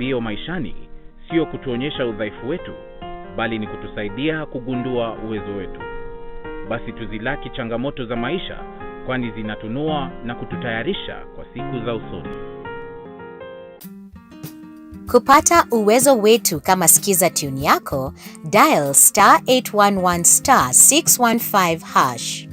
Majaribio maishani sio kutuonyesha udhaifu wetu, bali ni kutusaidia kugundua uwezo wetu. Basi tuzilaki changamoto za maisha, kwani zinatunua na kututayarisha kwa siku za usoni. Kupata uwezo wetu kama skiza tune yako, dial *811*615#.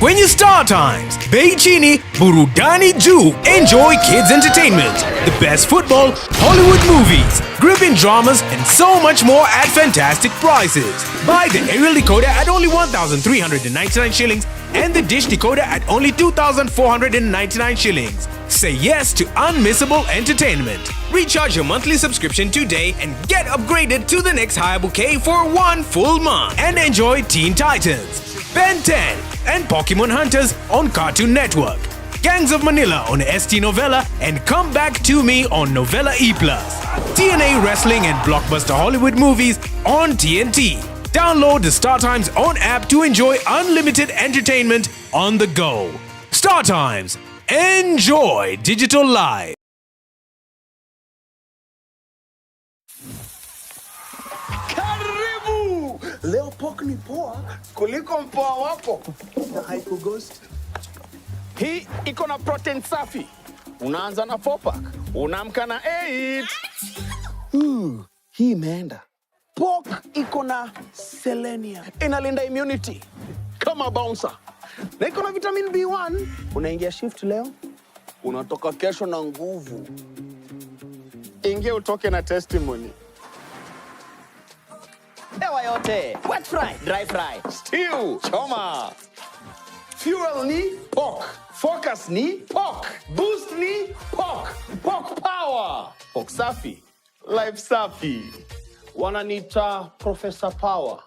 Kwenye Star Times, bei chini, burudani juu. Enjoy kids entertainment, the best football, Hollywood movies, gripping dramas, and so much more at fantastic prices. Buy the aerial decoder at only 1,399 shillings and the dish decoder at only 2,499 shillings. Say yes to unmissable entertainment. Recharge your monthly subscription today and get upgraded to the next higher bouquet for one full month. And enjoy Teen Titans, Ben 10, and Pokemon Hunters on Cartoon Network, Gangs of Manila on ST Novella, and Come Back to Me on Novella E+. TNA Wrestling and Blockbuster Hollywood movies on TNT. Download the Star Times On app to enjoy unlimited entertainment on the go. Star Times. Enjoy digital life. Karibu! Leo pork ni poa kuliko mpoa wako na haikughost. Hii iko na protein safi. Unaanza na 4 pack, unaamka na 8. Hii imeenda. Pork iko na selenium, inalinda immunity kama bouncer, na iko na vitamin B1. Unaingia shift leo, unatoka kesho na nguvu. Ingia utoke na testimony. Hewa yote, wet fry, dry fry, stew, choma. Fuel ni pork, focus ni pork, boost ni pork, pork power. Pork safi, life safi. Wananiita Professor Power.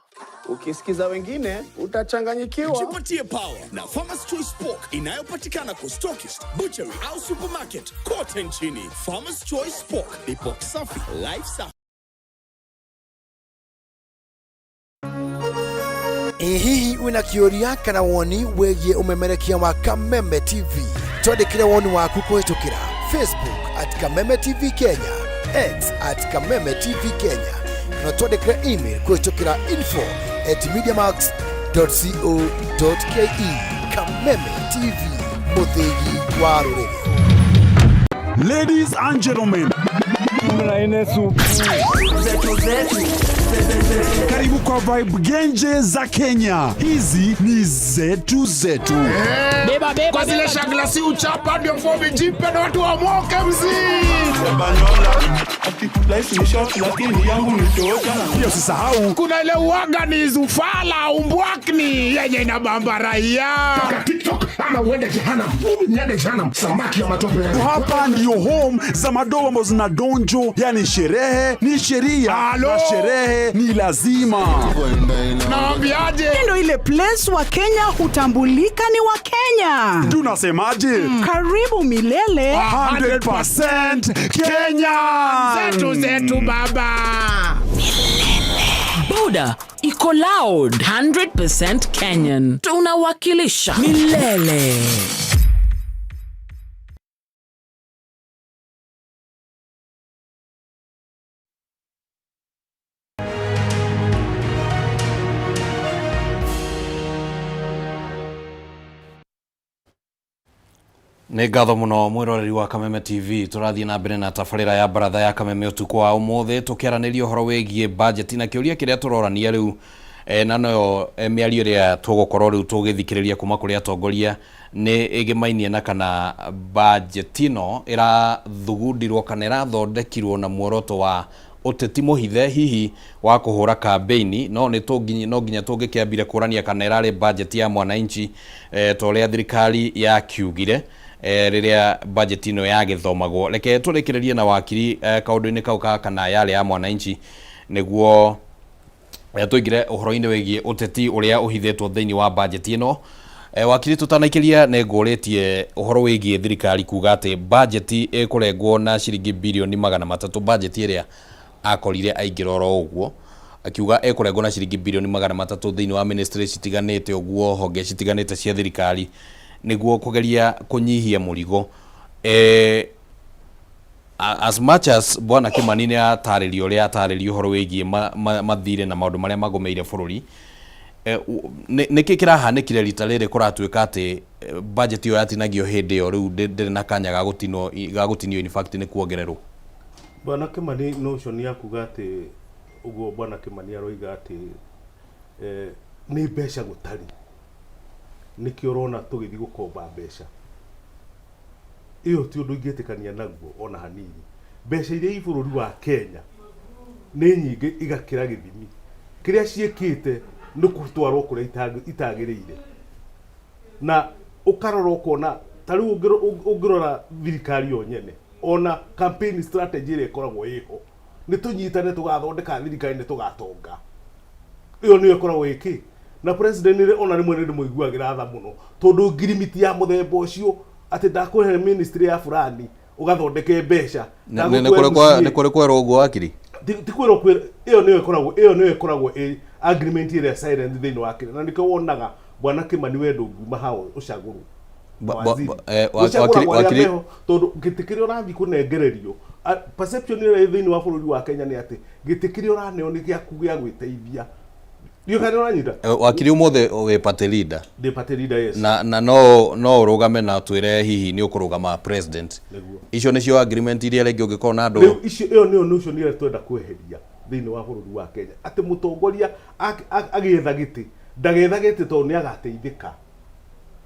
Ukisikiza wengine utachanganyikiwa. Jipatie power na Farmers Choice Pork inayopatikana kwa stockist, butchery au supermarket kote nchini. Farmers Choice Pork ni pork safi, life safi. Ĩ hihi wĩna kĩũria kana woni wĩgiĩ ũmemerekia wa Kameme TV? Twandĩkĩre woni waku kũhĩtũkĩra Facebook @KamemeTV Kenya, X @KamemeTV Kenya, na twandĩkĩre email kũhĩtũkĩra info@mediamax.co.ke. Kameme TV, mũthĩgi wa rũrĩrĩ. Ladies and gentlemen, karibu kwa vibe genje za Kenya. Hizi ni zetu zetu. Kwa zile shagla si uchapa ndio fomi jipe na watu wamoke mzii. Pia usisahau Kuna ile uwaga ni zufala umbwakni yenye inabamba raia. TikTok ama uende jehanamu. Mimi niende jehanamu, samaki ya matope. Hapa ndio home za madogo ambazo zina donjo, yani sherehe ni sheria Alo. Na sherehe ni lazima. Naambiaje? Ndo ile place wa Kenya hutambulika ni wa Kenya. Tunasemaje? Karibu milele. 100% Kenya. Zetu zetu baba. Boda iko loud, 100% Kenyan, tunawakilisha milele. Nĩ ngatho mũno mwĩroreri wa Kameme TV. Tũrathiĩ na mbere na tabarĩra ya baratha ya Kameme ũtukũ wa ũmũthĩ, tũkĩaranĩria ũhoro wĩgiĩ budget na kĩũria kĩrĩa tũrorania rĩu na noyo mĩario ĩrĩa tũgũkorwo rĩu tũgĩthikĩrĩria kuma kũrĩ atongoria nĩ ĩgĩmainie na kana budget ĩno ĩrathugundirwo kana ĩrathondekirwo na muoroto wa ũteti mũhithe, hihi wa kũhũra kambeini. No nĩ tũnginya no nginya tũngĩkĩambire kũrania kana ĩrarĩ budget ya mwananchi ta ũrĩa thirikari yakiugire rĩrĩa budget ĩno yagĩthomagwo. Reke tũrĩkĩrĩrie na wakiri kaũndũ-inĩ kau ka kana yarĩ ya mwananchi, nĩguo tũingĩre ũhoro-inĩ wĩgiĩ ũteti ũrĩa ũhithĩtwo thĩinĩ wa budget ĩno. Wakiri, tũtanaikĩria nĩ ngũrĩtie ũhoro wĩgiĩ thirikari kuga atĩ budget ĩkũrengwo na ciringi birioni 300, budget ĩrĩa akorire aingĩra oro ũguo, akiuga ĩkũrengwo na ciringi birioni 300 thĩinĩ wa ministry citiganĩte ũguo, honge citiganĩte cia thirikari. Nĩguo kũgeria kũnyihia mũrigo. As much as Bwana Kimani nĩ atarĩria ũrĩa atarĩria ũhoro wĩgiĩ mathirĩ na maũndũ marĩa magũmĩire bũrũri, nĩkĩ kĩrahanĩkire rita rĩrĩ kũratuĩka atĩ budget ĩyo yatinagio hĩndĩ ĩyo rĩu ndĩrĩ na kanya ga gũtinwo ga gũtinio, in fact nĩ kuongererwo? Bwana Kimani, notion ya kuga atĩ ũguo Bwana Kimani aroiga atĩ nĩ mbeca gũtarĩ, nĩkĩo ũrona tũgĩthiĩ gũkomba mbeca, ĩyo ti ũndũ ingĩtĩkania naguo ona hanini. Mbeca iria i bũrũri wa Kenya nĩ nyingĩ igakĩra gĩthimi. Kĩrĩa ciĩkĩte nĩ gũtwarwo kũrĩa itagĩrĩire. Na ũkarora ũkona ta rĩu ũngĩrora thirikari yo nyene, ona campaign strategy ĩrĩa ĩkoragwo ĩho, nĩ tũnyitane tũgathondeka thirikari nĩ tũgatonga. Ĩyo nĩyo ĩkoragwo ĩkĩ na president ona rĩmwe nĩ ndĩmũiguagĩra tha mũno, tondũ ngirimiti ya mũthemba ũcio atĩ ndakũhe ministry ya fulani ũgathondeke mbeca. Nĩ kũrĩ kwerwo ũguo, wakiri? Ti kwĩrwo kwĩra, ĩyo nĩyo ĩkoragwo ĩ agreement ĩrĩa silent thĩinĩ wa kĩrĩa, na nĩkĩo wonaga Bwana Kimani we ndũngiuma hau ũcagũrwo. Waziri. Gũcagũragwo arĩa meho, tondũ gĩtĩ kĩrĩa ũrathiĩ kũnengererio, perception ĩrĩa ĩ thĩinĩ wa bũrũri wa Kenya nĩ atĩ gĩtĩ kĩrĩa ũraneo nĩ gĩaku gĩa gwĩteithia. Ndiũĩ kana nĩ ũranyita. Wakiri, ũmũthĩ wĩ party leader. Ndĩ party leader, yes. Na no ũrũgame na twĩre hihi nĩ ũkũrũgama president? Nĩguo. Icio nĩcio agreement iria rĩngĩ ũngĩkorwo na andũ? Rĩu icio, ĩyo nĩyo notion ĩrĩa twenda kweheria thĩinĩ wa bũrũri wa Kenya, atĩ mũtongoria agĩetha gĩtĩ ndagetha gĩtĩ tondũ nĩ agateithĩka.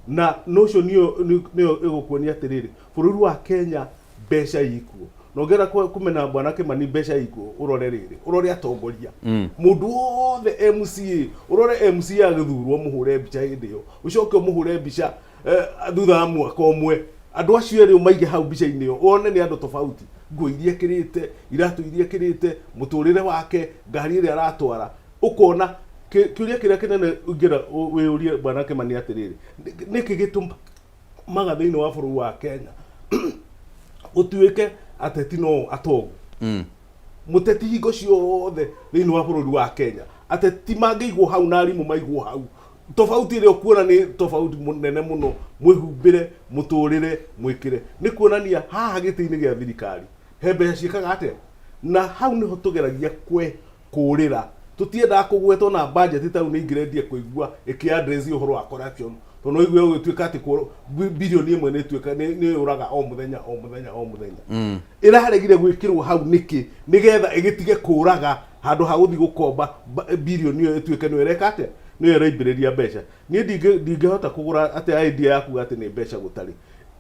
Na notion ĩyo nĩyo ĩgũkuonia atĩrĩrĩ, bũrũri wa Kenya mbeca ikuo, na ũngĩenda kũmena Bwana Kimani mbeca ikuo, ũrore rĩrĩ, ũrore atongoria, mũndũ wothe MCA, ũrore MCA agĩthurwo, mũhũre mbica hĩndĩ ĩyo, ũcoke ũmũhũre mbica thutha wa mwaka ũmwe. Andũ acio erĩ ũmaige hau mbica-inĩ ĩyo, wone nĩ andũ tofauti, nguo iria ekĩrĩte, iratũ iria ekĩrĩte, mũtũrĩre wake, ngari ĩrĩa aratwara, ũkona kĩũria kĩrĩa kĩnene ũngĩenda wĩyũrie Bwana Kimani atĩrĩrĩ, nĩkĩ gĩtũmaga thĩinĩ wa bũrũri wa Kenya ũtuĩke ateti no atongu? Mũteti hingo ciothe thĩinĩ wa bũrũri wa Kenya, ateti mangĩigwo hau na arimũ maigwo hau, tofauti ĩrĩa ũkuona nĩ tofauti nene mũno, mwĩhumbĩre, mũtũrĩre, mwĩkĩre, nĩ kuonania haha gĩtĩ-inĩ gĩa thirikari he mbeca ciĩkaga atĩa. Na hau nĩho tũgeragia kwe kũrĩra, tũtiendaga kũgwetwo na budget. Ta rĩu nĩ ingĩrendia kũigua ĩkĩ address ũhoro wa corruption, tondũ no igue ũgĩtuĩka atĩ 1 billion nĩ ĩtuĩka nĩ yũraga o mũthenya, o mũthenya, o mũthenya. Ĩraregire gwĩkĩrwo hau nĩkĩ? Nĩgetha ĩgĩtige kũraga handũ ha gũthiĩ gũkomba birioni ĩyo ĩtuĩke nĩyo ĩreka atĩa, nĩyo ĩraimĩrĩria mbeca. Niĩ ndingĩhota kũgũra atĩ idea yaku atĩ nĩ mbeca gũtarĩ.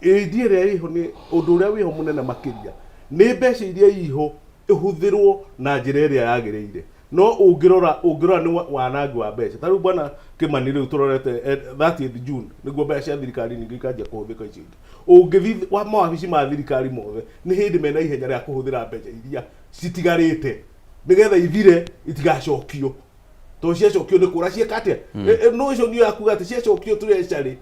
Idea ĩrĩa ĩho, nĩ ũndũ ũrĩa wĩho mũnene makĩria, nĩ mbeca iria iho ĩhũthĩrwo na njĩra ĩrĩa yagĩrĩire. No ũngĩrora nĩ wanangi wa mbeca. Ta rĩu Bwana Kimani, rĩu tũrorete 30th June nĩguo mbeca cia thirikari ningĩ ikanjia kũhũthĩka icio ingĩ. Ũngĩthiĩ wa mawabici ma thirikari mothe, nĩ hĩndĩ mena ihenya rĩa kũhũthĩra mbeca iria citigarĩte nĩgetha ithire itigacokio, tondũ ciacokio nĩ kũra cieka atĩa? No ũcio nĩyo yakuga atĩ ciacokio treasury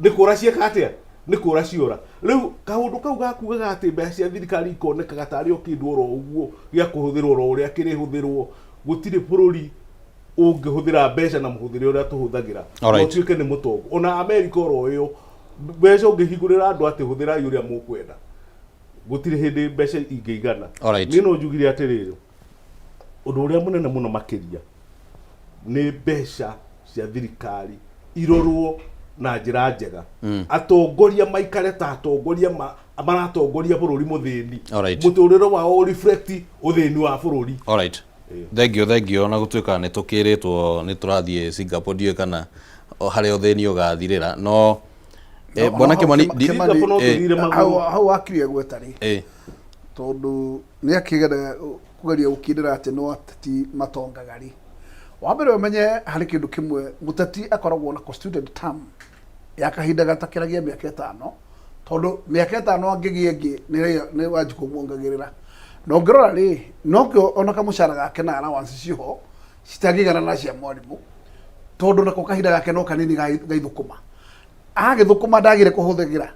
nĩ kũra cieka atĩa, nĩ kũra ciora. Rĩu kaũndũ kau gakugaga atĩ mbeca cia thirikari ikonekaga tarĩ o kĩndũ oro ũguo gĩa kũhũthĩrwo oro ũrĩa kĩrĩhũthĩrwo. Gũtirĩ bũrũri ũngĩhũthĩra mbeca na mũhũthĩre ũrĩa tũhũthagĩra na ũtuĩke nĩ mũtongu. Ona Amerika oro ĩyo, mbeca ũngĩhingũrĩra andũ atĩ hũthĩrai ũrĩa mũkwenda, gũtirĩ hĩndĩ mbeca ingĩigana. Niĩ no njugire atĩrĩrĩ, ũndũ ũrĩa mũnene mũno makĩria nĩ mbeca cia thirikari irorwo na njĩra njega, atongoria maikare ta atongoria maratongoria bũrũri mũthĩni, mũtũrĩre wao reflect ũthĩni wa bũrũri. Alright. Thank you, thank you. Ona gũtuĩka nĩ tũkĩrĩtwo nĩ tũrathiĩ Singapore, ndiũĩ kana harĩa ũthĩni ũgathirĩra, no Bwana Kimani Singapore no tũthire magũrũ. Hau wakiri egweta rĩ, tondũ nĩ akĩgera kũgeria gũkindĩra atĩ no ateti matongaga rĩ, wa mbere ũmenye harĩ kĩndũ kĩmwe, mũteti akoragwo na constituted term ya kahinda gatakĩragia mĩaka 5, tondũ mĩaka 5 angĩgĩa ĩngĩ nĩ wanji kũmuongagĩrĩra. Na ũngĩrora rĩ, nokĩo ona kamũcara gake na allowance ciho citangĩigana na cia mwarimũ, tondũ nako kahinda gake no kanini gaithũkũma, agĩthũkũma ndagire kũhũthĩra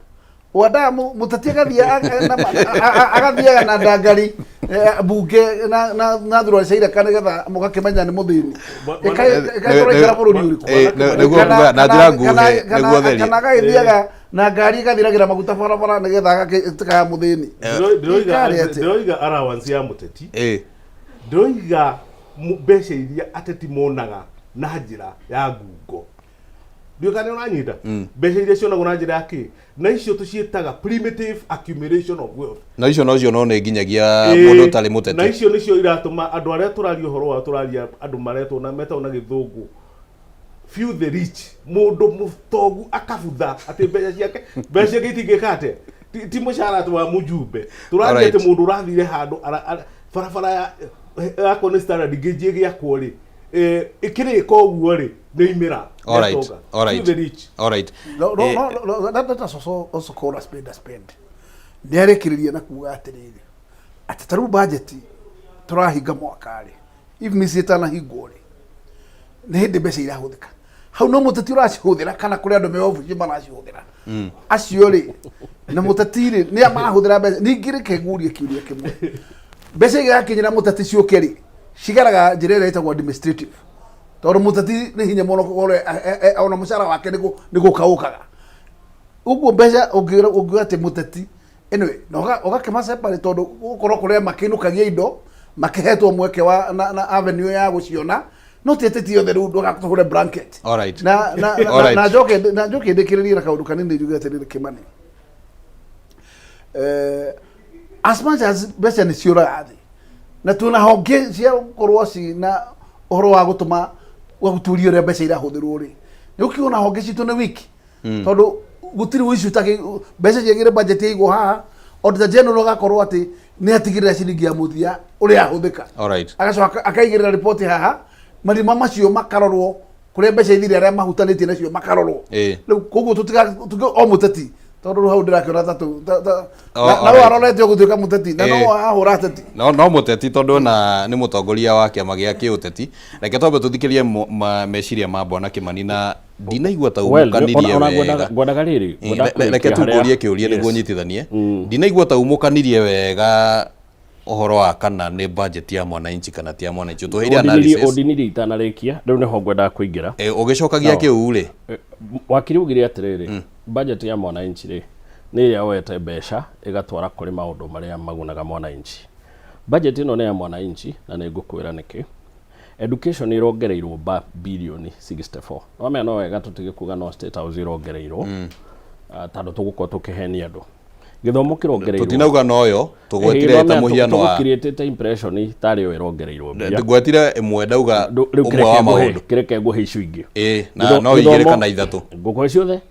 wendaga mũteti agathiĩ agathiaga na ndangari. Bunge na thurari cia ireka nĩgetha mũgakĩmenya nĩ mũthĩni. Ĩkaĩ tũraikara bũrũri ũrĩkũ? Nĩguo kuga na njĩra nguhĩ nĩguo therie. Kana agagĩthiaga na ngari ĩgathiragĩra maguta barabara nĩgetha agagĩtuĩka ya mũthĩni. Ĩkarĩ atĩa? Ndĩroiga allowance ya mũteti, ndĩroiga mbeca iria ateti monaga na njĩra ya ngungo. Ndiũĩ kana nĩ ũranyita. Mbeca iria cionagwo na njĩra ya kĩ, na icio tũciĩtaga primitive accumulation of wealth. Na icio nocio no nĩ nginyagia mũndũ ũtarĩ Na mũteti. icio nĩcio iratũma andũ arĩa tũraria ũhoro wao, tũraria andũ maretwo na metagwo na gĩthũngũ few the rich. Mũndũ mũtongu akabutha atĩ mbeca ciake itingĩka atĩa. Ti mũcara atĩ wa mũjumbe tũraria, atĩ mũndũ ũrathire handũ barabara yakwo nĩ standard ngĩnji ĩgĩakwo rĩ, ĩkĩrĩka ũguo rĩ, nĩ imĩra. Nĩatonga. Few the rich. No, no, no, no, that is also called a spend a spend. Nĩ arĩkĩrĩria na kuga atĩrĩrĩ, atĩ ta rĩu budget tũrahinga mwaka rĩ, if mĩciĩ ĩtanahingwo rĩ, nĩ hĩndĩ mbeca irahũthĩka hau, no mũteti ũracihũthĩra kana kũrĩ andũ me obici maracihũthĩra acio rĩ, na mũteti rĩ, nĩ marahũthĩra mbeca. Ningĩ reke ngurie kĩũria kĩmwe: mbeca igakinyĩra mũteti ciũke rĩ, cigeraga njĩra ĩrĩa ĩtagwo administrative, tondũ mũteti nĩ hinya mũno gũkorwo ona mũcara wake nĩ gũka ũkaga ũguo mbeca ũngiuga atĩ mũteti anyway na ũgakĩma separate, tondũ gũkorwo kũrĩa makĩinũkagia indo makĩhetwo mweke wa na avenue ya gũciona, no ti ateti othe. Rĩu ndũgatũhũre blanket. Na na njoke ndĩkĩrĩrie na kaũndũ kanini, njuge atĩrĩrĩ, Kĩmani, as much as mbeca nĩ ciũraga thĩ na twĩna honge cia gũkorwo cina ũhoro wa gũtũma wa gũturia ũrĩa mbeca irahũthĩrwo rĩ, nĩ ũkĩona honge citũ nĩ wiki, tondũ gũtirĩ ũici ũtakĩ mbeca ciagĩrĩ budget yaigwo haha, Auditor General agakorwo atĩ nĩ atigĩrĩra ciringi ya mũthia ũrĩa yahũthĩka, agacoka akaigĩrĩra riboti haha, marima macio makarorwo, kũrĩa mbeca ithire, arĩa mahutanĩtie nacio makarorwo. Rĩu koguo tũtiga o mũteti, tondũ rĩu hau ndĩrakĩona ta na we arorete gũtuĩka mũteti na no ahũra ateti. No mũteti, tondũ na nĩ mũtongoria wa kĩama gĩa kĩũteti. Reke twambe tũthikĩrie meciria ma Bwana Kĩmani, na ndinaigua ta Well, umũkanirie ona wega. ngwendaga rĩrĩ, ngwendaga Reke kũrĩkia tu ngũrie harĩa- kĩũria nĩguo nyitithanie. Ndinaigua ta umũkanirie wega ũhoro wa kana nĩ budget ya mwananchi kana ti ya mwananchi. Ũtũheire analysis. Ũndinirie itanarĩkia, rĩu nĩho ngwendaga kũingĩra. Ũgĩcokagia Sawa. kĩu rĩ, Wakiri ugire atĩrĩrĩ, budget ya mwananchi rĩ, nĩ ĩrĩa yoete mbeca ĩgatwara kũrĩ maũndũ marĩa magunaga mwananchi. Budget ĩno nĩ ya mwananchi na nĩ ngũkwĩra nĩkĩ. Education ĩrongereirwo ba birioni 64. Wamenya no wega tũtige kuga no State House ĩrongereirwo, tondũ tũgũkorwo tũkĩhenia andũ. Gĩthomo kĩrongereirwo. Tũtinauga noyo, tũgwetire ta mũhiano wa Tũgũcreatĩte impression tarĩ yo ĩrongereirwo mbia. Ngwetire ĩmwe, ndauga Rĩu ũmwe wa maũndũ. Kĩreke ngũhe icio ingĩ. Ĩ na no igĩrĩ kana ithatũ. Ngũkũhe ciothe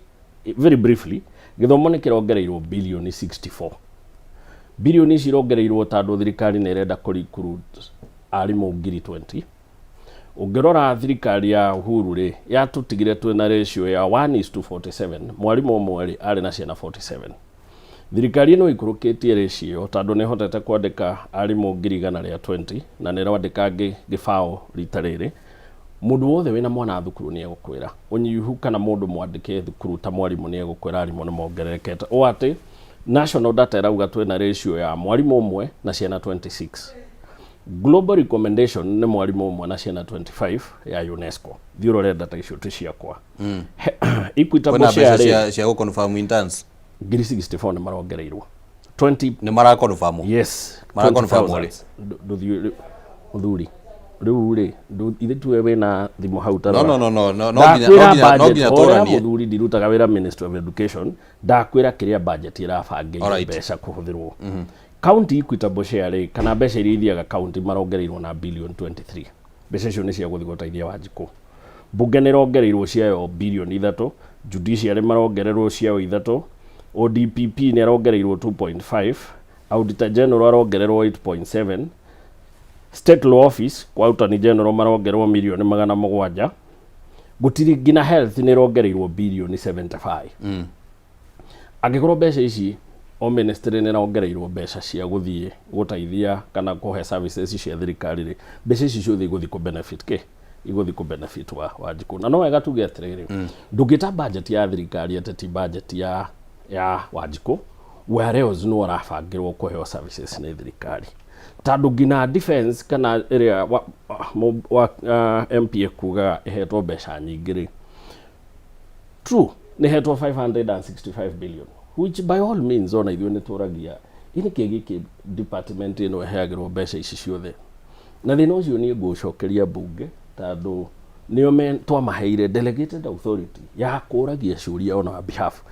very briefly. Gĩthomo nĩ kĩrongereirwo birioni 64. Birioni ici irongereirwo tondũ thirikari nĩ ĩrenda kũ recruit arimũ 20,000. Ũngĩrora thirikari ya Uhuru rĩ, yatũtigire twĩna ratio ya 1 is to 47, mwarimũ ũmwe rĩ arĩ na ciana 47. Thirikari ĩno ĩikũrũkĩtie ratio ĩyo tondũ nĩ ĩhotete kwandĩka arimũ 120,000 na nĩ ĩrandĩka angĩ gĩbaũ rita rĩrĩ. Mũndũ wothe wĩna mwana thukuru nĩ egũkwĩra ũnyihu, kana mũndũ mwandĩke thukuru ta mwarimũ nĩ egũkwĩra arimũ nĩ mongererekete, o atĩ national data ĩrauga twĩna ratio ya mwarimũ ũmwe na ciana 26. Global recommendation nĩ mwarimũ ũmwe na ciana 25 ya UNESCO. Thiĩ ũrore data icio, ti ciakwa. Equitable Kwĩna mbeca share rĩ, cia gũ confirm interns. 64,000 nĩ marongereirwo 20. Nĩ mara confirm? Yes. Mara confirm rĩ? 20,000. Ndũthiĩ mũthuri rĩu rĩ, ithe tuwe wĩna thimũ hau ta No, rora. no, no, no, no, no nginya- Ndakwĩra no budget, nginya horera. tũranie. Mũthuri, ndirutaga wĩra Ministry of Education. Ndakwĩra kĩrĩa budget ĩrabangĩire mbeca kũhũthĩrwo. County equitable share rĩ, kana mbeca iria ithiaga county, marongereirwo na billion 23. Mbeca icio nĩ cia gũthiĩ gũteithia Wanjikũ. Mbunge nĩ ĩrongereirwo ciayo birioni 3, judiciary marongererwo ciao 3, ODPP nĩ arongereirwo 2.5, Auditor General arongererwo 8.7, State Law Office kwa Attorney General marongererwo mirioni 700. Gũtirĩ nginya health nĩ ĩrongereirwo birioni 75. Angĩkorwo mbeca ici o ministry nĩ ĩrongereirwo mbeca cia gũthiĩ gũteithia kana kũhe services cia thirikari rĩ, mbeca ici ciothe igũthiĩ kũ benefit kĩ? Igũthiĩ kũ benefit wa Wanjikũ. Na no wega tuge atĩrĩrĩ, ndũngĩta budget ya thirikari atĩ ti budget ya Wanjikũ, whereas no ũrabangĩrwo kũheo services nĩ thirikari. Tondũ nginya defense kana ĩrĩa wa, wa, MP ekugaga ĩhetwo mbeca nyingĩ rĩ, true, nĩ hetwo 565 billion, which by all means ona ithuĩ nĩ tũragia ĩ nĩkĩ gĩkĩ department ĩno ĩheagĩrwo mbeca ici ciothe. Na thĩna ũcio niĩ ngũũcokeria mbunge, tondũ nĩo me twamaheire delegated authority ya kũragia ciũria on our behalf.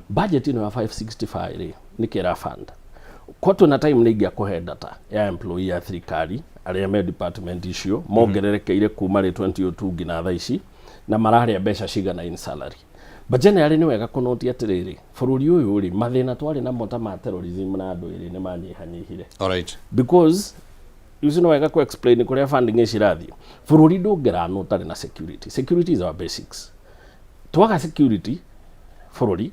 Budget ĩno ya 565 rĩ, nĩkĩ ĩra fund? Ko twĩna time nĩ ingĩakũhe data ya employee ya thirikari arĩa me department icio mongererekeire kuma rĩ 2002 nginya thaa ici, na mararĩa mbeca cigana in salary. But generally nĩ wega kũnoti atĩrĩrĩ, bũrũri ũyũ rĩ, mathĩna twarĩ namo ta ma terrorism na andũ ĩrĩ nĩ manyihanyihire. Because you see, no wega ku explain kũrĩa funding ĩcirathiĩ. Bũrũri ndũngĩranwo ũtarĩ na security. Security is our basics. Twaga security bũrũri,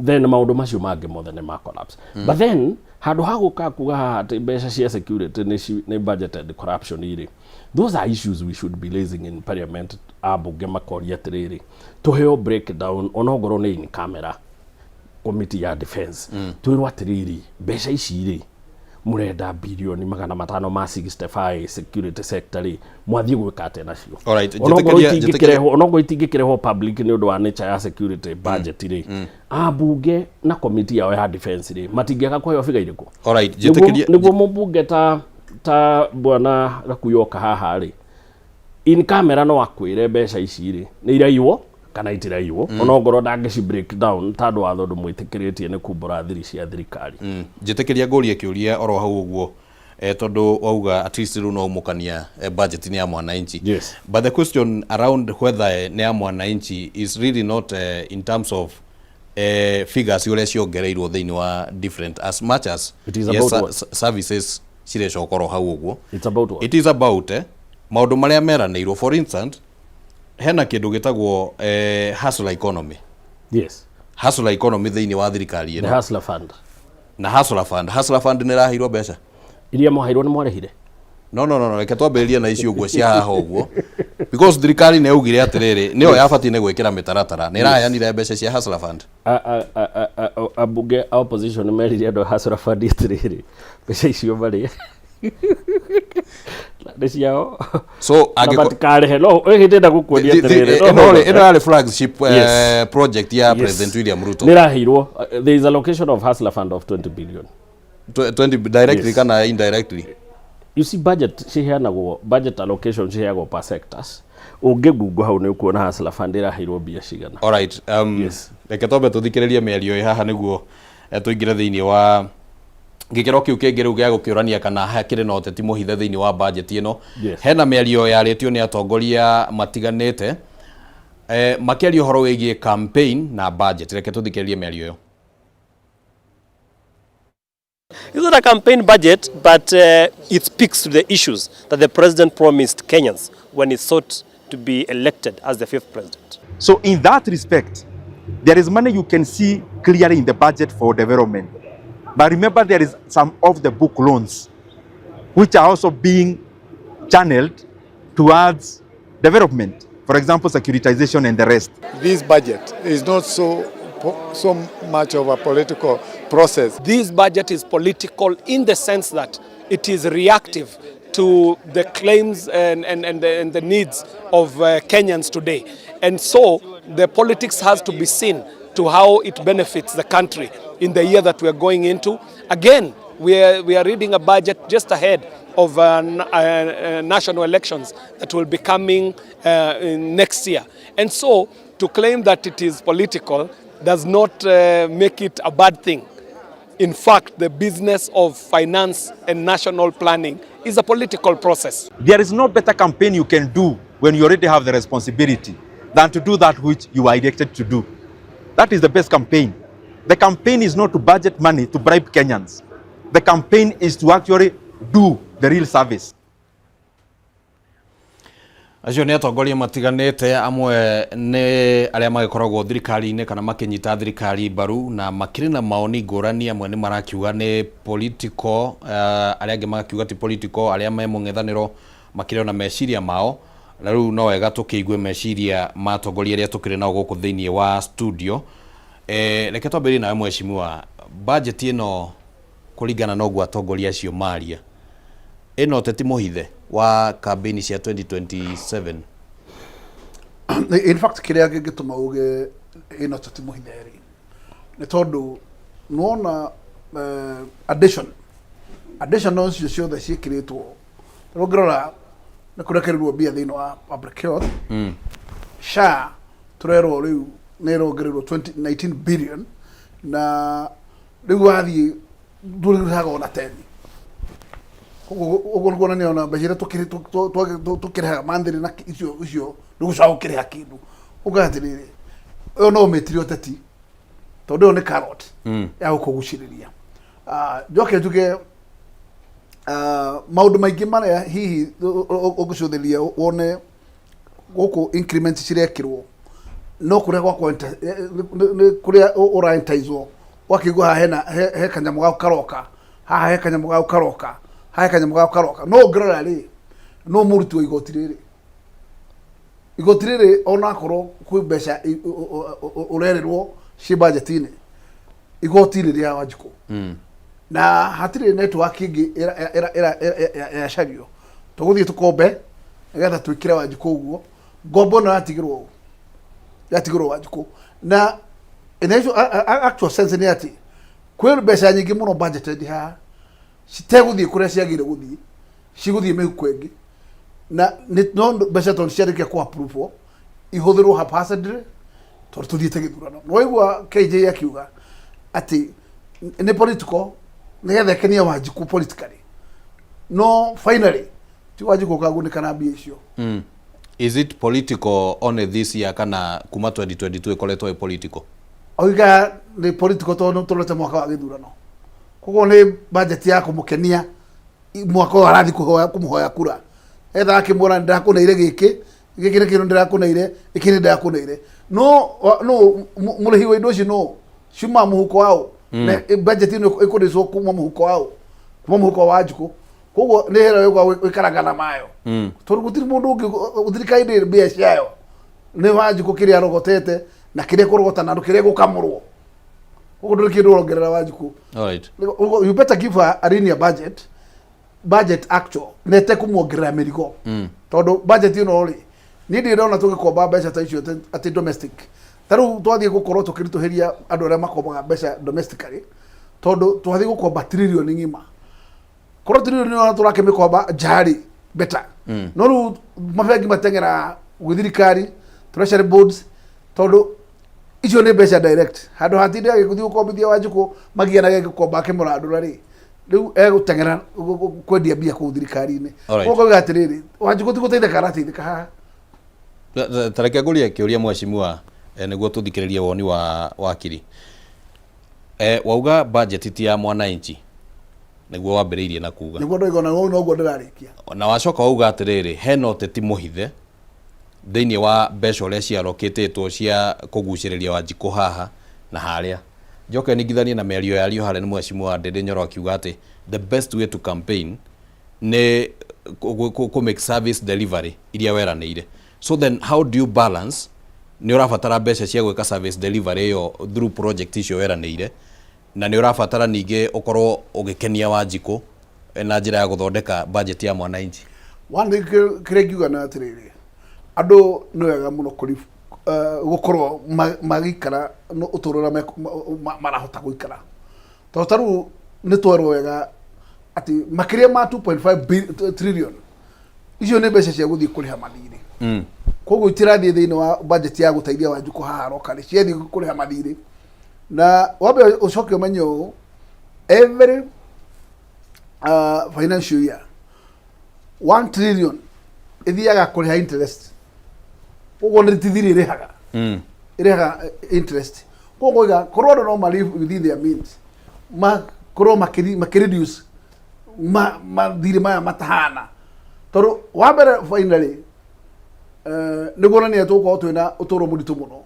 then maũndũ macio mangĩ mothe nĩ ma collapse. But then handũ ha gũka kuga haha atĩ mbeca cia security nĩ budgeted corruption rĩ, those are issues we should be raising in parliament. Ambunge makoria atĩrĩrĩ, tũheo breakdown onongorwo nĩ in camera committee ya defense, twĩrwo atĩrĩrĩ, mbeca ici rĩ, mũrenda birioni 565 security sector rĩ, mwathiĩ gwĩka atĩa nacio? Onokorwo itingĩkĩrehwo, onokorwo itingĩkĩrehwo public nĩ ũndũ wa nature ya security budget rĩ, ambunge na committee yao ya defense rĩ, matingĩaga kũheo biga irĩkũ? Nĩguo mũmbunge ta bwana Gakuyoka haha rĩ, in camera no akwĩre mbeca ici rĩ, nĩ iraiywo kana itiraiywo, onongorwo ndangĩci break down tondũ watho ndũmwĩtĩkĩrĩtie nĩ kumbũra thiri cia thirikari. Njĩtĩkĩria ngũrie kĩũria oro hau ũguo, tondũ wauga at least rĩu no ũmũkania, budget nĩ ya mwananchi. But the question around whether nĩ ya mwananchi is really not in terms of figures ũrĩa ciongereirwo thĩinĩ wa different, as much as It is about what? Services cirecoka oro hau ũguo. It's about what? It is about maũndũ marĩa meranĩirwo. For instance, hena kĩndũ gĩtagwo hustler economy. Hustler economy thĩinĩ wa thirikari The ĩno. Hustler Fund. Na Hustler Fund, Hustler Fund nĩ ĩraheirwo mbeca. Iria mwaheirwo nĩ mwarĩhire. No, reke twambĩrĩrie na icio ũguo cia haha ũguo, because thirikari nĩ yaugire atĩrĩrĩ, nĩyo yabatiĩ nĩ gwĩkĩra mĩtaratara, nĩ ĩraheanire mbeca cia Hustler Fund. Ambunge a opposition nĩ merire andũ a Hustler Fund atĩrĩrĩ, mbeca icio marĩ nĩ ciao So na matikarĩhe. No ĩ hĩndĩ ĩrĩa gũkuonia atĩrĩrĩ, no, ĩno no, ĩno yarĩ flagship project ya President William Ruto. Nĩ ĩraheirwo, there is allocation of Hustler Fund of 20 billion. 20 directly kana indirectly? You see, budget ciheanagwo, budget allocation ciheagwo per sectors. Ũngĩngungo hau nĩ ũkuona Hustler Fund ĩraheirwo mbia cigana. Alright, reke twambe tũthikĩrĩrie mĩario ĩ haha nĩguo tũingĩre thĩinĩ wa gĩkĩro kĩu kĩngĩ rĩu gĩa gũkĩũrania kana hakĩrĩ na ũteti mũhithe thĩinĩ wa budget ĩno. Hena mĩario yarĩtio nĩ atongoria matiganĩte, makĩaria ũhoro wĩgiĩ campaign na budget. Reke tũthikĩrĩrie mĩario ĩyo. It's not a campaign budget, but it speaks to the issues that the president promised Kenyans when he sought to be elected as the fifth president. So in that respect, there is money you can see clearly in the budget for development. But remember, there is some off-the-book loans which are also being channeled towards development. For example, securitization and the rest. This budget is not so much of a political process. This budget is political in the sense that it is reactive to the claims and the needs of Kenyans today. And so the politics has to be seen to how it benefits the country in the year that we are going into. Again, we are reading a budget just ahead of national elections that will be coming in next year. And so to claim that it is political does not make it a bad thing. In fact, the business of finance and national planning is a political process. There is no better campaign you can do when you already have the responsibility than to do that which you are elected to do. That is the best campaign. The campaign is not to budget money to bribe Kenyans. The campaign is to actually do the real service. Acio nĩ atongoria matiganĩte, amwe nĩ arĩa magĩkoragwo thirikari-inĩ kana makĩnyita thirikari mbaru na makĩrĩ na maoni ngũrani. Amwe nĩ marakiuga nĩ political, arĩa angĩ magakiuga ti political, arĩa me mũng'ethanĩro makĩrĩ ona meciria mao. Na rĩu no wega tũkĩigue meciria ma atongoria arĩa tũkĩrĩ nao gũkũ thĩinĩ wa studio. Reke twambĩrĩrie nawe mheshimiwa, budget ĩno kũringana na ũguo atongoria acio maria. Ĩno ũteti mũhithe wa campaign cia 2027. In fact, kĩrĩa kĩngĩtũma uge ĩno tũti mũhithe rĩ, nĩ tondũ nĩwona addition icio ciothe ciĩkĩrĩtwo. Rĩu ũngĩrora nĩ kũrekereirwo mbia thĩinĩ wa public health. SHA tũrerwo rĩu nĩ ĩrongererwo 20 19 billion, na rĩu wathiĩ ndũrĩhaga ona teni. Koguo ũguo nĩ kuonania ona mbeca iria tũkĩrĩhaga manthĩrĩ na icio ndũgũcoka gũkĩrĩha kĩndũ. Ũkauga atĩrĩrĩ, ĩyo no ũmĩtire ũteti, tondũ ĩyo nĩ carrot ya gũkũgucĩrĩria. Ah, njoke njuge, maũndũ maingĩ marĩa hihi ũngĩcũthĩrĩria wone gũkũ increment cirekĩrwo, no kũrĩa gwakwa nĩ kũrĩa ũraentizwo, ũgakĩigua haha hena he kanyamũ gaku karoka haha, he kanyamũ gaku karoka haha, he kanyamũ gaku karoka. No ũngĩrora rĩ, no mũruti wa igoti rĩrĩ, igoti rĩrĩ onakorwo kwĩ mbeca ũrerĩrwo ciĩ budget-inĩ, igoti rĩ rĩa Wanjikũ na hatirĩ network ĩngĩ yacario. Tũgũthiĩ tũkombe nĩgetha twĩkĩre Wanjikũ ũguo. Ngombo ĩno yatigĩrwo ũ? Yatigĩrwo Wanjikũ. Na in actual sense nĩ atĩ kwĩ mbeca nyingĩ mũno budgeted haha citegũthiĩ kũrĩa ciagĩrĩire gũthiĩ, cigũthiĩ mĩhuko ĩngĩ. Na no mbeca tondũ ciarĩkia kũ approve ihũthĩrwo haphazardly tondũ tũthiĩte gĩthurano. Nĩwaigua KJ akiuga atĩ nĩ political nĩgetha ĩkenie Wanjikũ politically, no finally ti Wanjikũ ũkagunĩka na mbia icio. Is it political only this year, kana kuma 2022 ĩkoretwo ĩ political? Oiga nĩ political tondũ tũrorete mwaka wa gĩthurano, koguo nĩ budget ya kũmũkenia mwaka ũyũ arathiĩ kũmũhoya kura, etha akĩmuona ndĩrakũneire gĩkĩ, gĩkĩ nĩ kĩndũ ndĩrakũneire, gĩkĩ nĩ ndĩrakũneire. No mũrĩhi wa indo ici no ciuma mũhuko wao. Na budget ĩno ĩkũrĩcwo kuma mũhuko wao, kuma mũhuko wa Wanjikũ. Koguo nĩ hera ĩgwa ĩkaraga na mayo, tondũ gũtirĩ mũndũ ũngĩ, thirikari ndĩrĩ mbia ciayo, nĩ Wanjikũ kĩrĩa arogotete na kĩrĩa kũrogota na kĩrĩa gũkamũrwo. Koguo ndũrĩ kĩndũ ũrongerera Wanjikũ. All right. You better give her a linear budget, budget actual na ĩtekũmuongerera mĩrigo, tondũ budget ĩno rĩ, niĩ ndirĩ ndona tũgĩkomba mbeca ta icio atĩ domestic. Ta rĩu twathiĩ gũkorwo tũkĩritũhĩria andũ arĩa makombaga mbeca domestically, tondũ twathiĩ gũkomba trillion ng'ima. Korwo trillion ĩno tũrakĩmĩkomba nja rĩ, better. No rĩu mabengi mateng'era gwĩ thirikari, treasury boards, tondũ icio nĩ mbeca direct. Handũ hatinde agĩthiĩ gũkombithia Wanjikũ magianage gĩkomba akĩmũrandũra rĩ, rĩu egũteng'era kwendia mbia kũu thirikari-inĩ. Koguo ngauga atĩrĩrĩ, Wanjikũ ti gũteithĩka arateithĩka haha. Ta reke ngũrie kĩũria, mheshimiwa, nĩguo tũthikĩrĩrie woni wa wakiri. Wauga budget ti ya mwananchi, nĩguo wambĩrĩirie na kuga. Nĩguo ndoiga, na noguo ndĩrarĩkia. Na wacoka wauga atĩrĩrĩ, hena ũteti mũhithe thĩinĩ wa mbeca ũrĩa ciarokĩtĩtwo cia kũgucĩrĩria Wanjikũ haha na harĩa. Njoke ningithanie na mĩario yario harĩa nĩ mheshimiwa Ndindi Nyoro akiuga atĩ the best way to campaign nĩ kũ make service delivery iria weranĩire. So then how do you balance? Nĩ ũrabatara mbeca cia gwĩka service delivery ĩyo through project icio weranĩire, na nĩ ũrabatara ningĩ ũkorwo ũgĩkenia Wanjikũ na njĩra ya gũthondeka budget ya mwananchi. One thing kĩrĩa ingiuga nĩ atĩrĩrĩ, andũ nĩ wega mũno gũkorwo magĩikara ũtũũro ũrĩa marahota gũikara, tondũ ta rĩu nĩ twerwo wega atĩ makĩria ma 2.5 trillion icio nĩ mbeca cia gũthiĩ kũrĩha mathirĩ. Koguo itirathiĩ thĩinĩ wa budget ya gũteithia Wanjikũ haha aroka, rĩ ciathiĩ kũrĩha mathirĩ. Na wambe ũcoke ũmenye ũũ, every financial year 1 trillion ĩthiaga kũrĩha interest. Koguo nĩ tithirĩ ĩrĩhaga, ĩrĩhaga interest. Koguo iga korwo andũ no ma live within their means, makorwo makĩ reduce mathirĩ maya matahana, tondũ wa mbere finally nĩ kuonania tũgũkorwo twĩna ũtũũro mũritũ mũno,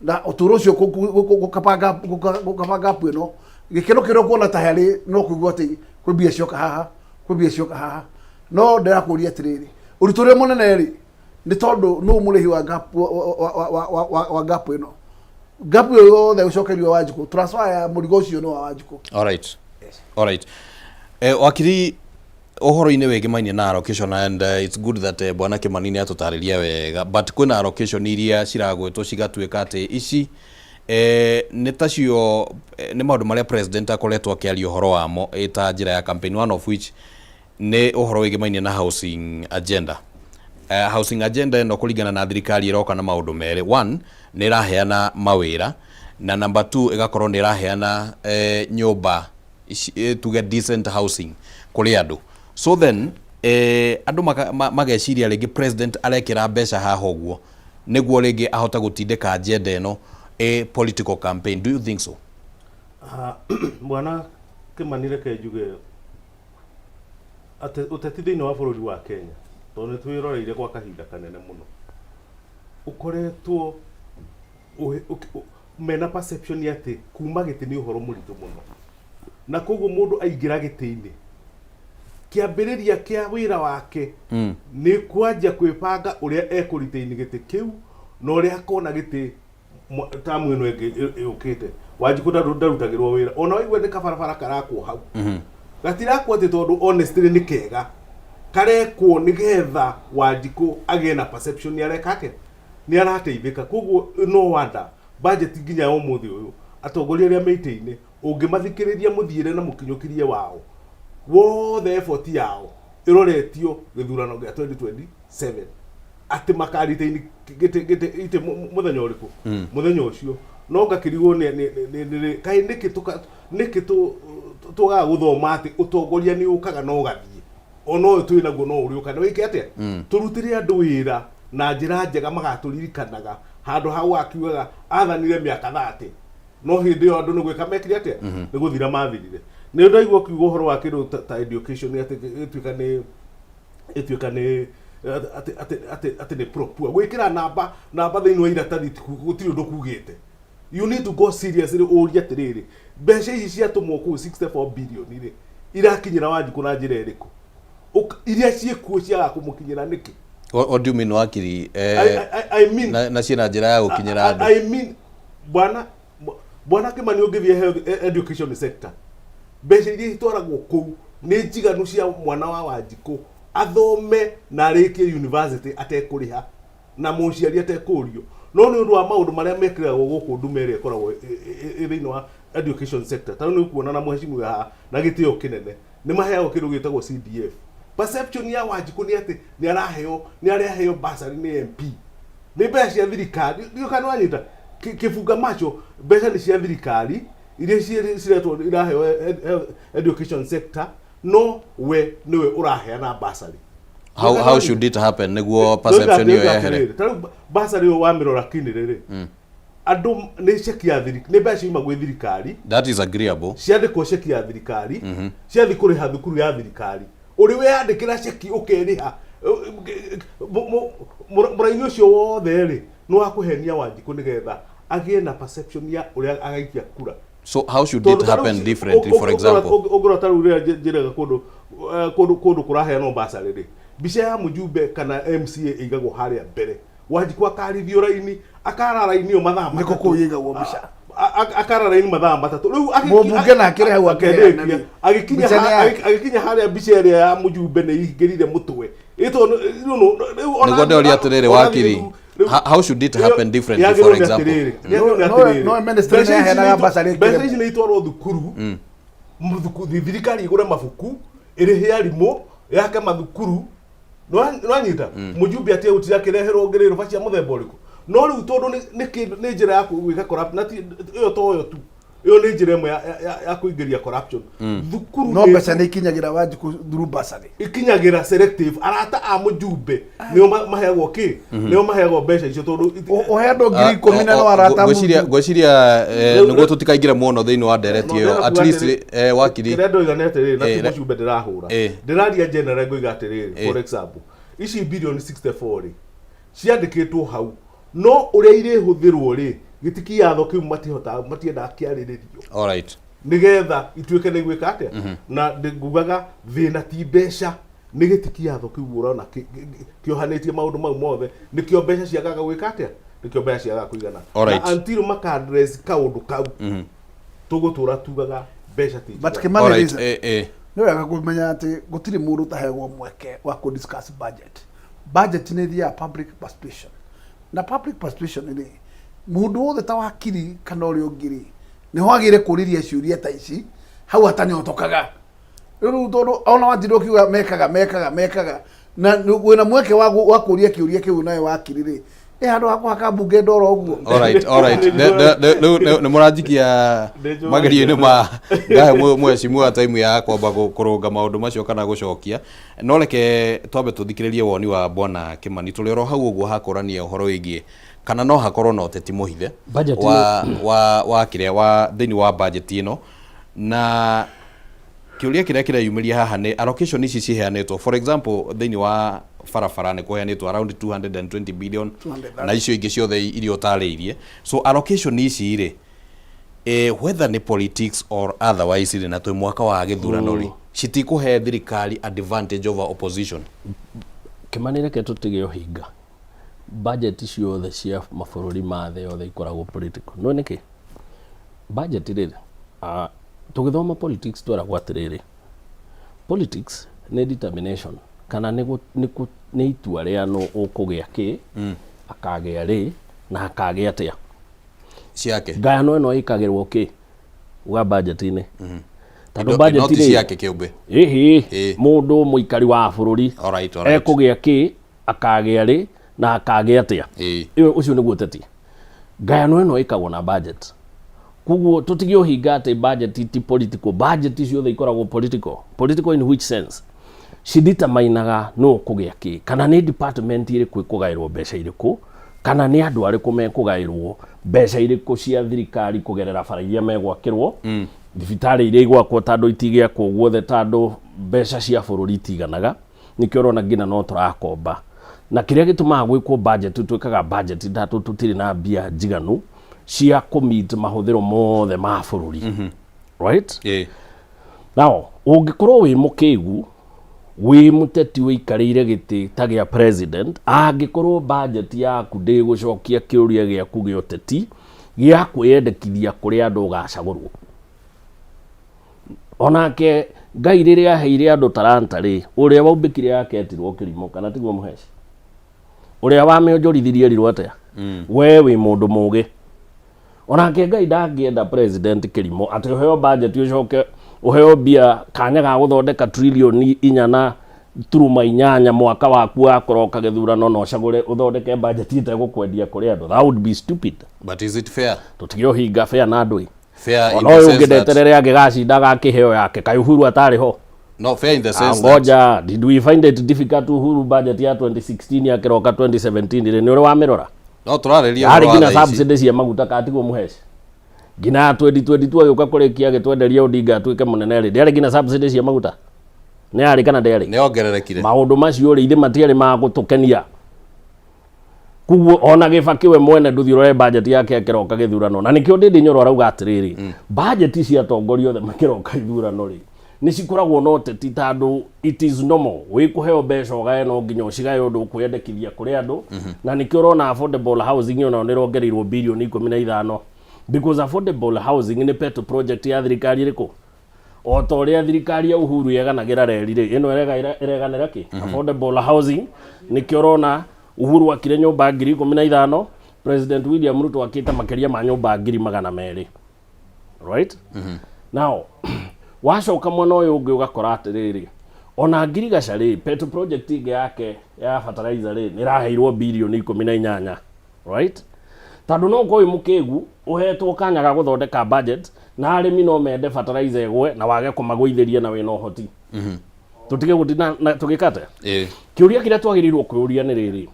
na ũtũũro ũcio gũkabanga apu ĩno gĩkeno kĩrĩa ũkuona ta harĩ no kũigua atĩ kwĩ mbia cioka haha, kwĩ mbia cioka haha. No ndĩrakũria atĩrĩrĩ, ũritũ ũrĩa mũnene rĩ, nĩ tondũ nũ mũrĩhi wa gap wa gap ĩno, gap ĩyo yothe gũcokerio Wanjikũ? Transfer ya mũrigo ũcio nĩ wa Wanjikũ. All right. All right. Wakiri, Ũhoro-inĩ wĩgĩmainie na allocation and it's good that Bwana Kĩmani nĩ atũtarĩria wega, but kwĩna allocation iria ciragwetwo cigatuĩka atĩ ici nĩ tacio nĩ maũndũ marĩa president akoretwo akĩaria ũhoro wamo ĩ ta njĩra ya campaign, one of which nĩ ũhoro wĩgĩmainie na housing agenda. Housing agenda ĩno kũringana na thirikari ĩroka na maũndũ merĩ. One, nĩ ĩraheana mawĩra, na number two ĩgakorwo nĩ ĩraheana nyũmba tuge decent housing kũrĩ andũ. So then andũ mageciria rĩngĩ president arekĩra mbeca haha ũguo nĩguo rĩngĩ ahote gũtindĩka agenda ĩno a political campaign. Do you think so? Ah, Bwana Kĩmani, reke njuge atĩ ũteti thĩinĩ wa bũrũri wa Kenya, tondũ nĩ twĩroreire gwa kahinda kanene mũno, ũkoretwo mena perception atĩ kuma gĩtĩ nĩ ũhoro mũritũ mũno, na koguo mũndũ aingĩra gĩtĩ-inĩ, kĩambĩrĩria kĩa wĩra wake nĩ kwanjia kwĩbanga ũrĩa ekũretain gĩtĩ kĩu na ũrĩa akona gĩtĩ tamu ĩno ĩngĩ ĩũkĩte. Wanjikũ ndarutagĩrwo wĩra, ona waigua nĩ kabarabara karakwo hau, gatirakwo atĩ tondũ honestly nĩ kega, karekwo nĩgetha Wanjikũ agĩe na perception nĩ areka atĩa, nĩ arateithĩka. Koguo no wonder budget nginya ya ũmũthĩ ũyũ, atongoria arĩa me itĩ-inĩ, ũngĩmathikĩrĩria mũthiĩre na mũkinyũkirie wao wothe, effort yao ĩroretio gĩthurano gĩa 2027, atĩ makaretain gĩtĩ itĩ mũthenya ũrĩkũ, mũthenya ũcio. No ngakĩrigwo nĩ kaĩ nĩkĩ nĩkĩ tũgaga gũthoma atĩ ũtongoria nĩ ũkaga na ũgathiĩ, ona ũyũ twĩ naguo no ũrĩũka na wĩke atĩa. Tũrutĩre andũ wĩra na njĩra njega magatũririkanaga, handũ ha wakiugaga athanire mĩaka 30, no hĩndĩ ĩyo andũ nĩ gwĩka mekire atĩa, nĩ gũthira mathirire. Nĩ ndaigua ũkiuga ũhoro wa kĩndũ ta education, atĩ ĩtuĩka nĩ ĩtuĩka nĩ atĩ nĩ pro poor. Gwĩkĩra namba thĩinĩ wa iratathi gũtirĩ ũndũ kugĩte. You need to go seriously, ũrie atĩrĩrĩ, mbeca ici ciatũmwo kũu 64 billion rĩ, irakinyĩra Wanjikũ na njĩra ĩrĩkũ? Iria ciĩkuo ciaga kũmũkinyĩra nĩkĩ? What do you mean, wakiri? I mean na ciĩna njĩra ya gũkinyĩra andũ. I mean, bwana Kĩmani, ũngĩthiĩ health education sector, mbeca iria itwaragwo kũu nĩ njiganu cia mwana wa Wanjikũ athome na arĩkie university atekũrĩha na mũciari atekũrio, no nĩ ũndũ wa maũndũ marĩa mekĩragwo gũkũ ndume ĩrĩa ĩkoragwo ĩ thĩinĩ wa education sector. Ta rĩu nĩ ũkuona na mheshimiwa haha na gĩtĩo kĩnene nĩ maheagwo kĩndũ gĩtagwo CDF. Perception ya Wanjikũ nĩ atĩ nĩ araheo bursary nĩ MP, nĩ mbeca cia thirikari. Ndiũ kana wanyita kĩbunga macho, mbeca nĩ cia thirikari iria ciretwo iraheo education sector, no we nĩwe ũraheana bursary. How should it happen nĩguo perception ĩyo yehere? Ta rĩu bursary ĩyo wamĩrora kinĩrĩ rĩ, andũ nĩ ceki ya thirikari, nĩ mbeca ciuma gwĩ thirikari. That is agreeable. Ciandĩkwo ceki ya thirikari, ciathiĩ kũrĩha thukuru ya thirikari. Ũrĩ weyandĩkĩra ceki ũkerĩha mũraini ũcio wothe rĩ, nĩ wa kũhenia Wanjikũ nĩgetha agĩe na perception ya ũrĩa agaikia kura. So how should it happen differently, for example? Ũngĩrora ta rĩu rĩrĩa njĩraga kũndũ kũraheanwo bursary rĩ, mbica ya mũjumbe kana MCA ĩigagwo harĩa mbere. Wanjikũ akarithio raini, akara raini ĩyo mathaa Nĩkũ 3. Kũu ĩigagwo mbica? Akara raini mathaa 3 rĩu. Mũmbunge nake arĩ hau akĩheana akĩrĩkia rĩ. Agĩkinya Mbica nĩ yake. Agĩkinya harĩa mbica ĩrĩa ya mũjumbe nĩ ingĩrire mũtwe. Nĩguo ndĩroria atĩrĩrĩ, wakiri, how should it happen differently, for example? No ministry nĩ yaheanaga bursary. Mbeca ici nĩ itwarwo thukuru, thirikari ĩgũre mabuku, ĩrĩhe arimũ, yake mathukuru. Nĩwanyita mũjumbe atige gũtinda akĩreherwo ngĩrĩrũba cia mũthemba ũrĩkũ. No rĩu tondũ nĩ njĩra ya gwĩka corrupt, na ĩyo to yo tu, ĩyo nĩ njĩra ĩmwe ya kũingĩria corruption thukuru. No mbeca nĩ ikinyagĩra Wanjikũ through bursary? Ikinyagĩra selective, arata a mũjumbe nĩo maheagwo kĩ, nĩo maheagwo mbeca icio tondũ Ũhe andũ 10,000 na no arata. Ngwĩciria nĩguo tũtikaingĩre mũno thĩinĩ wa ndereti ĩyo, at least wakiri Kĩrĩa ndoiga nĩ atĩrĩrĩ, na ti mũcumbe ndĩrahũra, ndĩraria general. Ngoiga atĩrĩrĩ, for example, ici bilioni 64 rĩ, ciandĩkĩtwo hau, no ũrĩa irĩhũthĩrwo rĩ, gĩti kĩatho kĩu matihotaga, matiendaga kĩarĩrĩrio, All right. Nĩgetha ituĩke nĩ gwĩka atĩa. Na ngugaga thĩna ti mbeca, nĩ gĩti kĩatho kĩu ũrona kĩohanĩtie maũndũ mau mothe, nĩkĩo mbeca ciagaga gwĩka atĩa, nĩkĩo mbeca ciagaga kũigana. Na until maka address kaũndũ kau, tũgũtũra tugaga mbeca ti But njiganu. Kimani, All right. listen. Nĩ wega kũmenya atĩ gũtirĩ mũndũ ũtaheagwo mweke wa kũ discuss budget. Budget nĩ ĩthiaga public participation. Na public participation rĩ, mũndũ wothe ta wakiri kana ũrĩa ũngĩ rĩ, nĩ wagĩrĩire kũrĩria ciũria ta ici hau atanyotokaga. Rĩu tondũ ona watinda ũkiuga mekaga mekaga mekaga na wĩna mweke wa wa kũria kĩũria kĩu nawe wakiri rĩ, ĩ handũ ha kũhaka mbunge ndoro ũguo. Alright, alright. Rĩu nĩ mũranjikia magerio-inĩ ma ngahe mheshimiwa time ya kwamba kũrũnga maũndũ macio kana gũcokia. No reke twambe tũthikĩrĩrie woni wa bwana Kimani tũrĩ oro hau ũguo hakũrania ũhoro wĩgiĩ kana no hakorwo na ũteti mũhithe Budget wa wa wa kĩrĩa wa thĩinĩ wa budget ĩno na kĩũria kĩrĩa kĩreyumĩria haha nĩ allocation ici ciheanĩtwo, for example, thĩinĩ wa barabara nĩ kũheanĩtwo around 220 billion 230. Na icio ingĩ ciothe iria ũtarĩirie. So allocation ici rĩ, whether nĩ politics or otherwise rĩ, na twĩ mwaka wa gĩthurano rĩ, citikũhe thirikari advantage over opposition? Kĩmani, reke tũtige ũhinga. Budget ciothe cia mabũrũri ma thĩ yothe ikoragwo political. No nĩkĩ budget rĩrĩ, tũgĩthoma politics tweragwo atĩrĩrĩ, politics nĩ determination kana nĩ itua rĩa nũ ũkũgĩa kĩ, akagĩa rĩ na akagĩa atĩa. Ciake. Ngayano ĩno ĩkagĩrwo kĩ uga budget-inĩ, tondũ Indo budget ti rĩ, ciake kĩũmbe. Ĩhĩ, mũndũ mũikari wa bũrũri Alright. ekũgĩa kĩ, akagĩa rĩ na akagĩa atĩa. Ĩyo ũcio nĩguo ũteti. Ngayano ĩno ĩkagwo na budget. Koguo tũtige ũhinga atĩ budget ti political. Budget ciothe ikoragwo political. Political in which sense? Cideterminaga nũ ũkũgĩa kĩ, kana nĩ department ĩrĩkũ ĩkũgaĩrwo mbeca irĩkũ, kana nĩ andũ arĩkũ mekũgaĩrwo mbeca irĩkũ cia thirikari kũgerera bara iria megwakĩrwo, thibitarĩ iria igwakwo, tondũ itigĩakwo guothe, tondũ mbeca cia bũrũri itiganaga. Nĩkĩo ũrona nginya no tũrakomba, na kĩrĩa gĩtũmaga gwĩkwo budget, twĩkaga budget tondũ tũtirĩ na mbia njiganu cia kũ-meet mahũthĩro mothe ma bũrũri, right? Now ũngĩkorwo wĩ mũkĩgu, wĩ mũteti wĩikarĩire gĩtĩ ta gĩa president, angĩkorwo budget yaku ndĩgũcokia kĩũria gĩaku gĩa ũteti gĩa kwĩyendekithia kũrĩ andũ ũgacagũrwo, onake Ngai rĩrĩa aheire andũ taranta rĩ, ũrĩa waumbĩkire yake etirwo kĩrimũ, kana tiguo mũheci? Ũrĩa wamĩonjorithirie erirwo atĩa? We wĩ mũndũ mũgĩ. Onake Ngai ndangĩenda president kĩrimũ, atĩ ũheo budget, ũcoke ũheo mbia kanya ga gũthondeka 4.8 trilioni mwaka waku wa kũroka gĩthurano, na ũcagũre ũthondeke budget ĩtegũkwendia kũrĩ andũ. That would be stupid. But is it fair? Tũtige ũhinga fair na andũ ĩ. Fair in Ona the ũyũ sense ũngĩ that ndeterere angĩgacinda agakĩheo yake. Kaĩ Uhuru atarĩ ho? No, fair in the sense that Ngoja, did we find it difficult? Uhuru budget ya 2016 yakĩroka 2017 rĩ, nĩ ũrĩ wamĩrora? No tũrarĩria Yarĩ ũhoro wa nginya thaa ici. subsidy cia maguta, katiguo mũheci? Nginya 2022 agĩũka kũrĩkia agĩtwenderia Odinga atuĩke mũnene rĩ, ndĩarĩ nginya subsidy cia maguta? Nĩ yarĩ kana ndĩarĩ? Nĩ ongererekire. Maũndũ macio rĩ, ithe matiarĩ ma gũtũkenia. Koguo ona Gĩbakĩ we mwene, ndũthiĩ ũrore budget yake akĩroka gĩthurano, na nĩkĩo Ndĩndĩ Nyoro arauga atĩrĩrĩ, budget cia atongoria othe makĩroka ithurano rĩ, nĩ cikoragwo na ũteti, tondũ it is normal wĩ kũheo mbeca ũgae, no nginya ũcigae ũndũ ũkwĩyendekithia kũrĩ andũ. Na nĩkĩo ũrona affordable housing onayo nĩ ĩrongereirwo 15 bilioni, because affordable housing nĩ pet project ya thirikari ĩrĩkũ. O ta ũrĩa thirikari ya Uhuru yeganagĩra reri rĩ, ĩno ĩreganĩra kĩ? Affordable housing. Nĩkĩo ũrona Uhuru akire nyũmba 15,000, President William Ruto akĩte makĩria ma nyũmba 200,000, right? Now wacoka mwena ũyũ ũngĩ ũgakora atĩrĩrĩ, ona ngirigaca rĩ, pet project ĩngĩ yake ya fertilizer rĩ, nĩ ĩraheirwo 18 bilioni, right? Tondũ no ũkorwo wĩ mũkĩgu, ũhetwo kanya ga gũthondeka budget, na arĩmi no mende fertilizer ĩgwe na wage kũmagũithĩria na wĩna ũhoti. Tũtige gũtinda na tũgĩkate. Kĩũria kĩrĩa twagĩrĩirwo kwĩũria nĩ rĩrĩ: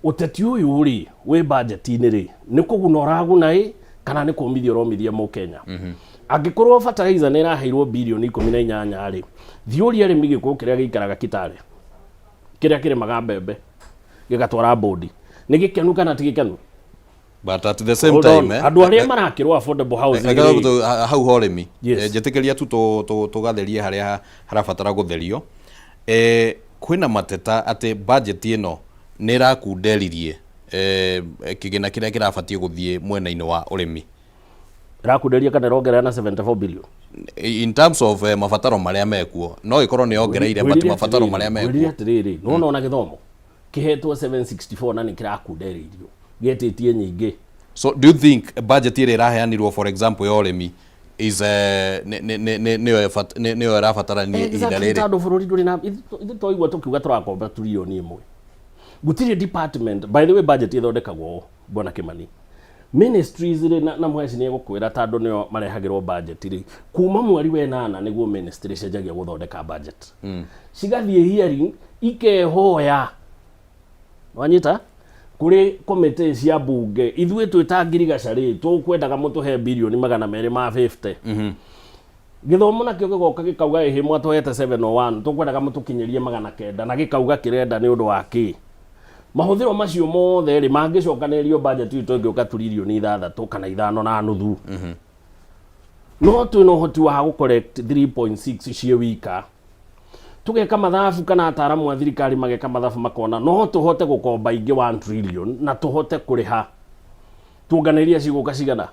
ũteti ũyũ rĩ wĩ budget-inĩ rĩ, nĩ kũguna ũraguna ĩ, kana nĩ kũmithia ũromithia mũkenya? Angĩkorwo fertilizer nĩ ĩraheirwo 18 bilioni rĩ, thiĩ ũrie arĩmi gĩkũyũ kĩrĩa gĩikaraga Kitale, kĩrĩa kĩrĩmaga mbembe gĩgatwara bũndi, nĩ gĩkenu kana ti gĩkenu? But at the same Hold on. time, Andũ arĩa marakĩrwo affordable housing Reke rĩ, hau ho ũrĩmi. Njĩtĩkĩria tu tũgatherie harĩa harabatara gũtherio. Kwĩna mateta atĩ budget ĩno nĩ ĩrakunderirie kĩgĩna kĩrĩa kĩrabatiĩ gũthiĩ mwena-inĩ wa ũrĩmi. Ĩrakunderia kana ĩrongerera na 74 billion? In terms of mabataro marĩa mekuo, no ĩkorwo nĩ yongereire, but mabataro marĩa mekuo. Ngwĩrire atĩrĩrĩ, nona ona gĩthomo kĩhetwo 764 na nĩ kĩrakundereirio gĩetĩtie nyingĩ. So do you think budget ĩrĩa ĩraheanirwo, for example, ya ũrĩmi is nĩyo nĩyo ĩrabatarania ihinda Exactly, rĩrĩ? Tondũ bũrũri ndũrĩ na ithuĩ twaigua tũkiuga tũrakomba turioni 1, gũtirĩ department. By the way, budget ĩthondekagwo ũũ, bwana Kimani, ministries rĩ, na Mũheci nĩ egũkwĩra tondũ nĩo marehagĩrwo budget rĩ, kuma mweri wa ĩnana nĩguo ministry cenjagia gũthondeka budget. Cigathiĩ hearing, ikehoya, wanyita, kũrĩ komĩtĩ cia mbunge, ithuĩ twĩ ta ngirigaca rĩ, tũkwendaga mũtũhe birioni 250. Gĩthomo nakĩo gĩgoka gĩkauga, ĩhĩ, mwatũhete 701, tũkwendaga mũtũkinyĩrie 900, na gĩkauga kĩrenda nĩ ũndũ wa kĩ. Mahũthĩro macio mothe rĩ, mangĩcokanĩrĩrio, budget itũ ĩngĩũka turirioni 6 kana 5.5. No twĩna ũhoti wa gũ collect 3.6 ciĩ wika. Tũgeka mathabu, kana ataramu a thirikari mageka mathabu, makona no tũhote gũkomba ingĩ 1 trillion na tũhote kũrĩha. Tuonganĩria cigũka cigana?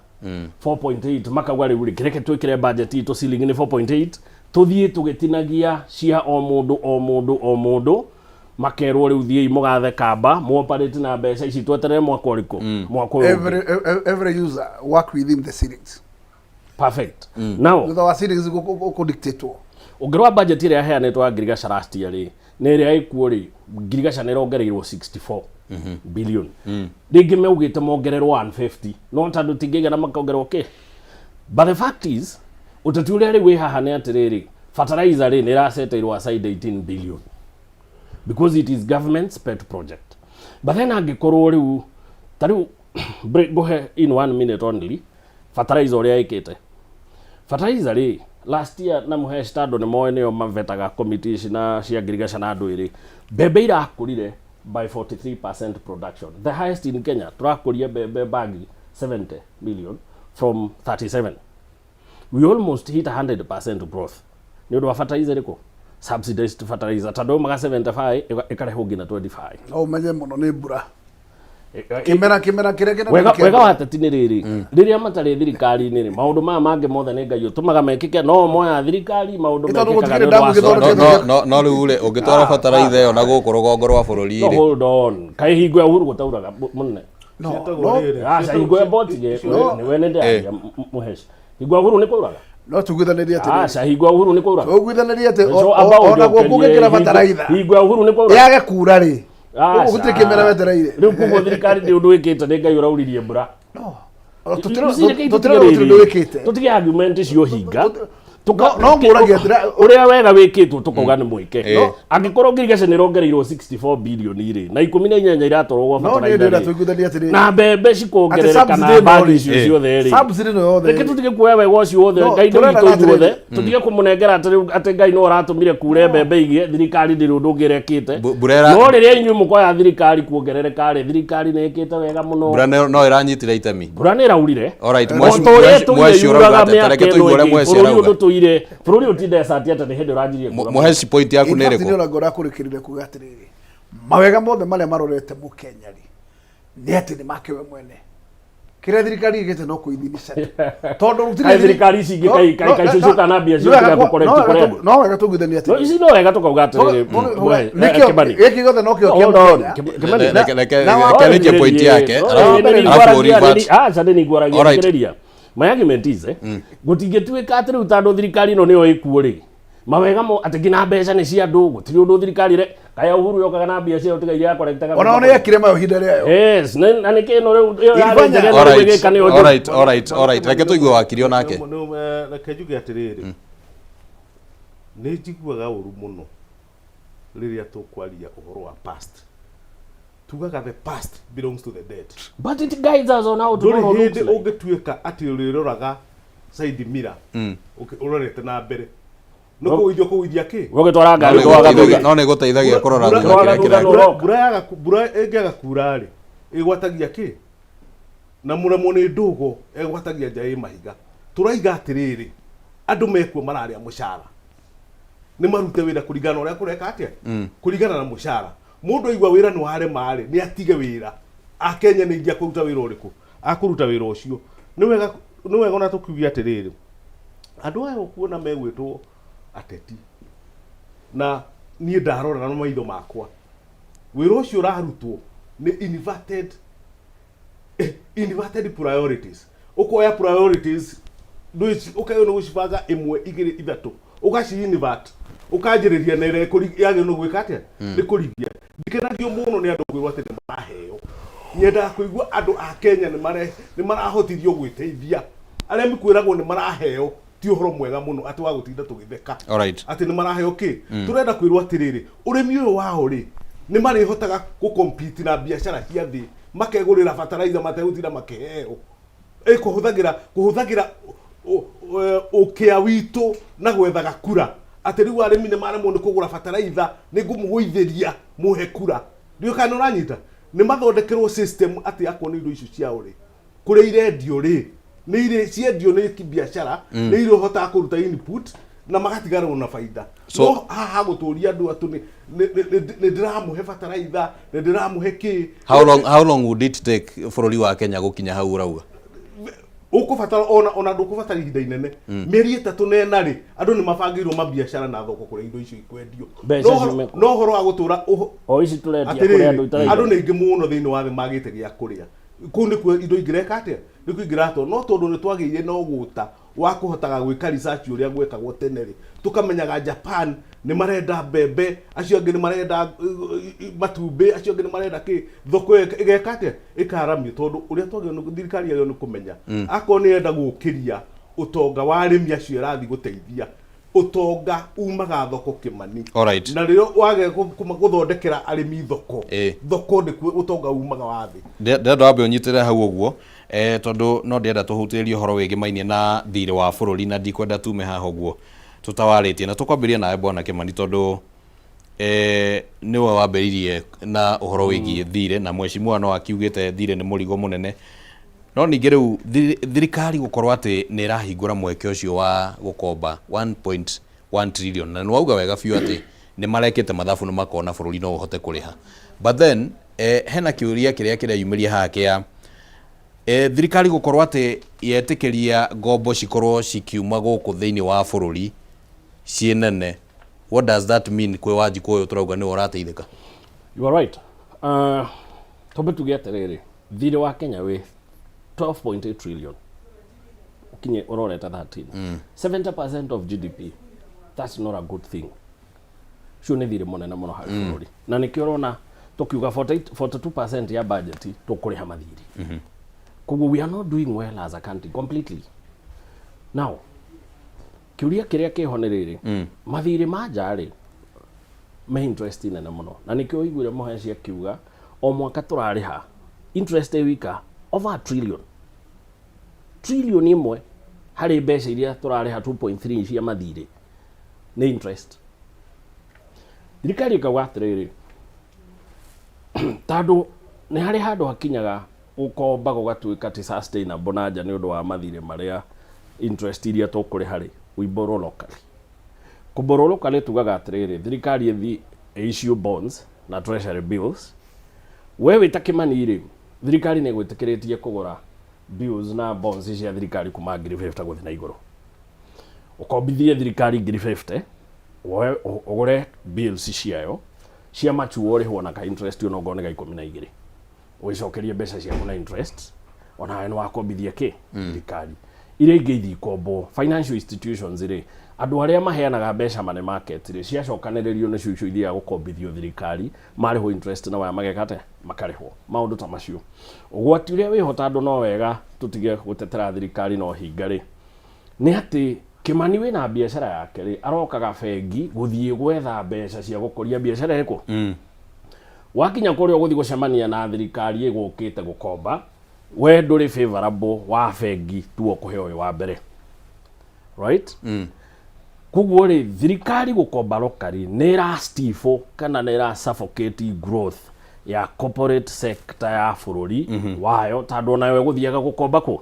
4.8. Makauga rĩu rĩ, kĩreke twĩkĩre budget itũ ceiling nĩ 4.8, tũthiĩ tũgĩtinagia cia o mũndũ, o mũndũ, o mũndũ. Makerwo rĩu thiĩi mũgathe kamba muoperate na mbeca ici, tweterere mwaka ũrĩkũ, mwaka ũyũ ũngĩ. Every user work within the ceilings. Perfect. Now thutha wa ceilings kũdictatwo. Ũngĩrora budget ĩrĩa yaheanĩtwo ya ngirigaca last year rĩ, na ĩrĩa ĩkuo rĩ, ngirigaca nĩ ĩrongereirwo 64 billion. Rĩngĩ meugĩte mongererwo 150, no tondũ tingĩigana makongererwo kĩ. But the fact is, ũteti ũrĩa rĩu wĩ haha nĩ atĩrĩrĩ, fertilizer rĩ, nĩ ĩraceteirwo aside 18 billion because it is government's pet project. But then angĩkorwo rĩu ta rĩu ngũhe in one minute only, fertilizer ũrĩa ĩkĩte fertilizer rĩ, last year, na Mũhesh tondũ nĩ moĩ nĩo mavetaga committee ici na cia ngirigaca na andũ ĩrĩ, mbembe irakũrire by 43% production, the highest in Kenya. Tũrakũria mbembe bagi 70 million from 37. We almost hit 100% growth nĩ ũndũ wa fertilizer ĩrĩkũ? Subsidized fertilizer, tondũ umaga 75 ĩkarehwo nginya 25. No ũmenye mũno nĩ mbura, kĩmera kĩrĩa kĩnene Wega kĩa wega mbura. wa ateti nĩ rĩrĩ, rĩrĩa matarĩ thirikari-inĩ rĩ, maũndũ maya mangĩ mothe nĩ Ngai ũtũmaga mekĩke, no moya thirikari maũndũ Ĩ tondũ mekĩkaga gũtikĩrĩ nĩ ũndũ ndamu wa gĩthondeketwo. No rĩu rĩ, ũngĩtwara bataraitha ĩyo na gũkũ rũgongo rwa bũrũri No, rĩ? hold on, kaĩ hingo ya Uhuru gũtauraga mũnene? No, Ciĩtagwo no. rĩrĩ, Aca, hingo ya botige nĩwe nĩ ndĩraria, Mũhesh, hingo ya Uhuru nĩ kwauraga? No tugithanĩrie atĩrĩrĩ. Aca, hingo ya Uhuru nĩ kwauraga. Tugithanĩrie atĩ So, amba ona ũnjokerie, guoku ũngĩkĩra bataraitha hingo ya Uhuru nĩ kwauraga? yage kura rĩ, Aca. gũtirĩ kĩmera wetereire. Rĩu koguo thirikari ndĩ ũndũ ĩkĩte, nĩ Ngai ũrauririe mbura. Tũtirona gũtirĩ ũndũ wĩkĩte. Tũtige argument cio hinga. No ngũragia atĩrĩ- Ũrĩa wega wĩkĩtwo tũkauga nĩ mwĩke. No. Angĩkorwo ngirigaca nĩ ĩrongereirwo 64 billion rĩ, na 18 iratwarwo gwa No niĩ bataraitha ndĩrenda rĩ, tũiguithanie atĩrĩrĩ. na mbembe cikongerereka Atĩ na subsidy ĩno mbagi rĩ, icio ciothe rĩ, subsidy ĩno yothe reke rĩ. tũtige kuoya wega ũcio wothe. No, Ngai tũrenda ndũgitũ ithuothe, atĩrĩrĩ. tũtige kũmũnengera atĩ rĩu atĩ Ngai no aratũmire kure mbembe igĩe, thirikari ndĩrĩ ũndũ ũngĩ ĩrekĩte. Mbura ĩra- No rĩrĩa inyuĩ mũkoya thirikari kuongerereka rĩ, thirikari nĩ ĩkĩte wega mũno. Mbura no ĩranyitire itemi. Mbura nĩ ĩraurire. Alright, O ta ũrĩa tũire Mweshi ũrauga yuraga atĩa? mĩaka Tareke ĩno tũigue ũrĩa ĩngĩ, Mweshi bũrũri arauga. ũyũ ndũtũire, bũrũri ũyũ ti desert atĩ nĩ hĩndĩ ũranjirie kura. Mũheshi, point yaku In nĩ fact, ĩrĩkũ? nĩ ona ngora kũrĩkĩrĩria kuga atĩrĩrĩ, mawega mothe marĩa marorete mũkenya rĩ, nĩ atĩ nĩ make we mwene. Kĩrĩa thirikari ĩgĩte no kũithinisha tu, tondũ gũtirĩ Kaĩ thirikari ici ingĩ kaĩ cũcũka na mbia cio tiga gũcorrect kũrĩa? No wega tũguithanie atĩrĩrĩ. No, ici no wega tũkauga atĩrĩrĩ, Nĩkĩo Kimani. gĩkĩ gĩothe nokĩo kĩa Hold on, mũkenya. Kimani. Reke arĩkie point yake, alafu revert. Aca, nĩ ningwaragia. Alright. Thikĩrĩria, my argument is, gũtingĩtuĩka atĩ rĩu tondũ thirikari ĩno nĩyo ĩkuo rĩ, mawega mo atĩ nginya mbeca nĩ cia andũ, gũtirĩ ũndũ thirikari ĩre kaya Uhuru yokaga na mbia ciayo tiga iria yakorektaga. Ona nĩ yekire mayo ihinda rĩayo. Yes, na nĩkĩ ĩno rĩu ĩyo yarĩ Ifanya. njega ĩno rĩu Alright, ĩgĩka nĩyo njũru? alright. Reke tũigue wakiri onake. Reke njuge atĩrĩrĩ, nĩ njiguaga ũru mũno rĩrĩa tũkwaria ũhoro wa past. Tugaga the past belongs to the dead. But it guides us on how Ndũrĩ tomorrow looks hĩndĩ like. ũngĩtuĩka atĩ ũrĩroraga side mirror ũrorete na mbere nĩ No. kũgũithia ũkũgũithia kĩ? We ũgĩtwara ngari No nĩ ndwaga gũteithagia- thutha. no nĩ gũteithagia kũrora Mbura- thutha kĩrĩa thutha kĩra- nĩ ũroka. Mbura ĩngĩaga kura rĩ, ĩgwatagia kĩ? Na mũremwo nĩ ndũgo egwatagia nja ĩ mahiga. Tũraiga atĩrĩrĩ, andũ mekuo mararĩa mũcara, nĩ marute wĩra kũringana na ũrĩa kũreka atĩa, kũringana na mũcara. Mũndũ aigua wĩra nĩ warema rĩ, nĩ atige wĩra. Akenya nĩ ingĩ akũruta wĩra ũrĩkũ, akũruta wĩra ũcio. Nĩ wega ona tũkiuge atĩrĩrĩ, Andũ aya ũkuona megwĩtwo ateti, na niĩ ndarora na maitho makwa, wĩra ũcio ũrarutwo nĩ inverted priorities. Ũkoya priorities ũkagĩrĩirwo nĩ gũcibanga ĩmwe, igĩrĩ, ithatũ, ũgaci invert, ũkanjĩrĩria na ĩrĩa yagĩrĩirwo nĩ gwĩka atĩa? Nĩ kũrigia. Ndikenagio mũno nĩ andũ kwĩrwo atĩ nĩ maraheo. Nyendaga kũigua andũ a Kenya nĩ marahotithio gwĩteithia. Arĩa kwĩragwo nĩ maraheo ti ũhoro mwega mũno atĩ wa gũtinda tũgĩtheka. Atĩ nĩ maraheo kĩ? Tũrenda kwĩrwo atĩrĩrĩ, ũrĩmi ũyũ wao rĩ, nĩ marĩhotaga gũ compete na biacara cia thĩ, makegũrĩra bataraitha mategũtinda makĩheo. Kũhũthagĩra ũkĩa witũ na gwethaga kura, atĩ rĩu arĩmi nĩ maremwo nĩ kũgũra bataraitha, nĩ ngũmũgũithĩria mũhe kura. Ndiũĩ kana nĩ ũranyita. Nĩ mathondekerwo system atĩ akorwo nĩ indo icio ciao rĩ, kũrĩa irendio rĩ, nĩ irĩ ciendio nĩ biacara, nĩ irĩhotaga kũruta input na magatigarwo na baida. No haha gũtũria andũ atũ nĩ ndĩramũhe bataraitha, nĩ ndĩramũhe kĩ. How long would it take bũrũri wa Kenya gũkinya hau ũrauga? Ũkũbatara ona ndũkũbatara ihinda inene. Mĩeri 3 na 4 rĩ, andũ nĩ mabangĩirwo mabiacara na thoko kũrĩa indo icio ikwendio. Mbeca ciume kũ? No ũhoro wa gũtũra O ici tũrendia kũrĩ atĩrĩrĩ, andũ itaraigana. Andũ nĩ aingĩ mũno thĩinĩ wa thĩ magĩte gĩa kũrĩa. Kũu nĩkuo indo ingĩreka atĩa, nĩkuo ingĩratwo. No tondũ nĩ twagĩire na ũgũta wa kũhotaga gwĩka research ũrĩa gwekagwo tene rĩ, tũkamenyaga Japan nĩ marenda mbembe, acio angĩ nĩ marenda matumbĩ, acio angĩ nĩ marenda kĩ, thoko ĩyo ĩgeka atĩa? Ĩkaramio. Tondũ ũrĩa twagĩrĩirwo thirikari yagĩrĩirwo nĩ kũmenya, akorwo nĩ ĩrenda gũkĩria ũtonga wa arĩmi acio ĩrathiĩ gũteithia, ũtonga umaga thoko, Kĩmani. Na rĩrĩa wage gũthondekera arĩmi thoko, thoko nĩkuo ũtonga umaga wa thĩ. Ndĩrenda wambe ũnyitĩrĩre hau ũguo, tondũ no ndĩrenda tũhutĩrĩrie ũhoro wĩgĩmainie na thirĩ wa bũrũri, na ndikwenda tume haha ũguo tũtawarĩtie, na tũkwambĩrĩria nawe, Bwana Kĩmani, tondũ nĩwe wambĩrĩirie na ũhoro wĩgiĩ thirĩ, na mheshimiwa no akiugĩte thirĩ nĩ mũrigo mũnene. No ningĩ rĩu thirikari gũkorwo atĩ nĩ ĩrahingũra mweke ũcio wa gũkomba 1.1 trillion, na nĩ wauga wega biũ atĩ nĩ marekĩte mathabu na makona bũrũri no ũhote kũrĩha, but then hena kĩũria kĩrĩa kĩreyumĩria haha kĩa thirikari gũkorwo atĩ yetĩkĩria ngombo cikorwo cikiuma gũkũ thĩinĩ wa bũrũri ciĩ nene. What does that mean kwĩ Wanjikũ ũyũ tũrauga nĩwe ũrateithĩka? You are right. Twambe tuge atĩrĩrĩ, thirĩ wa Kenya wĩ 12.8 trillion, ũkinye ũrorete 13, 70% of GDP. That's not a good thing. Ũcio nĩ thirĩ mũnene mũno harĩ bũrũri, na nĩkĩo ũrona tũkiuga 48, 42% ya budget tũkũrĩha mathirĩ. Koguo we are not doing well as a country completely. Now kĩũria kĩrĩa kĩho nĩ rĩrĩ, mathirĩ ma nja rĩ, me interest nene mũno, na nĩkĩo ũiguire Mũheci akiuga o mwaka tũrarĩha interest ĩ wika over a trillion, trillion 1 harĩ mbeca iria tũrarĩha 2.3 cia mathirĩ nĩ interest. Thirikari ĩkauga atĩrĩrĩ, tondũ nĩ harĩ handũ hakinyaga gũkomba gũgatuĩka ti sustainable na nja nĩ ũndũ wa mathirĩ marĩa, interest iria tũkũrĩha rĩ, we borrow locally. Kũborrow locally tugaga atĩrĩrĩ, thirikari ĩthi issue bonds na treasury bills. We wĩ ta Kĩmani rĩ, thirikari nĩ ĩgwĩtĩkĩrĩtie kũgũra bills na bonds cia thirikari kuma 50,000 gũthiĩ na igũrũ. Ũkombithie thirikari 50,000, woe ũgũre bills ciayo cia mature, ũrĩhwo na ka interest onokorwo nĩ ga 12, ũgĩcokerie mbeca ciaku na interest. Onawe nĩ wakombithia kĩ thirikari. Iria ingĩ ithi ikombo financial institutions rĩ, andũ arĩa maheanaga mbeca money market rĩ, ciacokanĩrĩrio nĩcio icio ithiaga gũkombithio thirikari, marĩhwo interest na waya mageka atĩa? Makarĩhwo. Maũndũ ta macio, ũgwati ũrĩa wĩho, tondũ no wega tũtige gũtetera thirikari no hinga rĩ, nĩ atĩ Kĩmani wĩna biacara yake rĩ, arokaga bengi gũthiĩ gwetha mbeca cia gũkũria biacara ĩrĩkũ. Wakinya kũrĩa ũgũthiĩ gũcemania na thirikari ĩgũkĩte gũkomba, we ndũrĩ favorable wa bengi tuo kũhe ũyũ wa mbere, right? Koguo rĩ, thirikari gũkomba locally nĩ ĩra stifle kana nĩ ĩra suffocate growth ya corporate sector ya bũrũri wayo, tondũ onayo ĩgũthiaga gũkomba kũ.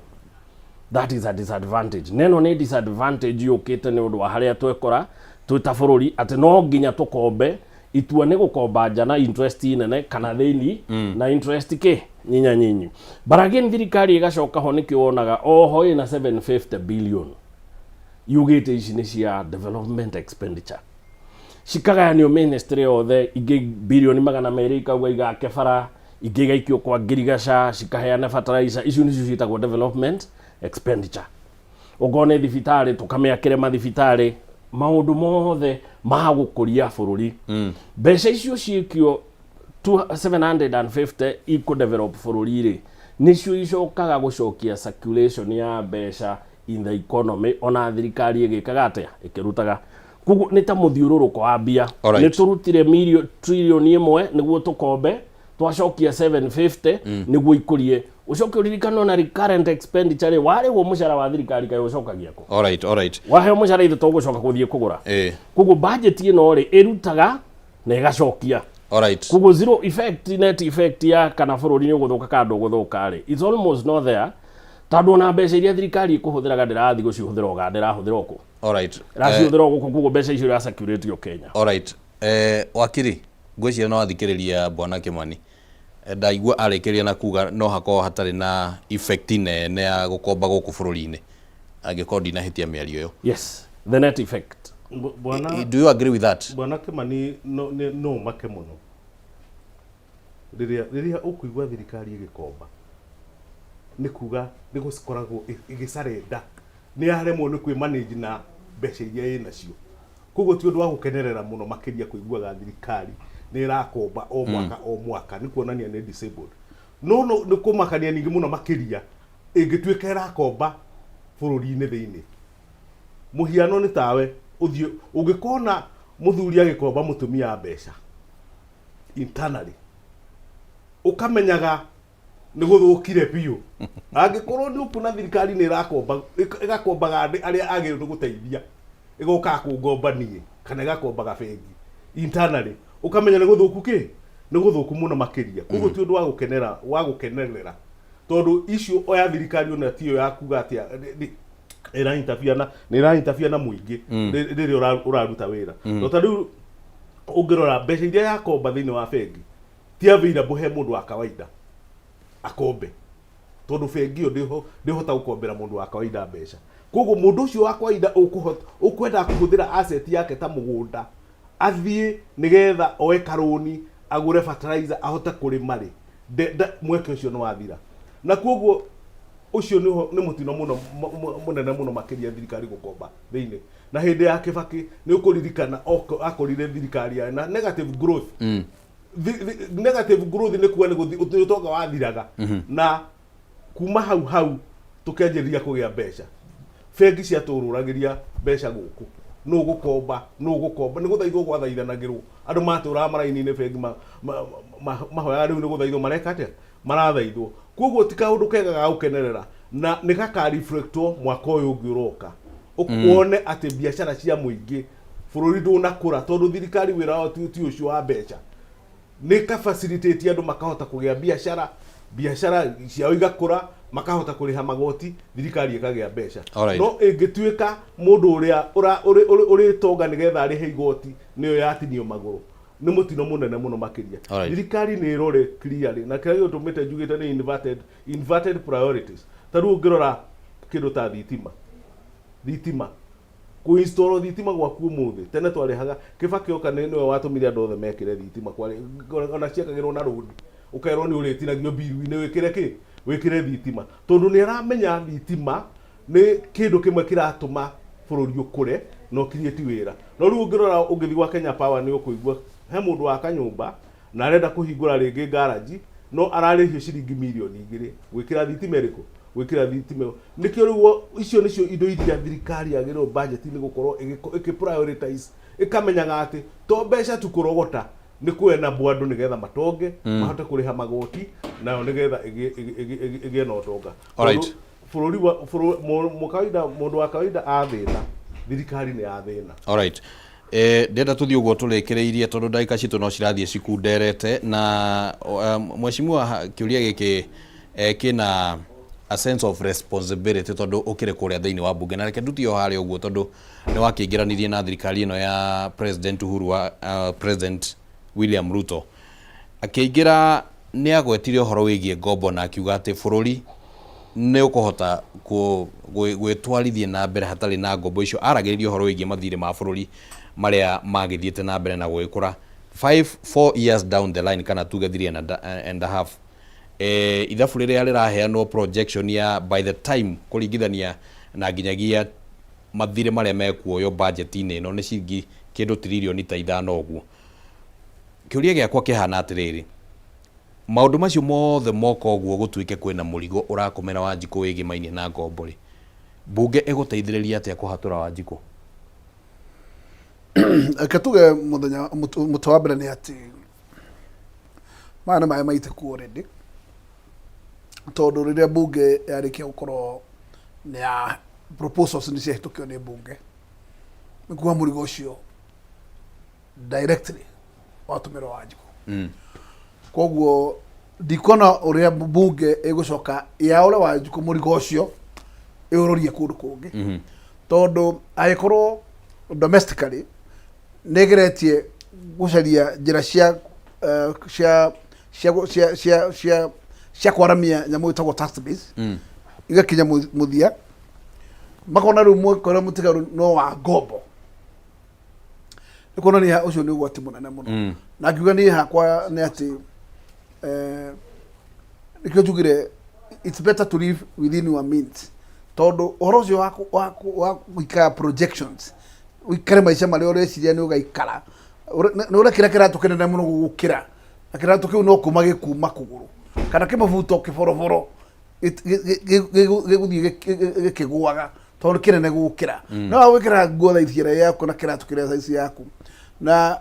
That is a disadvantage. Neno nĩ disadvantage yũkĩte nĩ ũndũ wa harĩa twekora twĩ ta bũrũri, atĩ no nginya tũkombe. Itua nĩ gũkomba nja na interest nene kana thĩini na interest kĩ nyinya nyinyi. But again, thirikari ĩgacoka ho, nĩkĩo wonaga oho ĩna 750 billion. Yugĩte ici nĩ cia development expenditure, cikagayanio ministry yothe. Ingĩ 200 bilioni ikauga igake bara, ingĩ igaikio kwa ngirigaca cikaheana fertilizer. Icio nicio ciĩtagwo development expenditure. Okorwo nĩ thibitarĩ, tũkamĩakĩre mathibitarĩ, maũndũ mothe ma gũkũria bũrũri. Mbeca icio ciĩkio 750 ikũ-develop bũrũri rĩ, nĩcio icokaga gũcokia circulation ya mbeca in the economy, ona thirikari ĩgĩkaga atĩa, ĩkĩrutaga. Koguo nĩ ta mũthiũrũrũko wa mbia. Nĩ tũrutire 1 trillion nĩguo tũkombe, twacokia 750 nĩguo ikũrie. Ũcoke ũririkane ona recurrent expenditure rĩ, warĩhwo mũcara wa thirikari, kaĩ ũcokagia kũ? Alright, alright. Waheo mũcara, ithe tũgũcoka gũthiĩ kũgũra. Koguo budget ĩno rĩ, ĩrutaga na ĩgacokia. Koguo zero effect, net effect ya kana bũrũri nĩ ũgũthũka kana ndũgũthũka rĩ, it's almost not there, tondũ ona mbeca iria thirikari ĩkũhũthĩraga ndĩrathiĩ gũcihũthĩra Ũganda, ĩrahũthĩra o kũ? Ĩracihũthĩra o gũkũ. Koguo mbeca icio iracirculate o Kenya. Alright. Wakiri, ngwĩciria no athikĩrĩria bwana Kimani. Ndaigua arĩkĩria na kuga no hakorwo hatarĩ na effect nene ya gũkomba gũkũ bũrũri-inĩ, angĩkorwo ndinahĩtia mĩario ĩyo. Yes, the net effect. Bwana Do you agree with that? Bwana Kimani, no make mũno rĩrĩa ũkũigua thirikari ĩgĩkomba, nĩ kuga nĩ gũkoragwo ĩgĩcarenda, nĩ yaremwo nĩ kwĩ manage na mbeca iria ĩ nacio. Koguo ti ũndũ wa gũkenerera mũno makĩria kũiguaga thirikari nĩ ĩrakomba o mwaka o mwaka, nĩ kuonania nĩ disabled. No nĩ kũmakania ningĩ mũno makĩria ĩngĩtuĩka ĩrakomba bũrũri-inĩ thĩinĩ. Mũhiano nĩ tawe ũthiĩ ũngĩkona mũthuri agĩkomba mũtumia mbeca internally, ũkamenyaga nĩ gũthũkire biũ. Angĩkorwo nĩ ũkuona thirikari nĩ ĩrakomba, ĩgakombaga andũ arĩa agĩrĩirwo nĩ gũteithia, ĩgokaga kũngomba niĩ kana ĩgakombaga bengi internally, ũkamenya nĩ gũthũku kĩ, nĩ gũthũku mũno makĩria. Koguo ti ũndũ wa gũkenera, wa gũkenerera, tondũ icio oya thirikari ona tiyo ya kuga atĩa ĩra interfere na nĩ ĩra interfere na mũingĩ rĩrĩa ũraruta wĩra. No ta rĩu ũngĩrora mbeca iria yakomba thĩinĩ wa bengi ti available he mũndũ wa kawaida akombe, tondũ bengi ĩyo ndĩhota gũkombera mũndũ wa kawaida mbeca. Koguo mũndũ ũcio wa kawaida ũkwenda kũhũthĩra asset yake ta mũgũnda, athiĩ nĩgetha oe karũni agũre fertilizer ahote kũrĩma rĩ, mweke ũcio nĩ wathira. Na koguo ũcio nĩ mũtino mũno mũnene mũno makĩria thirikari gũkomba thĩinĩ. Na hĩndĩ ya Kĩbakĩ nĩ ũkũririkana akorire thirikari yarĩ na negative growth. Negative growth nĩ kuga nĩ gũthi ũtonga wathiraga. Na kuma hau hau tũkĩanjĩrĩria kũgĩa mbeca, bengi ciatũrũragĩria mbeca gũkũ, nũ gũkomba, nũ gũkomba, nĩ gũthaithwo gwathaithanagĩrwo. Andũ matũraga maraini-inĩ bengi mahoyaga, rĩu nĩ gũthaithwo mareka atĩa, marathaithwo. Koguo ti kaũndũ kega ga gũkenerera, na nĩ gaka-reflectwo mwaka ũyũ ũngĩ ũroka. Wone atĩ biacara cia mũingĩ bũrũri ndũnakũra, tondũ thirikari wĩra wao ti ũcio wa mbeca, nĩ ka facilitate andũ makahota kũgĩa biacara, biacara ciao igakũra, makahota kũrĩha magoti, thirikari ĩkagĩa mbeca. No ĩngĩtuĩka mũndũ ũrĩa ũrĩtonga nĩgetha arĩhe igoti nĩyo yatinio magũrũ, nĩ mũtino mũnene mũno makĩria. Thirikari nĩ ĩrore clearly, na kĩrĩa gĩtũmĩte njugĩte nĩ inverted priorities. Ta rĩu ũngĩrora kĩndũ ta thitima, thitima kũinstall thitima gwaku ũmũthĩ, tene twarĩhaga. Kĩbakĩ oka nĩwe watũmire andũ othe mekĩre thitima. Kwarĩ ona ciekagĩrwo na rũni, ũkerwo nĩ ũrĩtinagio mbiru-inĩ wĩkĩre kĩ, wĩkĩre thitima, tondũ nĩ aramenya thitima nĩ kĩndũ kĩmwe kĩratũma bũrũri ũkũre na ũcreate wĩra. No rĩu ũngĩrora, ũngĩthiĩ gwa Kenya Power, nĩ ũkũigua he mũndũ waka nyũmba na arenda kũhingũra rĩngĩ garage, no ararĩhio ciringi 2 mirioni gwĩkĩra thitima ĩrĩkũ, gwĩkĩra thitima ĩyo. Nĩkĩo rĩu icio nĩcio indo iria thirikari yagĩrĩirwo budget-inĩ gũkorwo ĩgĩ prioritize, ĩkamenyaga atĩ to mbeca tu kũrogota, nĩ kũenable andũ nĩgetha matonge, mahote kũrĩha magoti nayo nĩgetha ĩgĩe na ũtonga. Tondũ bũrũri wa mũkawaida, mũndũ wa kawaida athĩna, thirikari nĩ yathĩna. Alright. Ndĩrenda tũthiĩ ũguo tũrĩkĩrĩirie, tondũ ndagĩka citũ no cirathiĩ cikunderete na mheshimiwa, kĩũria gĩkĩ kĩna a sense of responsibility, tondũ ũkĩrĩ kũrĩa thĩinĩ wa bunge, na reke ndutie o harĩa ũguo, tondũ nĩ wakĩingĩranirie na thirikari ĩno ya President Uhuru wa President William Ruto akĩingĩra nĩ agwetire ũhoro wĩgiĩ ngombo na akiuga atĩ bũrũri Nĩ ũkũhota gwĩtwarithia na mbere hatarĩ na ngombo icio. Aragĩrĩria ũhoro wĩgiĩ mathirĩ ma bũrũri marĩa magĩthiĩte na mbere na gũgĩkũra 5 4 years down the line, kana tuge 3 and a half. Ithabu rĩrĩa rĩraheanwo, projection ya by the time kũringithania na nginyagia mathirĩ marĩa mekuoywo budget-inĩ ĩno, nĩ ciringi kĩndũ tiririoni ta 5 ũguo. Kĩũria gĩakwa kĩhana atĩrĩrĩ, maũndũ macio mothe moka ũguo, gũtuĩke kwĩna mũrigo ũrakomera Wanjikũ wĩgĩmainie na ngombo rĩ, mbunge ĩgũteithĩrĩria atĩa kũhatũra Wanjikũ? Reke tuge mũthenya mũtwe wa mbere nĩ atĩ maya nĩ maĩ maitĩku already, tondũ rĩrĩa mbunge yarĩkia gũkorwo nĩ ya proposals nĩ ciahĩtũkio nĩ mbunge, nĩ kuga mũrigo ũcio directly watũmĩrwo Wanjikũ. Koguo ndikuona ũrĩa mbunge ĩgũcoka yaũre Wanjikũ mũrigo ũcio ĩũrorie kũndũ kũngĩ, tondũ angĩkorwo domestically nĩ ĩgeretie gũcaria njĩra cia cia cia cia cia cia cia kwaramia nyamũ ĩtagwo tax base, igakinya mũthia, makona rĩu mweke ũrĩa mũtigaru no wa ngombo, nĩ kuonania ũcio nĩ ũgwati mũnene mũno. Na ngiuga niĩ hakwa nĩ atĩ nĩkĩo njugire it's better to live within your means, tondũ ũhoro ũcio wa gũikara projections, ũikare maica marĩa ũreciria nĩ ũgaikara, nĩ ũrekĩra kĩratũ kĩnene mũno gũgũkĩra, na kĩratũ kĩu no kuma gĩkuma kũgũrũ kana kĩmabuto kĩboroboro gĩgũthiĩ gĩkĩgũaga tondũ kĩnene gũgũkĩra. No wĩkĩra nguo thaici ĩrĩa yaku na kĩratũ kĩrĩa saizi yaku na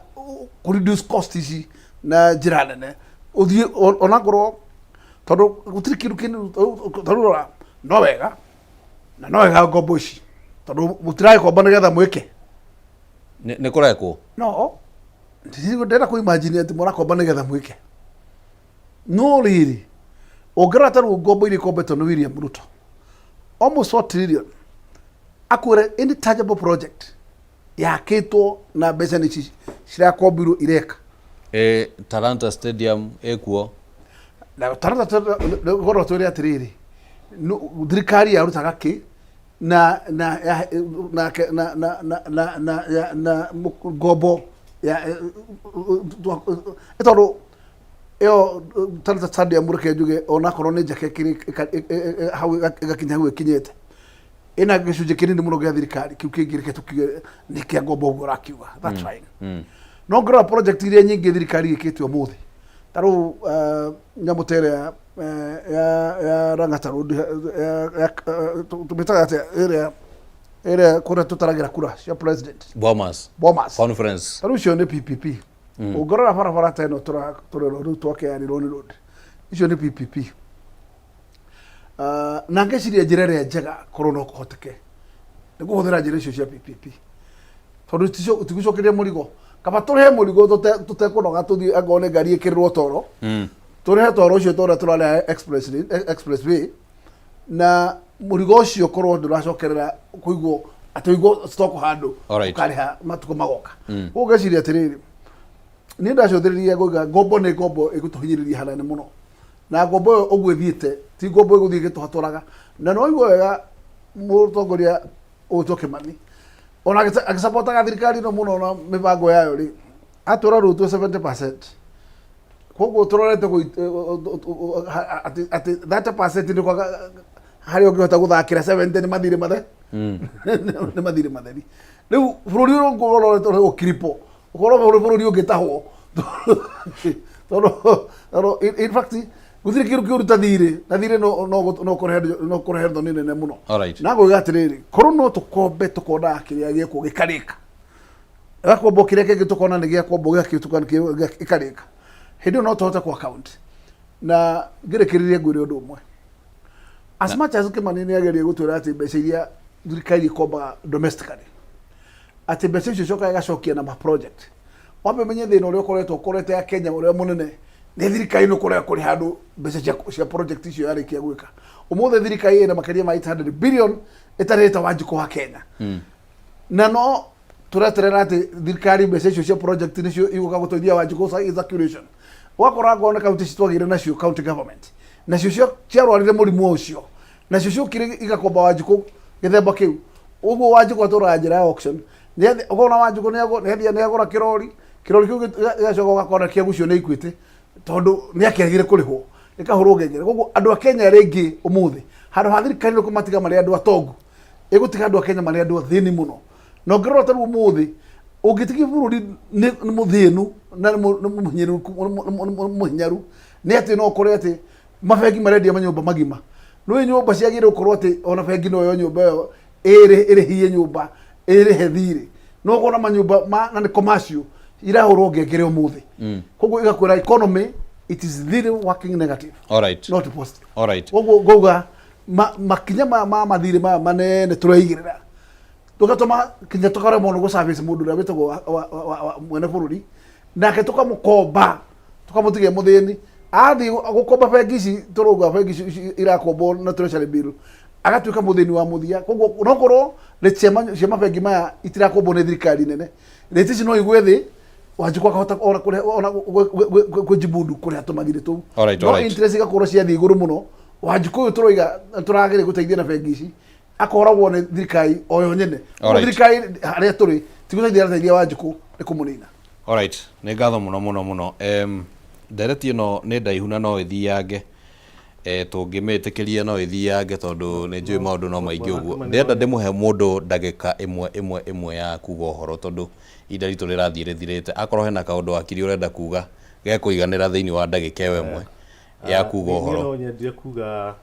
kũ reduce cost ici na njĩra nene, ũthiĩ onakorwo tondũ gũtirĩ kĩndũ kĩndũ tondũ rora no wega na no wega ngombo ici, tondũ mũtiragĩkomba nĩgetha mwĩke. Nĩ kũrekwo. No ndĩrenda kũ imagine atĩ mũrakomba nĩgetha mwĩke, no rĩrĩ, ũngĩrora ta rĩu ngombo iria ikombetwo nĩ William Ruto, almost 4 trillion, akwĩre any tangible project yakĩtwo na mbeca nĩ ici cirakombirwo ireka? Talanta Stadium ĩkuo. Na Talanta, korwo twĩre atĩrĩrĩ, thirikari yarutaga kĩ na na ya- na na na na na na ya- na ngombo ya ĩ tondũ ĩyo Talanta Stadium, reke njuge onakorwo nĩ njake hau ĩgakinya hau ĩkinyĩte, ĩna gĩcunjĩ kĩnini mũno gĩa thirikari, kĩu kĩngĩ reke tũkiuge nĩ kĩa ngombo ũguo ũrakiuga, that's fine. No ngĩrora project iria nyingĩ thirikari ĩkĩte ũmũthĩ, ta rĩu nyamũ ta ĩrĩa ya Lang'ata Road, tũmĩtaga atĩa ĩrĩa kũrĩa tũtaragĩra kura cia president? Bomas. Bomas. Conference. Ta rĩu icio nĩ PPP. Ũngĩrora barabara ta ĩno tũrerwo rĩu twake ya Rironi Road, icio nĩ PPP. Na ngeciria njĩra ĩrĩa njega korwo no kũhoteke nĩ kũhũthĩra njĩra icio cia PPP, tondũ itigũcokeria mũrigo. Kaba tũrĩhe mũrigo tũtekũnoga, tũthiĩ angorwo nĩ ngari ĩkĩrĩrwo toro, tũrĩhe toro ũcio tũrĩa tũrarĩha express lane- expressway, na mũrigo ũcio korwo ndũracokerera kũigwo atĩ ũigwo stock handũ ũkarĩha matukũ magoka. Koguo ngeciria atĩrĩrĩ, niĩ ndacũthĩrĩria ngauga ngombo nĩ ngombo ĩgũtũhinyĩrĩria hanene mũno, na ngombo ĩyo ũguo ĩthiĩte ti ngombo ĩgũthiĩ ĩgĩtũhatũraga. Na no igua wega mũtongoria ũgwĩtwo Kĩmani ona agĩcapotaga thirikari ĩno mũno na mĩbango yayo rĩ, atwĩra rĩu twĩ 70%, koguo tũrorete atĩ 30% nĩ kwaga harĩa ũngĩhota gũthakĩra, 70 nĩ mathirĩ mathe nĩ mathirĩ matheri. Rĩu bũrũri ũyũ ũrorete ũkiripo ũkorwo bũrũri bũrũri ũngĩtahwo, tondũ in fact gũtirĩ kĩndũ kĩũru ta thirĩ, na thirĩ no kũrehe thoni nene mũno. Na ngauga atĩrĩrĩ, korwo no tũkombe tũkonaga kĩrĩa gĩkwo gĩkarĩka, gakombo kĩrĩa kĩngĩ tũkona nĩ gĩakombo gĩakĩtuka gĩkarĩka, hĩndĩ ĩyo no tũhote ku account. Na ngĩrĩkĩrĩrie ngwĩre ũndũ ũmwe, as much as Kĩmani nĩ agerie gũtwĩra atĩ mbeca iria thirikari ĩkombaga domestically, atĩ mbeca icio icokaga igacokia na ma project, wambe ũmenye thĩna ũrĩa ũkoretwo ũkorete ya Kenya ũrĩa mũnene nĩ thirikari nĩ kũrega kũrĩha andũ mbeca cia project icio yarĩkia gwĩka. Ũmũthĩ thirikari ĩna makĩria ma 800 billion ĩtarĩte Wanjikũ wa Kenya, na no tũreterera atĩ thirikari mbeca icio cia project nĩcio igũka gũteithia Wanjikũ circulation. Ũgakora ngona kaunti ici twagĩire nacio, county government nacio ciarwarire mũrimũ ũcio. Nacio ciokire igakomba Wanjikũ gĩthemba kĩu. Ũguo Wanjikũ atũraga njĩra ya auction. Ũkona Wanjikũ nĩathiĩ nĩagũra kĩrori, kĩrori kĩu gĩgacoka ũgakora kĩagucio nĩ Equity tondũ nĩakĩregire kũrĩhwo, gĩkahũrwo ngengere. Koguo andũ a Kenya rĩngĩ ũmũthĩ handũ ha thirikari nĩ kũmatiga marĩ andũ atongu, ĩgũtiga andũ a Kenya marĩ andũ athĩni mũno. Na ũngĩrora ta rĩu ũmũthĩ ũngĩtigia bũrũri nĩ mũthĩnu na nĩ mũhinyaru nĩ atĩ no ũkore atĩ mabengi marendia manyũmba magima. Nĩũĩ nyũmba ciagĩrĩire gũkorwo atĩ ona bengi no yoe nyũmba ĩyo ĩrĩhie nyũmba ĩrĩhe thirĩ. No ũkona manyũmba ma na nĩ commercial irahũrwo ngengere ũmũthĩ. Koguo ĩgakwĩra economy it is really working negative. Alright. Not positive. Alright. Koguo ngauga makinya maya ma mathirĩ maya manene tũreigĩrĩra tũgatũma kinya tũkaremwo nĩ gũ-service mũndũ ũrĩa wĩtagwo mwene bũrũri, nake tũkamũkomba tũkamũtigia mũthĩni. Athiĩ gũkomba bengi ici tũrauga bengi ici irakombwo na treasury bill, agatuĩka mũthĩni wa mũthia. Koguo no korwo rate cia mabengi maya itirakombwo nĩ thirikari nene, rate ici no igwe thĩ, Wanjikũ akahota ona kũrĩha ona kwĩjimudu kũrĩha tũmathirĩ tũu. Alright, No alright. interest igakorwo ciathiĩ igũrũ mũno. Wanjikũ ũyũ tũroiga tũrageria gũteithia na bengi ici akoragwo nĩ thirikari o yo nyene. Koguo Alright. thirikari harĩa tũrĩ ti gũteithia ĩrateithia Wanjikũ, nĩ kũmũnina. Alright, nĩ ngatho mũno mũno mũno. Ndereti ĩno nĩ ndaihu na no ĩthiange. Tũngĩmĩtĩkĩria no ĩthiange tondũ nĩ njũĩ maũndũ no maingĩ ũguo. Ndĩrenda ndĩmũhe mũndũ ndagĩka ĩmwe ĩmwe ĩmwe ya kuga ũhoro tondũ ihinda ritũ rĩrathiĩ rĩthirĩte. Akorwo hena kaũndũ wakiri ũrenda kuga gekũiganĩra thĩinĩ wa ndagĩka ĩyo ĩmwe ya kuga Niĩ ũhoro. no nyendire kuga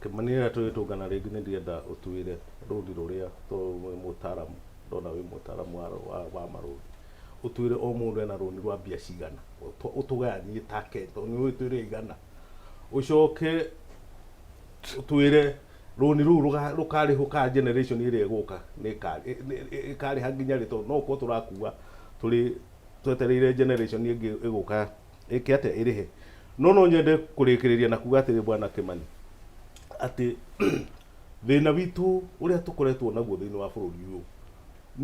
Kĩmani rĩrĩa tũgĩtũngana rĩngĩ nĩ ndĩrenda ũtwĩre rũni rũrĩa tondũ wĩ mũtaramu, ndona wĩ mũtaramu wa marũni, ũtwĩre o mũndũ ena rũni rwa mbia cigana, ũtũgayanie ta Kenya tondũ nĩ ũĩ twĩrĩ aigana, ũcoke ũtwĩre rũni rũu rũkarĩhwo kana generation ĩrĩa ĩgũka ĩkarĩha nginya rĩ, tondũ no gũkorwo tũrakua tũrĩ twetereire generation ĩngĩ ĩgũka ĩke atĩa ĩrĩhe. No no nyende kũrĩkĩrĩria na kuga atĩrĩ Bwana Kĩmani, atĩ thĩna witũ ũrĩa tũkoretwo naguo thĩinĩ wa bũrũri ũyũ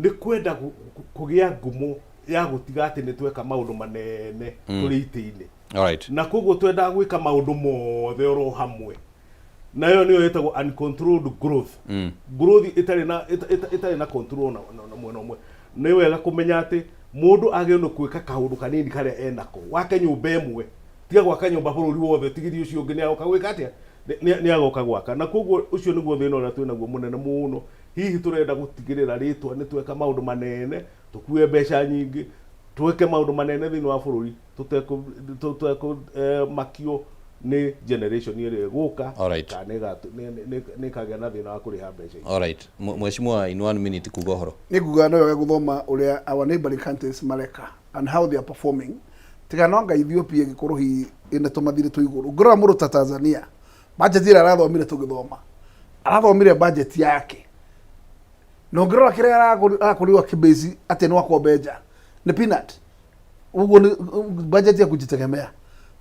nĩ kwenda kũgĩa ngumo ya gũtiga atĩ nĩ tweka maũndũ manene tũrĩ itĩ-inĩ. Alright. Na koguo twendaga gwĩka maũndũ mothe oro hamwe. Nayo nĩyo ĩtagwo uncontrolled growth. Growth ĩtarĩ na ĩtarĩ na control na mwena ũmwe. Nĩ wega kũmenya atĩ mũndũ agĩrĩirwo nĩ gwĩka kaũndũ kanini karĩa enako. Wake nyũmba ĩmwe, tiga gwaka nyũmba bũrũri wothe, tigithia ũcio ũngĩ nĩ agoka gwĩka atĩa? Nĩ agoka gwaka. Na koguo ũcio nĩguo thĩna ũrĩa twĩnaguo mũnene mũno. Hihi tũrenda gũtigĩrĩra rĩtwa nĩ tweka maũndũ manene, tũkue mbeca nyingĩ, twĩke maũndũ manene thĩinĩ wa bũrũri tũtekũmakio nĩ generation ĩrĩa ĩgũka Alright. kana nĩ ĩkagĩa na thĩna wa kũrĩha mbeca ici. Alright. Mheshimiwa, in one minute kuga ũhoro. Nĩ nguga no wega gũthoma ũrĩa our neighboring countries mareka and how they are performing. Tiga no anga Ethiopia ĩngĩkorwo hihi ĩna tũmathirĩ twĩ igũrũ. Ũngĩrora mũndũ ta Tanzania, budget ĩrĩa arathomire tũgĩthoma, arathomire budget yake. Na ũngĩrora kĩrĩa arakũrĩwa kĩbase atĩ no akombe nja nĩ peanut. Ũguo nĩ budget ya kujitegemea.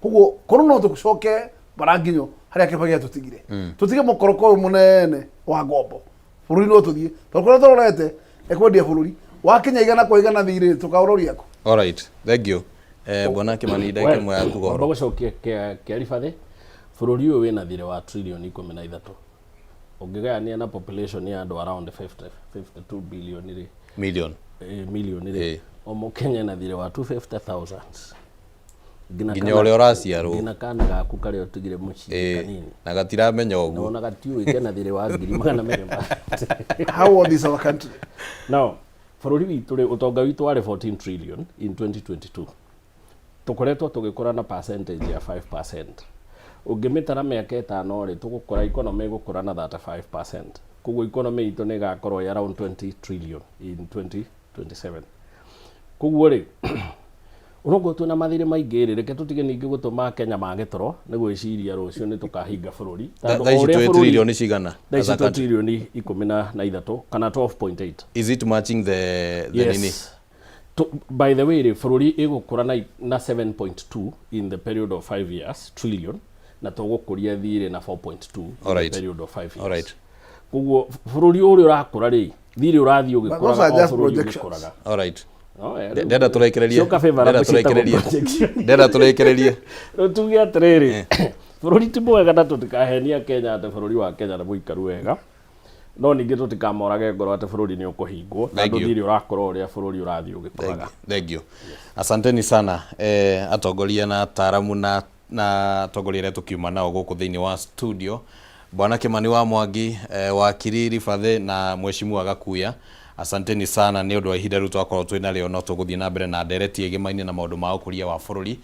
Koguo korwo no tũcoke baranginyo harĩa Kibaki atũtigire. Tũtige mũkoroko ũyũ mũnene wa ngombo. Bũrũri no tũthiĩ. Tondũ kũrĩa tũrorete ekwendia bũrũri. Wakinya igana kwa igana thirĩ tũkaũroria kũ? Alright, thank you. Bwana Kimani, ndagĩka ĩmwe ya kuga Wamba ũhoro. gũcokia kĩa Ribathi, bũrũri ũyũ wĩna thirĩ wa trillion 13. Ũngĩgayania na population ya andũ around 50, 52 billion rĩ. Million. Million rĩ. O mũkenya ena thirĩ wa 250,000. Nginya ũrĩa ũraciarwo. Nginya kana gaku karĩa ũtigire mũciĩ kanini. Na gatiramenya ũguo. Na ona gatiũĩ kena thirĩ wa ngiri magana merĩ ma. How old is our country? Now, bũrũri witũ rĩ, ũtonga witũ warĩ 14 trillion in 2022. Tũkoretwo tũgĩkũra na percentage ya 5%. Ũngĩmĩtara mĩaka ĩtano rĩ, tũgũkũra economy ĩgũkũra na 35%. Koguo economy itũ nĩ ĩgakorwo ĩ around 20 trillion in 2027. Koguo rĩ, onokorwo twĩna mathirĩ maingĩ rĩ, reke tũtige ningĩ gũtũma Kenya mage toro nĩ gwĩciria rũciũ nĩ tũkahinga bũrũri. Tondũ Thaa ici o ũrĩa twĩ bũrũri- trillion cigana Thaa ici as a twĩ country? trillion 13 kana 12.8. Is it matching the Yes. nini? By the way rĩ, bũrũri ĩgũkũra na 7.2 in the period of 5 years trillion, na tũgũkũria thirĩ na 4.2 in the period of 5 years. Koguo bũrũri ũrĩa ũrakũra rĩ, thirĩ ũrathiĩ But those ũgĩkũraga are o just bũrũri projections. ũgĩkũraga. Alright. No, rĩu Ndenda tũrekererie. cioka favorable Ndenda ciĩtagwo tũrekererie. projection. Ndenda tũrekererie. Rĩu tuge atĩrĩrĩ, Bũrũri ti mwega na tũtikahenia Kenya atĩ bũrũri wa Kenya nĩ mũikaru wega. No ningĩ tũtikamorage ngoro atĩ bũrũri nĩ ũkũhingwo na Thank you. ndũthiri ũrakũra ũrĩa bũrũri ũrathiĩ ũgĩkũraga. Thank you. Asanteni sana atongoria na ataaramu na atongoria arĩa tũkiuma nao gũkũ thĩinĩ wa studio, Bwana Kimani wa Mwangi, wakiri Ribathe na Mheshimiwa Gakuya. Asanteni sana nĩ ũndũ wa ihinda rĩu twakorwo twĩ narĩo, no tũgũthiĩ na mbere na ndereti ĩgĩmaine na maũndũ ma ũkũria wa bũrũri.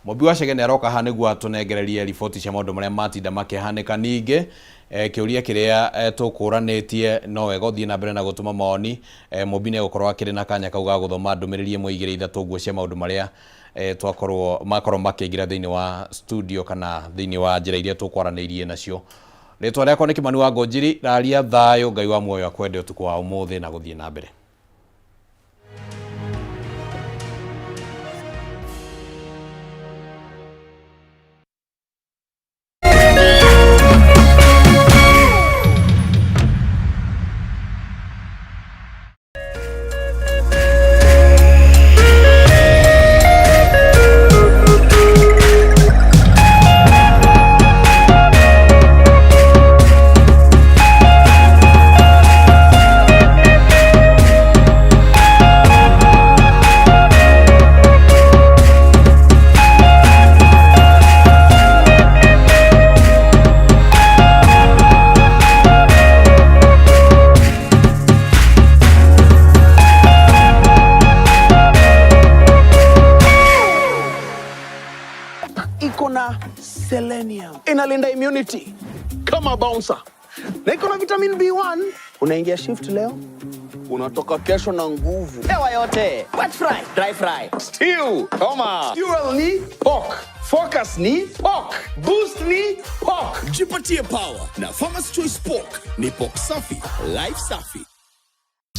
Mũmbi wa Chege nĩ aroka haha nĩguo atũnengererie riboti cia maũndũ marĩa matinda makĩhanĩka. Ningĩ kĩũria kĩrĩa tũkũranĩtie, no wega ũthiĩ na mbere na gũtũma mawoni. Mũmbi nĩ egũkorwo akĩrĩ na kanya kau ga gũthoma ndũmĩrĩri ĩmwe, igĩrĩ, ithatũ ũguo cia maũndũ marĩa twakorwo makorwo makĩingĩra thĩinĩ wa studio kana thĩinĩ wa njĩra iria tũkwaranĩirie nacio. Rĩtwa rĩakwa nĩ Kimani wa Ngũnjiri. Raria thayũ, Ngai wa muoyo akwende ũtukũ wa ũmũthĩ na gũthiĩ na mbere. Iko na selenium, inalinda immunity kama bouncer, na iko na vitamin B1. Unaingia shift leo, unatoka kesho na nguvu. Hewa yote, wet fry, dry fry, stew, choma. Fuel ni pork, focus ni pork, boost ni pork. Jipatie power na Farmer's Choice Pork. Ni pork safi, life safi.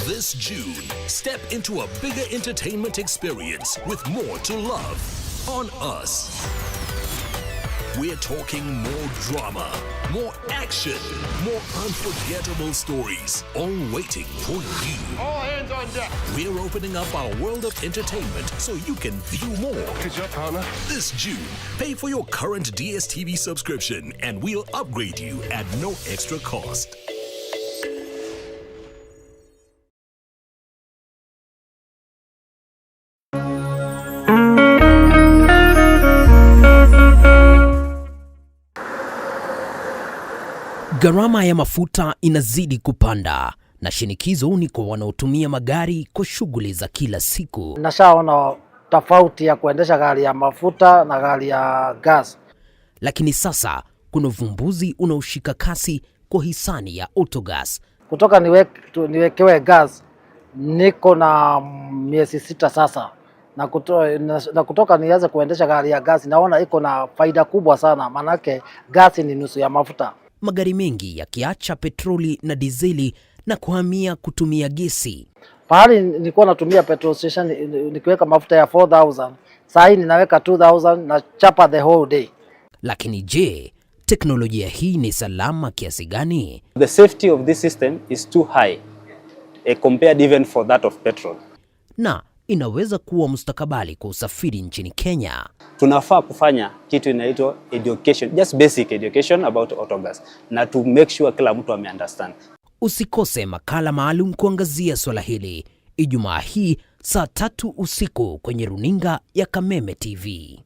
This June, step into a bigger entertainment experience with more to love on us. We're talking more drama, more action, more unforgettable stories, all waiting for you. All hands on deck. We're opening up our world of entertainment so you can view more. Good job, partner. This June, pay for your current DSTV subscription and we'll upgrade you at no extra cost. Gharama ya mafuta inazidi kupanda na shinikizo ni kwa wanaotumia magari kwa shughuli za kila siku. Nashaona tofauti ya kuendesha gari ya mafuta na gari ya gas. Lakini sasa kuna uvumbuzi unaoshika kasi kwa hisani ya Autogas. Kutoka niwekewe gas niko na miezi 6 sasa, na kutoka nianze kuendesha gari ya gas naona iko na faida kubwa sana, manake gas ni nusu ya mafuta. Magari mengi yakiacha petroli na dizeli na kuhamia kutumia gesi. Pahali nilikuwa natumia petrol station nikiweka mafuta ya 4000, saa hii ninaweka 2000 na chapa the whole day. Lakini je, teknolojia hii ni salama kiasi gani? The safety of this system is too high compared even for that of petrol. Na inaweza kuwa mustakabali kwa usafiri nchini Kenya. Tunafaa kufanya kitu inaitwa education, just basic education about autogas, na to make sure kila mtu ame-understand. Usikose makala maalum kuangazia swala hili Ijumaa hii saa 3 usiku kwenye runinga ya Kameme TV.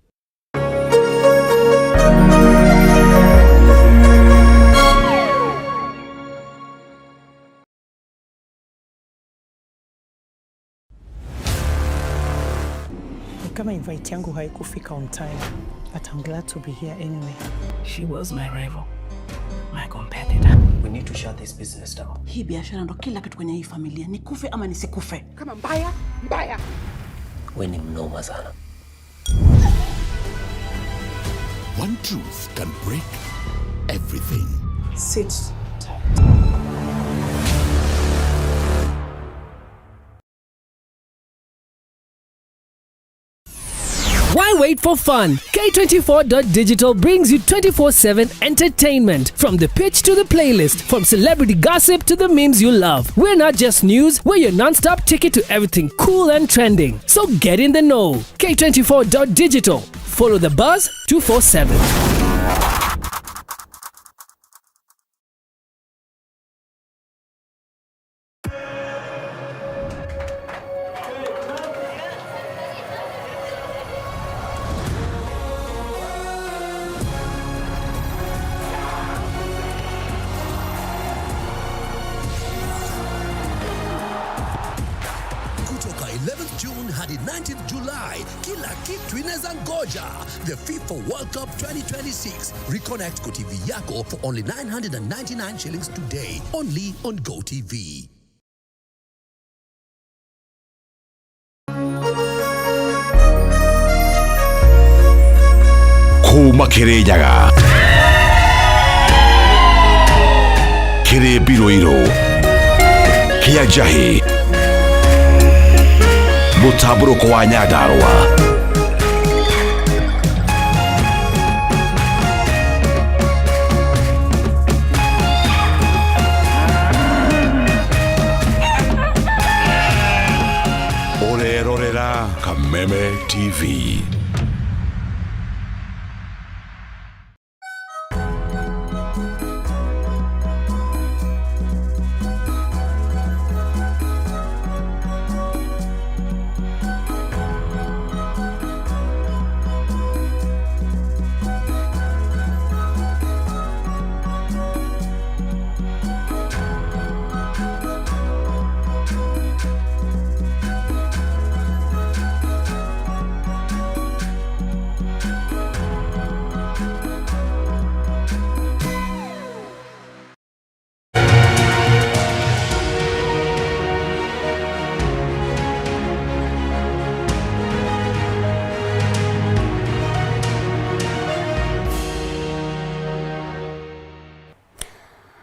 Kama invite yangu haikufika on time, but I'm glad to be here anyway. She was my rival, my competitor. We need to shut this business down. Hii biashara ndo kila kitu kwenye hii familia. Nikufe ama nisikufe? Kama mbaya, mbaya. We ni mnoma sana. One truth can break everything. Sit tight. Why wait for fun? K24.digital brings you 24/7 entertainment. From the pitch to the playlist, from celebrity gossip to the memes you love. We're not just news, we're your non-stop ticket to everything cool and trending. So get in the know. K24.digital. Follow the buzz 247. 11th June hadi 19th July, kila kitu inaweza ngoja. The FIFA World Cup 2026. Reconnect kwa TV yako for only 999 shillings today. Only on GoTV. Kuma Kirinyaga kĩrĩ mbirũirũ kĩa njahĩ mũtambũrũko wa Nyandarũa. Ũrerorera Kameme TV.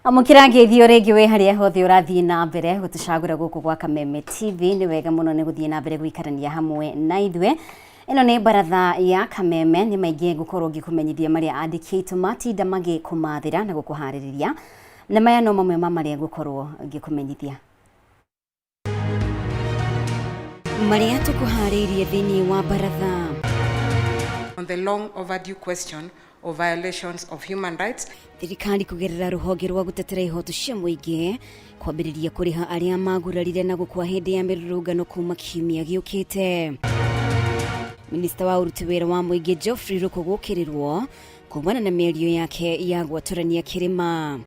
Amũkĩra ngeithi o rĩngĩ wĩ harĩa hothe ũrathiĩ na mbere gũtũcagũra gũkũ gwa Kameme TV. Nĩ wega mũno nĩ gũthiĩ na mbere gũikarania hamwe na ithuĩ. Ĩno nĩ baratha ya Kameme. Nĩ maingĩ ngũkorwo ngĩkũmenyithia marĩa andĩki aitũ matinda magĩkũmathĩra na gũkũharĩrĩria, na maya no mamwe ma marĩa ngũkorwo ngĩkũmenyithia. Marĩa tũkũharĩirie thĩinĩ wa baratha. On the long overdue question of violations of human rights. Thirikari kũgerera rũhonge rwa gũtetera ihoto cia mũingĩ kwambĩrĩria kũrĩha arĩa magurarire na gũkua hĩndĩ ya mĩrũrũngano kuma kiumia gĩũkĩte. Minista wa ũruti wĩra wa mũingĩ Geoffrey Ruku gũkĩrĩrwo kumana na mĩario yake ya gwatũrania kĩrĩma.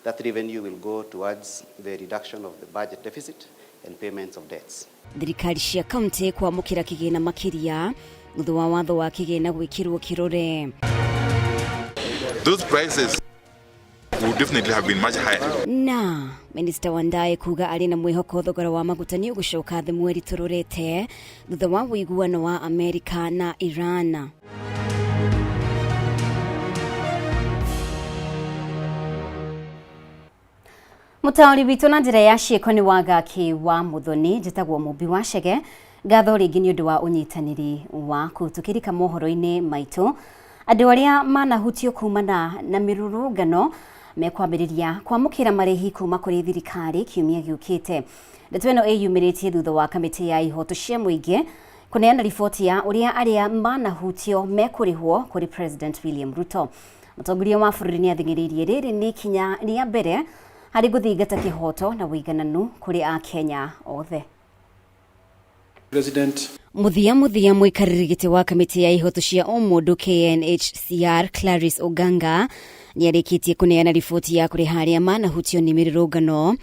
That revenue will go towards the reduction of the budget deficit and payments of debts. Thirikari cia kaunti kwamũkĩra kĩgĩna makĩria thutha wa watho wa kĩgĩna gwĩkĩrwo kĩrore. Those prices would definitely have been much higher. Na Minista Wandayi kuga arĩ na mwĩhoko thogora wa maguta nĩ ũgũcoka thĩ mweri tũrorete thutha wa ũiguano wa Amerika na Iran. Mũtaũri witũ na njĩra ya ciĩko nĩ Wangaki wa Muthoni. Njĩtagwo Mũmbi wa Chege. Ngatho rĩngĩ nĩ ũndũ wa ũnyitanĩri waku. Tũkĩrika mohoro-inĩ maitũ, andũ arĩa manahutio kumana na mĩrũrũngano mekwambĩrĩria kwamũkĩra marĩhi kuma kũrĩ thirikari kiumia gĩũkĩte. Ndeto ĩno ĩyumĩrĩtie thutha wa kamĩtĩ ya ihoto cia mũingĩ kũneana riboti ya ũrĩa arĩa manahutio mekũrĩhwo kũrĩ President William Ruto. Mũtongoria wa bũrũri nĩ athing'ĩrĩirie rĩrĩ nĩ ikinya rĩa mbere harĩ gũthingata kĩhoto na ũigananu kũrĩ Akenya othe. President. Muthia muthia mũikarĩri gĩtĩ wa kamĩtĩ ya ihoto cia ũmũndũ KNHCR Clarice Oganga nĩarĩkĩtie kũneana riboti ya kũrĩha arĩa manahutio nĩ mĩrũrũngano.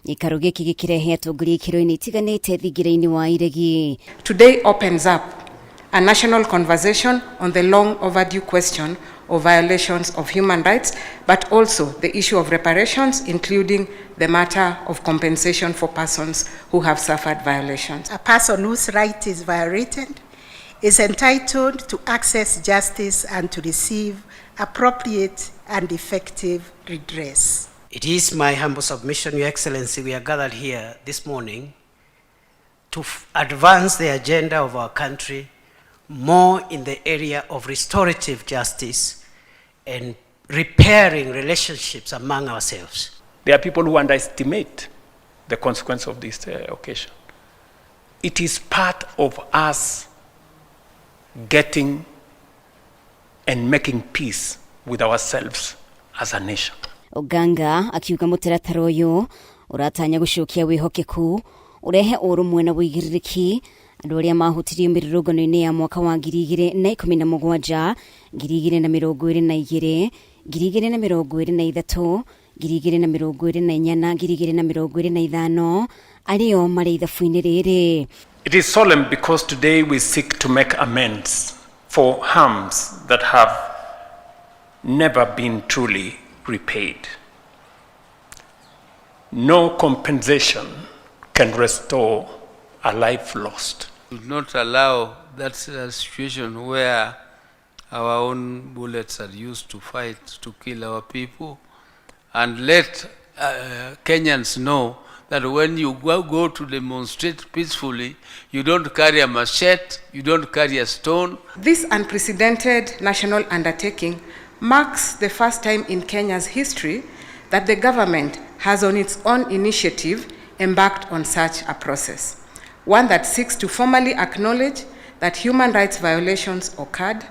Gĩikaro gĩkĩ gĩkĩrehe atongoria ikĩro-inĩ itiganĩte thingira-inĩ wa iregi. Today opens up a national conversation on the long overdue question of violations of human rights, but also the issue of reparations, including the matter of compensation for persons who have suffered violations. A person whose right is violated is entitled to access justice and to receive appropriate and effective redress. It is my humble submission, Your Excellency, we are gathered here this morning to advance the agenda of our country more in the area of restorative justice and repairing relationships among ourselves. There are people who underestimate the consequence of this occasion. It is part of us getting and making peace with ourselves as a nation. Oganga akiuga mũtaratara ũyũ ũratanya gũcokia wĩhokeku, ũrehe ũrũmwe na ũigĩrĩrĩki andũ arĩa mahutirio mĩrũrũngano-inĩ ya mwaka wa 2017, 2022, 2023, 2024 na 2025 Arĩo marĩ ithabu-inĩ rĩrĩ. It is solemn because today we seek to make amends for harms that have never been truly repaid. No compensation can restore a life lost. Should not allow that situation where our own bullets are used to fight, to kill our people, and let Kenyans know that when you go to demonstrate peacefully, you don't carry a machete, you don't carry a stone. This unprecedented national undertaking marks the first time in Kenya's history that the government has on its own initiative embarked on such a process, one that seeks to formally acknowledge that human rights violations occurred,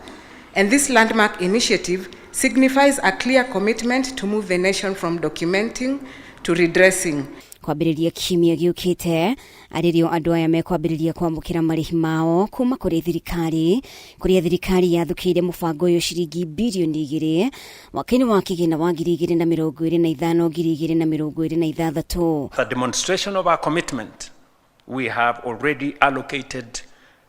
and this landmark initiative signifies a clear commitment to move the nation from documenting to redressing. Kwambĩrĩria kiumia gĩũkĩte arĩrĩo andũ aya mekwambĩrĩria kwamũkĩra marĩhi mao kuma kũrĩ thirikari, kũrĩa thirikari yathũkĩire mũbango ũyũ ciringi birioni 2 mwaka-inĩ wa kĩgĩna wa 2025 2026. The demonstration of our commitment, we have already allocated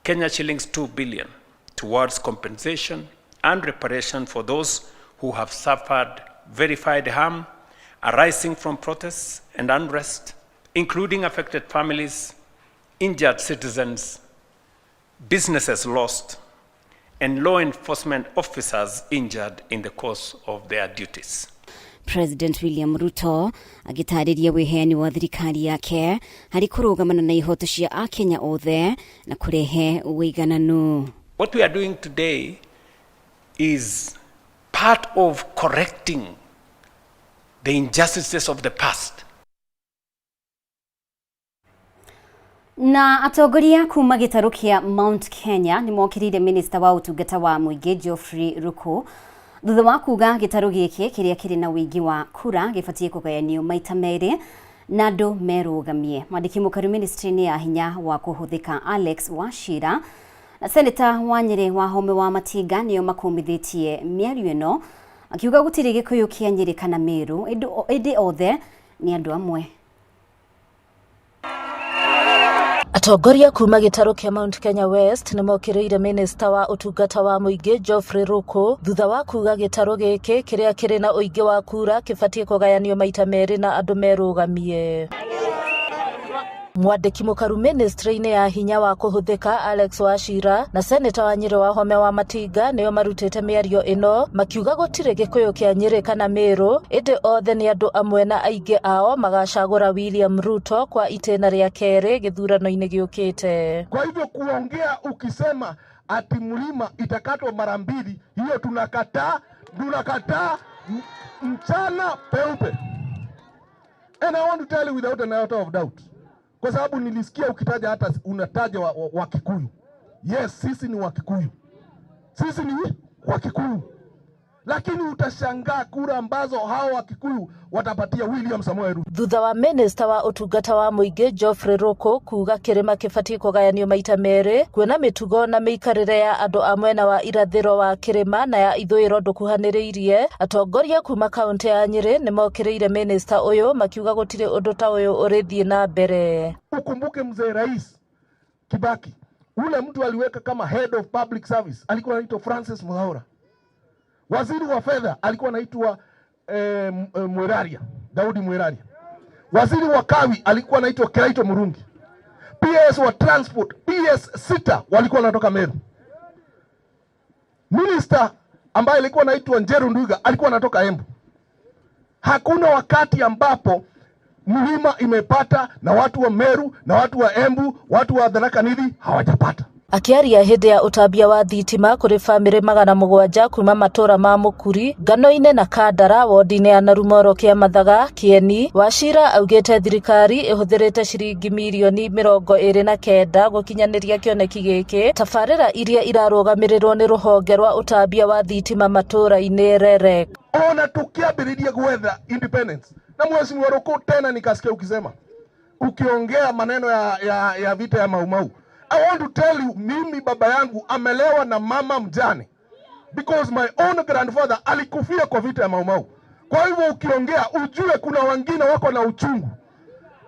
Kenya shillings 2 billion towards compensation and reparation for those who have suffered verified harm arising from protests and unrest, including affected families, injured citizens, businesses lost, and law enforcement officers injured in the course of their duties. President William Ruto agĩtarĩria wĩheani wa thirikari yake harĩ kũrũgamana na ihoto cia akenya othe na kũrehe ũigananu. What we are doing today is part of correcting the injustices of the past. Na atongoria kuma gĩtarũ kĩa Mount Kenya nĩ mokĩrĩire minista wa ũtungata wa mũingĩ Geoffrey Ruku thutha wa kuga gĩtarũ gĩkĩ kĩrĩa kĩrĩ na ũingĩ wa kura gĩbatiĩ kũgayanio maita merĩ na andũ merũgamie. Mwandĩki mũkaru ministry-inĩ ya hinya wa kũhũthĩka Alex Wachira na seneta wa Nyĩrĩ Wahome wa Matinga nĩo makũmithĩtie mĩario ĩno akiuga gũtirĩ Gĩkũyũ kĩa Nyĩrĩ kana Meru, ĩndĩ othe nĩ andũ amwe. Atongoria kuma gĩtarũ kĩa Mount Kenya West nĩ mokĩrĩire minista wa ũtungata wa mũingĩ Geoffrey Ruku thutha wa kuga gĩtarũ gĩkĩ kĩrĩa kĩrĩ na ũingĩ wa kura kĩbatiĩ kũgayanio maita merĩ na andũ merũgamie. Mwandĩki mũkaru ministry-inĩ ya hinya wa kũhũthĩka Alex Wachira na seneta wa Nyĩrĩ Wahome wa Matinga nĩo marutĩte mĩario ĩno makiuga gũtirĩ Gĩkũyũ kĩa Nyĩrĩ kana Meru, ĩndĩ othe nĩ andũ amwe na aingĩ ao magacagũra William Ruto kwa itĩna rĩa kerĩ gĩthurano-inĩ gĩũkĩte. Kwa hivyo kuongea ukisema ati mlima itakatwa mara mbili, hiyo tunakataa, tunakataa mchana peupe. And I want to tell you without an iota of doubt, kwa sababu nilisikia ukitaja hata unataja wa Kikuyu. Yes, sisi ni Wakikuyu. Sisi ni Wakikuyu. Lakini utashangaa kura ambazo hao Wakikuyu watapatia William Samoei Ruto. Thutha wa minista wa ũtungata wa mũingĩ Geoffrey Ruku kuga kĩrĩma kĩbatiĩ kũgayanio maita merĩ kuona mĩtugo na mĩikarĩre ya andũ a mwena wa irathĩro wa kĩrĩma na ya ithũĩro ndũkuhanĩrĩirie, atongoria kuma kaũntĩ ya Nyĩrĩ nĩmokĩrĩire minista ũyũ makiuga gũtirĩ ũndũ ta ũyũ ũrĩthiĩ na mbere. Ukumbuke mzee Rais Kibaki, ule mtu aliweka kama head of public service alikuwa anaitwa Francis Mwaura. Waziri wa fedha alikuwa anaitwa Mweraria, Daudi Mweraria. Waziri wa kawi alikuwa anaitwa Kiraito Murungi. PS wa transport, PS 6 walikuwa wanatoka Meru. Minister ambaye alikuwa anaitwa Njeru Nduga alikuwa anatoka Embu. Hakuna wakati ambapo mlima imepata na watu wa Meru na watu wa Embu, watu wa Tharaka Nithi hawajapata. Akiaria hĩndĩ ya ũtambia wa thitima kũrĩ bamĩrĩ 700 kuma matũra ma Mũkuri, Ngano-inĩ na Kandara wodi-inĩ ya Narumoro Kĩamathaga, Kĩeni, Wachira augĩte thirikari ĩhũthĩrĩte ciringi mirioni 29 gũkinyanĩria kĩoneki gĩkĩ tabarĩra iria irarũgamĩrĩrwo nĩ rũhonge rwa ũtambia wa thitima matũra-inĩ REREC. Ona tukiambĩrĩria gwetha independence na Mheshimiwa Ruku, tena nikasikia ukisema ukiongea maneno ya vita ya Mau Mau. I want to tell you, mimi baba yangu amelewa na mama mjane because my own grandfather alikufia kwa vita ya Mau Mau. Kwa hivyo ukiongea ujue kuna wengine wako na uchungu.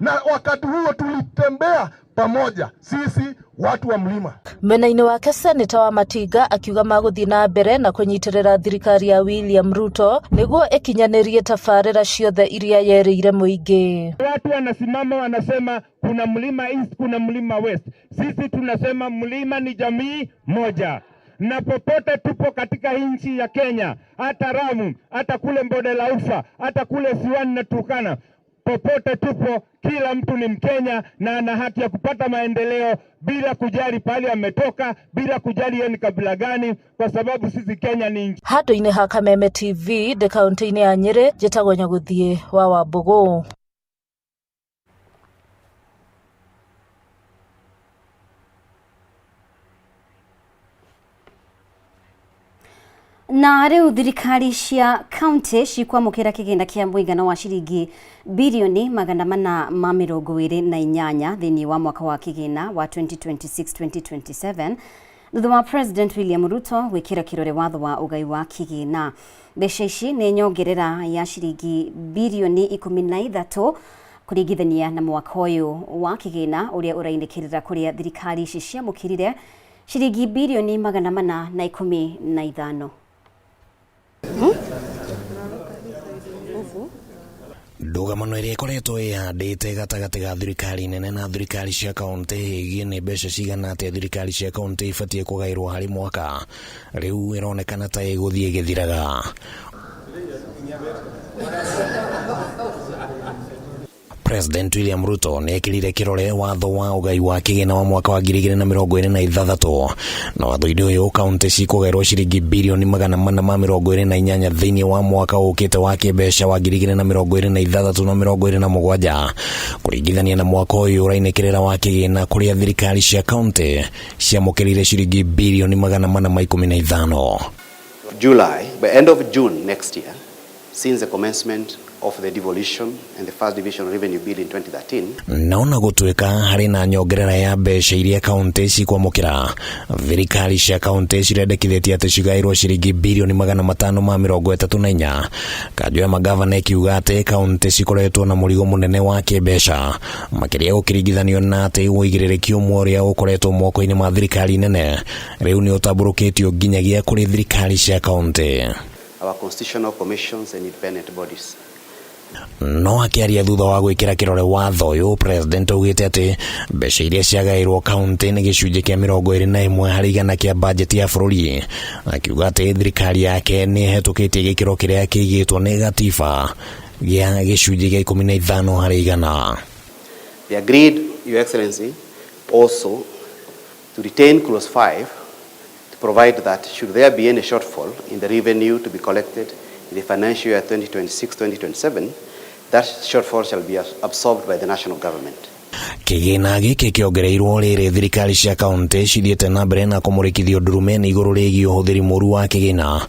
Na wakati huo tulitembea pamoja sisi watu wa mlima. Mwena-inĩ wake Seneta Wamatinga akiuga magũthiĩ na mbere na kũnyitĩrĩra thirikari ya William Ruto nĩguo ĩkinyanĩrie tabarĩra ciothe iria yerĩire mũingĩ. Watu wanasimama wanasema kuna mlima East, kuna mlima West. Sisi tunasema mlima ni jamii moja, na popote tupo katika nchi ya Kenya, hata Ramu, hata kule Mbode la Ufa, hata kule Siwani na Turkana, popote tupo, kila mtu ni Mkenya na ana haki ya kupata maendeleo bila kujali pahali ametoka, bila kujali yeye ni kabila gani, kwa sababu sisi Kenya ni nchi Handũ-inĩ ha Kameme TV ndĩ kaũntĩ-inĩ ya Nyĩrĩ, njĩtagwo Nyagũthiĩ wa Wambũgũ. Na rĩu thirikari cia kaunti cikwamũkĩra kĩgĩna kĩa mũigana wa ciringi birioni 428 thĩinĩ wa mwaka wa kĩgĩna wa 2026-2027 thutha wa President William Ruto gwĩkĩra kĩrore watho wa ũgai wa kĩgĩna. Mbeca ici nĩ nyongerera ya ciringi birioni 13 kũringithania na mwaka ũyũ wa kĩgĩna ũrĩa ũrainĩkĩrĩra kũrĩa thirikari ici ciamũkĩrire ciringi birioni 415. Ndũgamano ĩrĩa ĩkoretwo ĩhandĩte gatagatĩ ga thirikari nene na thirikari cia kaunti ĩgiĩ nĩ mbeca cigana atĩa thirikari cia kaunti ibatiĩ kũgaĩrwo harĩ mwaka rĩu ĩronekana ta ĩgũthiĩ ĩgĩthiraga. President William Ruto nĩ ekĩrire kĩrore watho wa ũgai wa kĩgĩna wa mwaka wa 2026 na watho-inĩ ũyũ kaunti cikũgaĩrwo ciringi birioni 428 thĩinĩ wa mwaka ũkĩte wa kĩmbeca wa 2026 na 27 kũringithania na mwaka ũyũ ũrainĩkĩrĩra wa kĩgĩna kũrĩa thirikari cia kaunti ciamũkĩrire ciringi birioni 415. July, by end of June next year, since the commencement of the devolution and the first division revenue bill in 2013, Naona gũtuĩka harĩ na nyongerera ya mbeca iria kaunti cikwamũkĩra, thirikari cia kaunti cirendekithĩtie atĩ cigaĩrwo ciringi birioni 534. Kanjũ ya magavana ĩkiuga atĩ kaunti cikoretwo na mũrigo mũnene wa kĩmbeca makĩria gũkĩringithanio na atĩ ũigĩrĩrĩki ũmwe ũrĩa ũkoretwo moko-inĩ ma thirikari nene rĩu nĩ ũtambũrũkĩtio nginyagia kũrĩ thirikari cia kaunti. our constitutional commissions and independent bodies. No akĩaria thutha wa gwĩkĩra kĩrore watho ũyũ, president augĩte atĩ mbeca iria ciagaĩrwo kaunti nĩ gĩcunjĩ kĩa 21 harĩ igana kĩa bajeti ya bũrũri, akiuga atĩ thirikari yake nĩ ĩhetũkĩtie gĩkĩro kĩrĩa kĩigĩtwo nĩ gatiba gĩa gĩcunjĩ kĩa 15 harĩ igana. They agreed, Your Excellency, also to retain clause 5 to provide that should there be any shortfall in the revenue to be collected in the financial year 2026-2027, that shortfall shall be absorbed by the national government. Kĩgĩna gĩkĩ kĩongereirwo rĩrĩ thirikari cia kaunti cithiĩte na mbere na kũmũrĩkithio ndurume nĩ igũrũ rĩgiĩ ũhũthĩri mũru wa kĩgĩna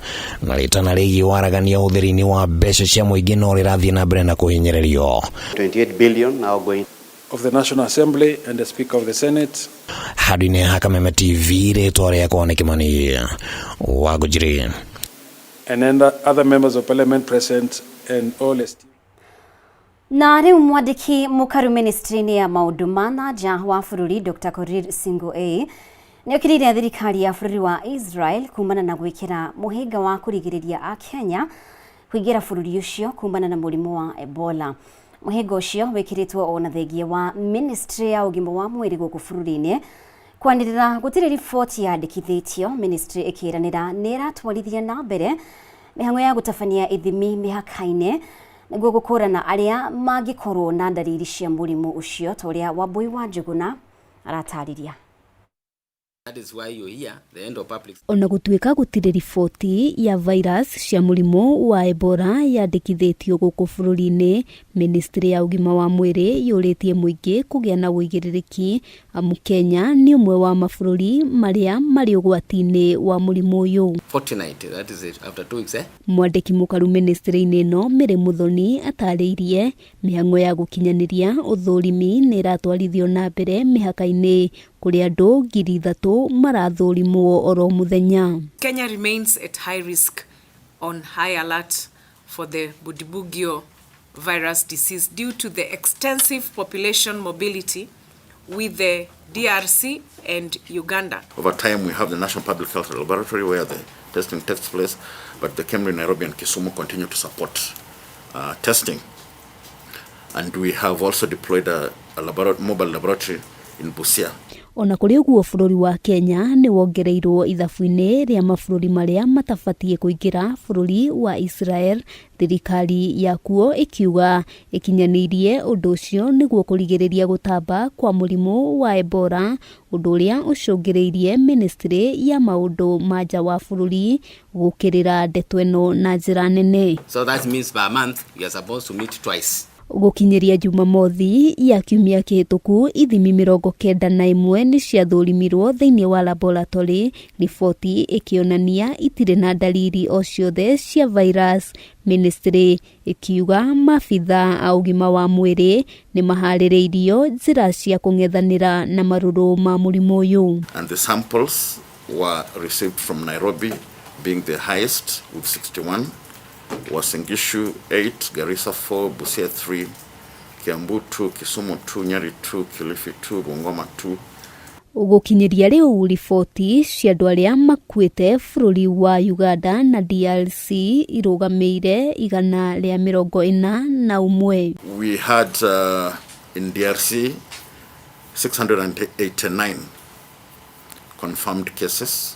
na rĩtana rĩgiĩ waragania ũhũthĩri-inĩ wa mbeca cia mũingĩ no rĩrathiĩ na mbere na kũhinyĩrĩrio. 28 billion now going of the National Assembly and the Speaker of the Senate. Handũ-inĩ ha Kameme TV rĩtwa rĩakwa nĩ Kĩmani wa Ngũnjiri. And then the other members of parliament present and all esteemed. Na rĩu mwandĩki mũkaru ministry-inĩ ya maũndũ ma na nja wa bũrũri Dr. Korir Sing'oei nĩ okĩrĩire thirikari ya bũrũri wa Israel kumana na gwĩkĩra mũhĩnga wa kũrigĩrĩria Akenya kũingĩra bũrũri ũcio kumana na mũrimũ wa Ebola. Mũhĩnga ũcio wĩkĩrĩtwo ona thengia wa ministry ya ũgima wa mwĩrĩ gũkũ bũrũri-inĩ kwanĩrĩra gũtirĩ riboti yandĩkithĩtio. Ministry ĩkĩranĩra nĩ ĩratwarithia na mbere mĩhang'o ya gũtabania ithimi mĩhaka-inĩ nĩguo gũkũrana arĩa mangĩkorwo na ndariri cia mũrimũ ũcio ta ũrĩa Wambui wa Njũgũna aratarĩria. That is why you're here, the end of public. Ona gũtuĩka gũtirĩ riboti ya virus cia mũrimũ wa Ebola yandĩkithĩtio gũkũ bũrũri-inĩ, ministry ya ũgima wa mwĩrĩ yũrĩtie mũingĩ kũgĩa na ũigĩrĩrĩki amu Kenya nĩ ũmwe wa mabũrũri marĩa marĩ ũgwati-inĩ wa mũrimũ ũyũ. Fortnight, that is it, after 2 weeks, eh? Mwandĩki mũkaru ministry-inĩ ĩno Mary Muthoni atarĩirie mĩhang'o ya gũkinyanĩria ũthũrimi nĩ ĩratwarithio na mbere mĩhaka-inĩ kũrĩa andũ 3,000 marathũrimwo oro mũthenya. Kenya remains at high risk on high alert for the Bundibugyo virus disease due to the extensive population mobility with the DRC and Uganda. Over time, we have the National Public Health Laboratory where the testing takes place, but the KEMRI, Nairobi and Kisumu continue to support testing. And we have also deployed a mobile laboratory in Busia. Ona kũrĩ ũguo bũrũri wa Kenya nĩ wongereirwo ithabu-inĩ rĩa mabũrũri marĩa matabatiĩ kũingĩra bũrũri wa Israel, thirikari yakuo ĩkiuga ĩkinyanĩirie ũndũ ũcio nĩguo kũrigĩrĩria gũtamba kwa mũrimũ wa Ebola, ũndũ ũrĩa ũcũngĩrĩirie ministry ya maũndũ ma nja wa bũrũri gũkĩrĩra ndeto ĩno na njĩra nene. So that means per month we are supposed to meet twice. Gũkinyĩria Jumamothi ya kiumia kĩhĩtũku ithimi 91 nĩ ciathũrimirwo thĩinĩ wa laboratory, riboti ĩkĩonania itirĩ na dalili o ciothe cia virus. Ministry ĩkiuga maabitha a ũgima wa mwĩrĩ nĩ maharĩrĩirio njĩra cia kũng'ethanĩra na marũrũ ma mũrimũ ũyũ. And the samples were received from Nairobi being the highest with 61, Uasin Gishu 8, Garissa 4, Busia 3, Kiambu 2, Kisumu 2, Nyeri 2, Kilifi 2, Bungoma 2. Gũkinyĩria rĩu riboti cia andũ arĩa makuĩte bũrũri wa Uganda na DRC irũgamĩire 141. We had in DRC 689 confirmed cases.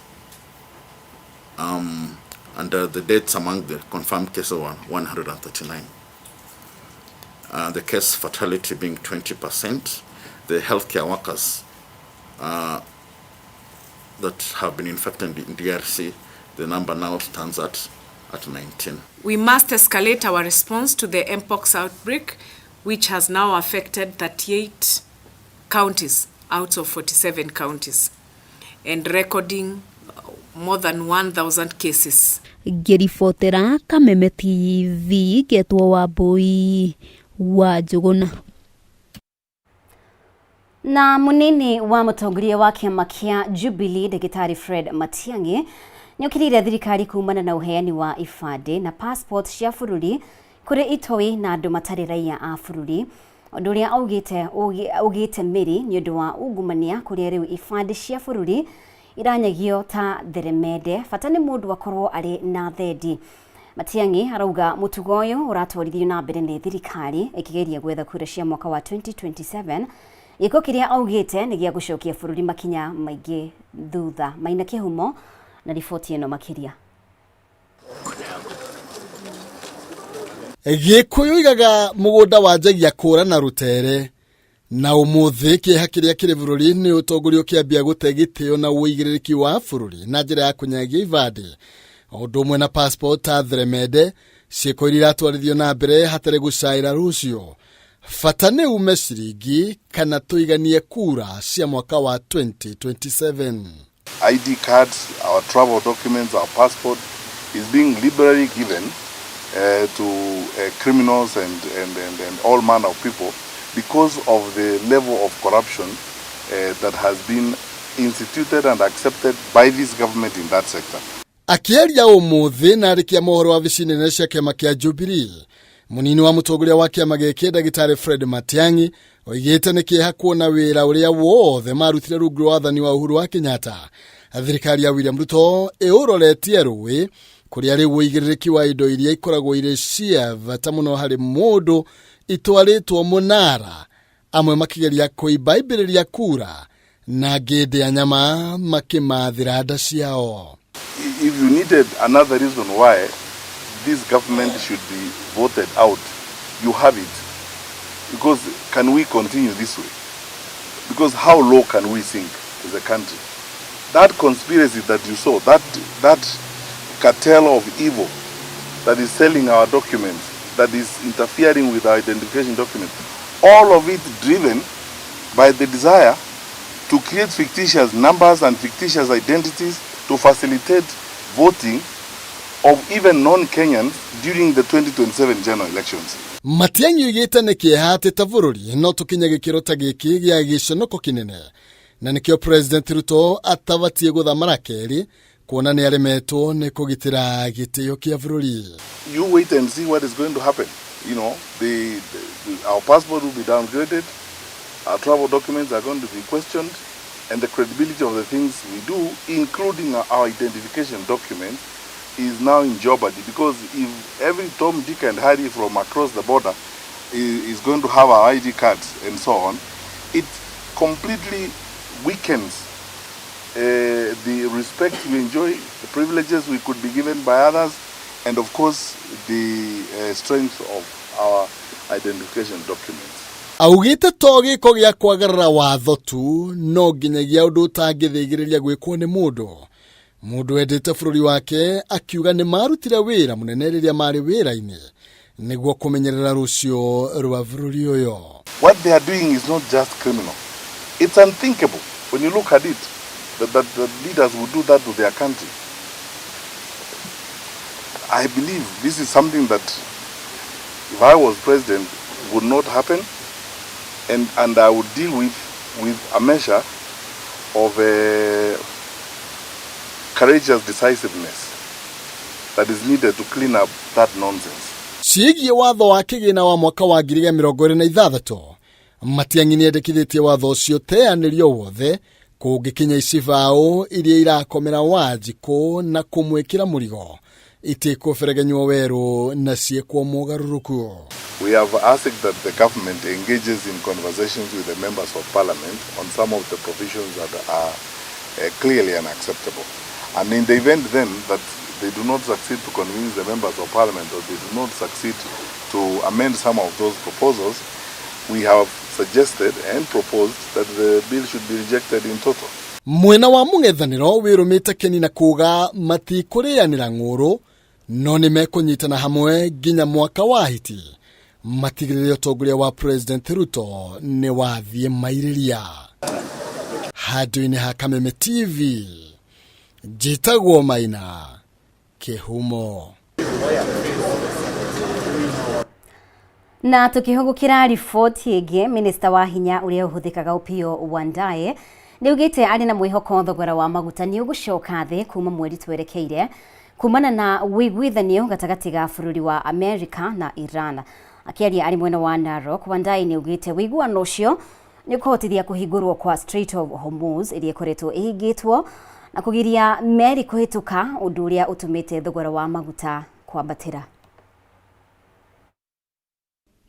And the deaths among the confirmed cases were 139. The case fatality being 20%. The healthcare workers that have been infected in DRC, the number now stands at 19. We must escalate our response to the Mpox outbreak, which has now affected 38 counties out of 47 counties, and recording more than 1,000 cases. Ngĩribotera Kameme TV ngetwo Wambui wa Njũgũna. Na munini wa mũtongoria wa kĩama kĩa Jubilee Ndagĩtarĩ Fred Matiang'i nĩokĩrĩire thirikari kumana na ũheani wa ibandĩ na passport cia bũrũri kũrĩ itoi na andũ matarĩ raia a bũrũri, ũndũ ũrĩa augĩte mĩri nĩ ũndũ wa ungumania kũrĩa rĩu ibandĩ cia bũrũri iranyagio ta theremende, bata nĩ mũndũ akorwo arĩ na thendi. Matiang'i arauga mũtugo ũyũ ũratwarithio na mbere nĩ thirikari ĩkĩgeria gwetha kura cia mwaka wa 2027. Gĩko kĩrĩa augĩte nĩ gĩa gũcokia bũrũri makinya maingĩ thutha. Maina Kĩhumo na riboti ĩno makĩria. Gĩkũyũ igaga mũgũnda wanjagia kũra na rũtere, na ũmũthĩ kĩeha kĩrĩa kĩrĩ bũrũri nĩ ũtongoria ũkĩambia gũte gĩtĩo na ũigĩrĩrĩki wa bũrũri na njĩra ya kũnyagia ibandĩ o ũndũ ũmwe na passport ta theremende, ciĩko iria iratwarithio na mbere hatarĩ gũcaĩra rũciũ. Bata nĩ ume ciringi kana tũiganie kura cia mwaka wa 2027. ID cards, our travel documents, our passport is being liberally given to criminals and all manner of people because of the level of corruption that has been instituted and accepted by this government in that sector. Akĩaria ũmũthĩ na arĩkia mohoro wabici nene cia kĩama kĩa Jubilee, munini wa mũtongoria wa kĩama gĩkĩ Ndagĩtarĩ Fred Matiang'i oigĩte nĩ kĩeha kuona wĩra ũrĩa wothe marutire rungu rwa wathani wa Uhuru wa Kenyatta thirikari ya William Ruto ĩũroretie rũĩ kũrĩa rĩu ũigĩrĩrĩki wa indo iria ikoragwo irĩ cia bata mũno harĩ mũndũ itwarĩtwo mũnara, amwe makĩgeria kũimba imbĩrĩria kura na angĩ ndĩa nyama makĩmathĩra nda ciao. If you needed another reason why this government should be voted out, you have it. Because can we continue this way? Because how low can we sink as a country? That conspiracy that you saw, that cartel of evil that is selling our documents, that is interfering with our identification documents, all of it driven by the desire to create fictitious numbers and fictitious identities to facilitate voting of even non-Kenyans during the 2027 general elections. Matiang'i oigĩte nĩ kĩeha atĩ ta bũrũri no tũkinye gĩkĩro ta gĩkĩ gĩa gĩconoko kĩnene, na nĩkĩo President Ruto atabatiĩ gũthama kerĩ kuona nĩ aremetwo nĩ kũgitĩra gĩtĩo kĩa bũrũri. You wait and see what is going to happen. You know, our passport will be downgraded, our travel documents are going to be questioned, and the credibility of the things we do, including our identification documents, is now in jeopardy, because if every Tom, Dick and Harry from across the border is going to have our ID cards and so on, it completely weakens the respect we enjoy, the privileges we could be given by others, and of course the strength of our identification documents. Augite to giko gĩa kwagarara watho tu no nginyagia ũndũ ũtangĩthĩgĩrĩria gwĩkwo nĩ mũndũ. Mũndũ wendete bũrũri wake akiuga nĩ marutire wĩra mũnene rĩrĩa marĩ wĩra-inĩ nĩguo kũmenyerera rũciũ rwa bũrũri ũyũ. What they are doing is not just criminal. It's unthinkable when you look at it that the leaders would do that to their country. I believe this is something that, if I was president, would not happen, and I would deal with a measure of courageous decisiveness that is needed to clean up that nonsense. Ciĩgiĩ watho wa kĩgĩna wa mwaka wa 2026 Matiang'i nĩendekithĩtie watho ũcio teanĩrio wothe kũngĩkinya icibaũ iria irakomera Wanjikũ na kũmwĩkĩra mũrigo itikũberegenywo werũ na ciĩkwo mogarũrũku. We have asked that the government engages in conversations with the members of parliament on some of the provisions that are clearly unacceptable. And in the event then that they do not succeed to convince the members of parliament, or they do not succeed to amend some of those proposals, we have suggested and proposed that the bill should be rejected in total. Mwena wa mũng'ethanĩro wĩrũmĩte Keni na kuga matikũrĩanĩra ng'ũrũ no nĩmekũnyitana hamwe nginya mwaka wa hiti matigĩrĩre ũtongoria wa President Ruto nĩ wathiĩ mairĩria. Handũ-inĩ ha Kameme TV njĩtagwo Maina Kĩhumo. Na tukihugukira riboti ĩngĩ, minista wa hinya ũrĩa ũhũthĩkaga Opiyo Wandayi nĩaugĩte arĩ na mwĩhoko thogora wa maguta nĩ ũgũcoka thĩ kuma mweri twerekeire kumana na ũiguithanio gatagatĩ ga bũrũri wa Amerika na Iran. Akĩaria arĩ mwena wa Narok, Wandayi nĩaugĩte ũiguano ũcio nĩ ũkũhotithia kũhingũrwo kwa Strait of Hormuz ĩrĩa ĩkoretwo ĩhingĩtwo na kũgiria meri kũhĩtũka, ũndũ ũrĩa ũtũmĩte thogora wa maguta kwambatĩra.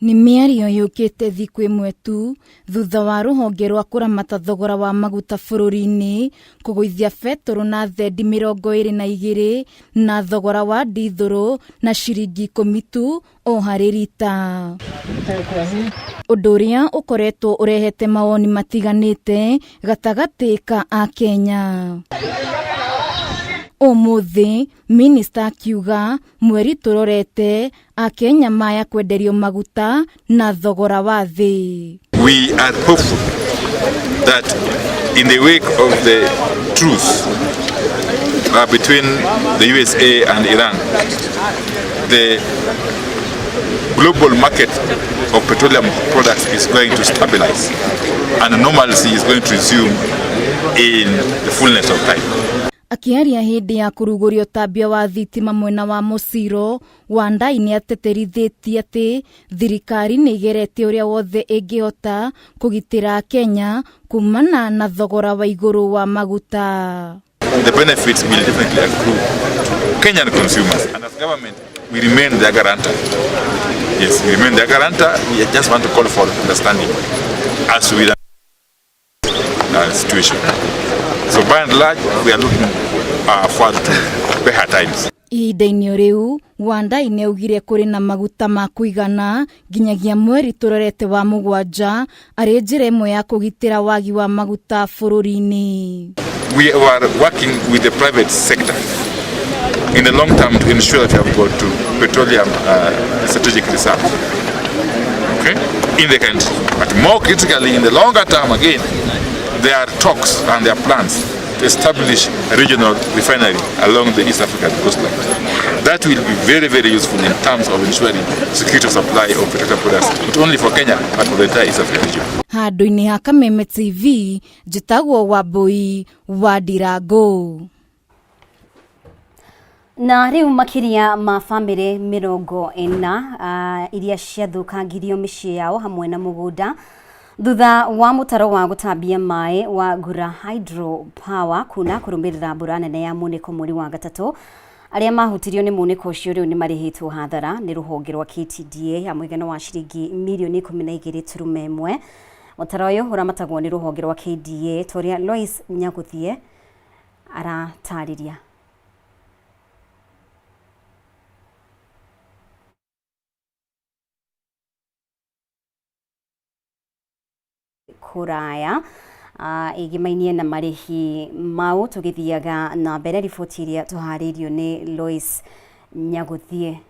Nĩ mĩario yũkĩte thikũ ĩmwe tu thutha wa rũhonge rwa kũramata thogora wa maguta bũrũri-inĩ kũgũithia betũrũ na thendi 22 na thogora wa ndithũrũ na ciringi 10 tu o harĩ rita. Ũndũ ũrĩa ũkoretwo ũrehete mawoni matiganĩte gatagatĩ ka Akenya. Ũmũthĩ minista akiuga mweri tũrorete Akenya maya kwenderio maguta na thogora wa thĩ. We are hopeful that in the wake of the truce between the USA and Iran, the global market of petroleum products is going to stabilize and normalcy is going to resume in the fullness of time. Akĩaria hĩndĩ ya kũrugũria ũtambia wa thitima mwena wa Mũciro, Wandayi nĩatĩtĩrithĩtie atĩ thirikari nĩĩgeretie ũrĩa wothe ĩngĩhota kũgitĩra Kenya kumana na thogora wa igũrũ wa maguta. The benefits will definitely accrue to Kenyan consumers, and as government we remain their guarantor. Yes, we remain their guarantor. We just want to call for understanding as we situation. So by and large, we are looking forward to better times. Ihinda-inĩ rĩu, Wandayi nĩaugire kũrĩ na maguta ma kũigana nginyagia mweri tũrorete wa mũgwanja arĩ njĩra ĩmwe ya kũgitĩra wagi wa maguta bũrũri-inĩ. We are working with the private sector in the long term to ensure that we have got to petroleum strategic reserve, okay, in the country. But more critically, in the longer term again, there are talks and there are plans to establish a regional refinery along the East African coastline. That will be very, very useful in terms of ensuring security of supply of petroleum products, not only for Kenya, but for the entire East African region. Handũ-inĩ ha Kameme TV, njĩtagwo Wambui wa Ndirango. Na rĩu makĩria ma bamĩrĩ 40 iria ciathũkangirio mĩciĩ yao hamwe na mũgũnda thutha wa mũtaro wa gũtambia maĩ wa Ngura Hydro Power kuna kũrũmĩrĩra mbura nene ya munĩko mweri wa gatatũ. Arĩa mahutirio nĩ munĩko ũcio rĩu nĩ marĩhĩtwo hathara nĩ rũhonge rwa KTDA ya mũigana wa ciringi mirioni 12.1. Mũtaro ũyũ ũramatagwo nĩ rũhonge rwa KDA ta ũrĩa Lois Nyaguthie aratarĩria. Kũraya ĩgĩmainie na marĩhi mau. Tũgĩthiaga na mbere riboti iria tũharĩirio nĩ Lois Nyaguthie.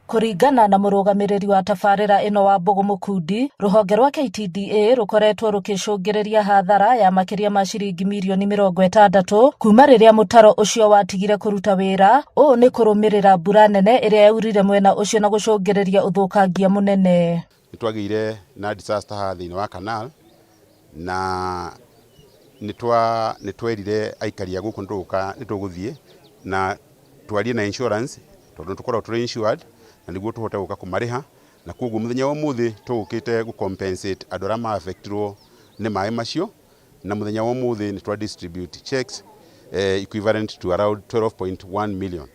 Kũringana na mũrũgamĩrĩri wa tabarĩra ĩno wa Mbũgũ Mũkundi, rũhonge rwa KTDA rũkoretwo rũkĩcũngĩrĩria hathara ya makĩria ma ciringi mirioni 60 kuma rĩrĩa mũtaro ũcio watigire kũruta wĩra. Ũũ nĩ kũrũmĩrĩra mbura nene ĩrĩa yaurire mwena ũcio na gũcũngĩrĩria ũthũkangia mũnene. Nĩ twagĩire na disaster haha thĩinĩ wa canal, na nĩ twerire aikari a gũkũ nĩ tũgũthiĩ na twarie na insurance, tondũ nĩ tũkoragwo tũrĩ insured, na nĩguo tũhote gũka kũmarĩha. Na koguo mũthenya wa ũmũthĩ tũgũkĩte gũ compensate andũ arĩa ma affectirwo nĩ maĩ macio, na mũthenya wa ũmũthĩ nĩ twa distribute checks equivalent to around 12.1 million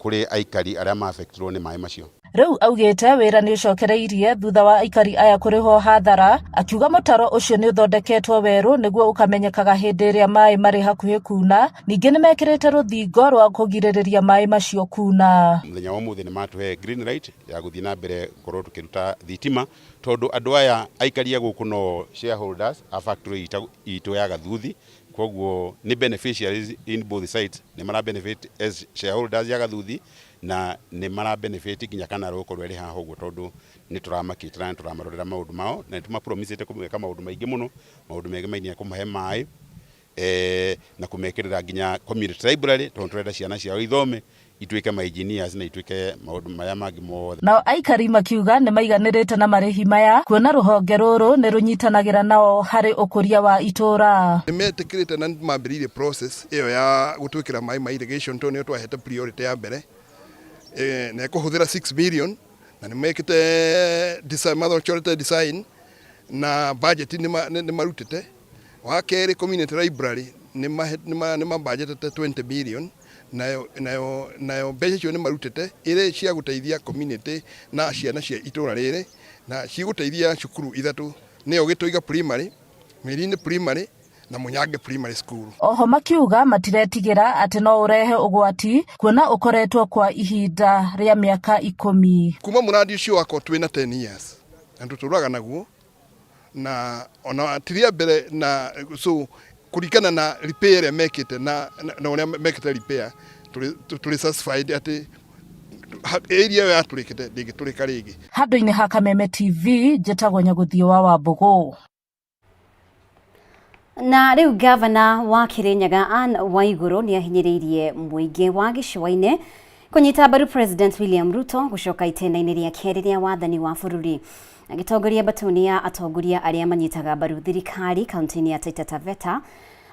kũrĩ aikari arĩa ma affectirwo nĩ maĩ macio. Rĩu augĩte wĩra nĩ ũcokereirie thutha wa aikari aya kũrĩhwo hathara, akiuga mũtaro ũcio nĩ ũthondeketwo werũ nĩguo ũkamenyekaga hĩndĩ ĩrĩa maĩ marĩ hakuhĩ kuna. Ningĩ nĩ mekĩrĩte rũthingo rwa kũgirĩrĩria maĩ macio kuna. Mũthenya wa ũmũthĩ nĩ matũhe green light ya gũthiĩ na mbere gũkorwo tũkĩruta thitima, tondũ andũ aya aikari a gũkũ no shareholders a factory itũ ya Gathuthi, koguo nĩ beneficiaries in both sides, nĩ mara benefit as shareholders ya Gathuthi na nĩ mara benefit nginya kana rũkorwo ĩrĩ haha ũguo, tondũ nĩ tũramakĩtĩra na tũramarorera maũndũ mao, na nĩ tũmapromisĩte kũmeka maũndũ maingĩ mũno, maũndũ megemainie kũmahe maĩ na kũmekĩrĩra nginya community library, tondũ tũrenda ciana ciao ithome ituĩke ma engineers na ituĩke maũndũ marĩa mangĩ mothe. Nao aikari makiuga nĩ maiganĩrĩte na marĩhi maya, kuona rũhonge rũrũ nĩ rũnyitanagĩra nao harĩ ũkũria wa itũũra. Nĩ metĩkĩrĩte na nĩ mambĩrĩirie process ĩyo ya gũtwĩkĩra maĩ ma irrigation, tondũ nĩyo twahete priority ya mbere, na ĩkũhũthĩra 6 million, na nĩ mekĩte design, mathonchorete design na budget nĩ marutĩte. Wa kerĩ, community library nĩ mabudgetete 20 million, nayo mbeca icio nĩ marutĩte ĩrĩ cia gũteithia community na ciana cia itũũra rĩrĩ, na cigũteithia cukuru ithatũ, nĩyo Gĩtũiga Primary, Mĩrini Primary na Mũnyange Primary School. Oho makiuga matiretigĩra atĩ no ũrehe ũgwati, kuona ũkoretwo kwa ihinda rĩa mĩaka 10. Kuma mũradi ũcio wakwa twĩna 10 years na tũtũraga naguo, na ona ti rĩa mbere, na so kũringana na repair ĩrĩa mekĩte na ũrĩa mekĩte repair, tũrĩ satisfied atĩ area ĩyo yatũrĩkĩte ndĩngĩtũrĩka rĩngĩ. Handũ-inĩ ha Kameme TV, njĩtagwo Nyagũthiĩ wa Wambũgũ. Na rĩu gavana wa Kirinyaga Anne Waiguru nĩ ahinyĩrĩirie mũingĩ wa gĩcũa-inĩ kũnyita mbaru President William Ruto gũcoka itĩna-inĩ rĩa kerĩ rĩa wathani wa bũrũri. Agĩtongoria mbatuni ya atongoria arĩa manyitaga mbaru thirikari kaunti-inĩ ya Taita Taveta,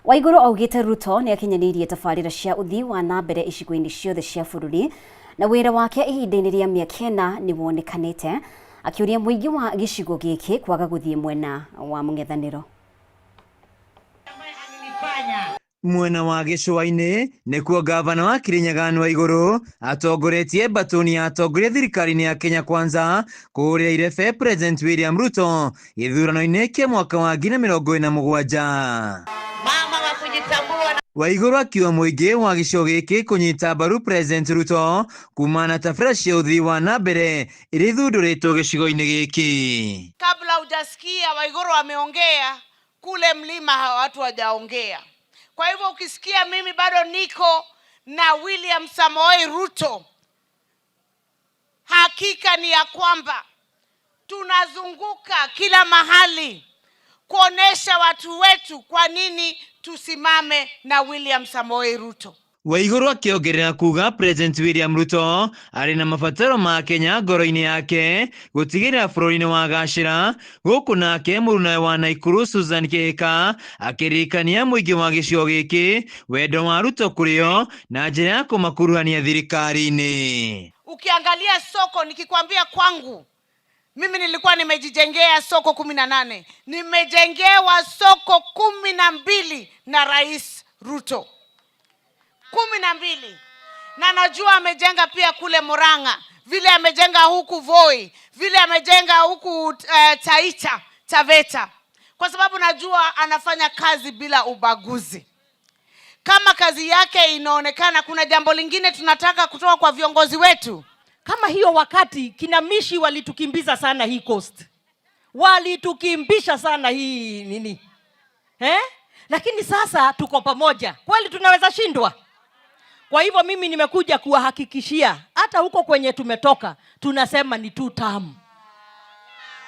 Waiguru augĩte Ruto nĩ akinyanĩirie tabarĩra cia ũthii wa na mbere icigo-inĩ ciothe cia bũrũri, na wĩra wake ihinda-inĩ rĩa mĩaka 4 nĩ wonekanĩte, akĩũria mũingĩ wa gĩcigo gĩkĩ kwaga gũthiĩ mwena wa mũng'ethanĩro. Mwena wa gĩcũa-inĩ nĩkuo gavana wa Kirinyaga Anne Waiguru atongoretie mbatuni ya atongoria thirikari-inĩ ya Kenya Kwanza kũhũrĩra irebe President William Ruto gĩthurano-inĩ kĩa mwaka wa 2027. Waiguru akiuga mũingĩ wa gĩcigo gĩkĩ kũnyita mbaru President Ruto kumana na tabarĩra cia ũthii wa na mbere iria ithundũrĩtwo gĩcigo-inĩ gĩkĩ. Kabla hujasikia Waiguru ameongea, kule mlima watu hawajaongea. Kwa hivyo ukisikia mimi bado niko na William Samoei Ruto, hakika ni ya kwamba tunazunguka kila mahali kuonesha watu wetu kwa nini tusimame na William Samoei Ruto. Waiguru akĩongerera kuga President William Ruto arĩ na mabataro ma Kenya ngoro-inĩ yake gũtigĩrĩra bũrũri nĩ wagacĩra, gũkũ nake mũrunawe wa Naikuru Susan Kihika akĩririkania mũingĩ wa gĩcigo gĩkĩ wendo wa Ruto kũrĩ o na njĩra ya kũmakuruhania thirikari-inĩ. Ukiangalia soko, nikikwambia kwangu mimi nilikuwa nimejijengea soko 18, nimejengewa soko 12 na Rais Ruto, 12, na najua amejenga pia kule Murang'a, vile amejenga huku Voi, vile amejenga huku Taita Taveta, kwa sababu najua anafanya kazi bila ubaguzi. Kama kazi yake inaonekana, kuna jambo lingine tunataka kutoka kwa viongozi wetu. Kama hiyo wakati kinamishi walitukimbiza sana hii coast, walitukimbisha sana hii nini, Lakini sasa tuko pamoja, kweli tunaweza shindwa? Kwa hivyo mimi nimekuja kuwahakikishia hata huko kwenye tumetoka tunasema ni two term.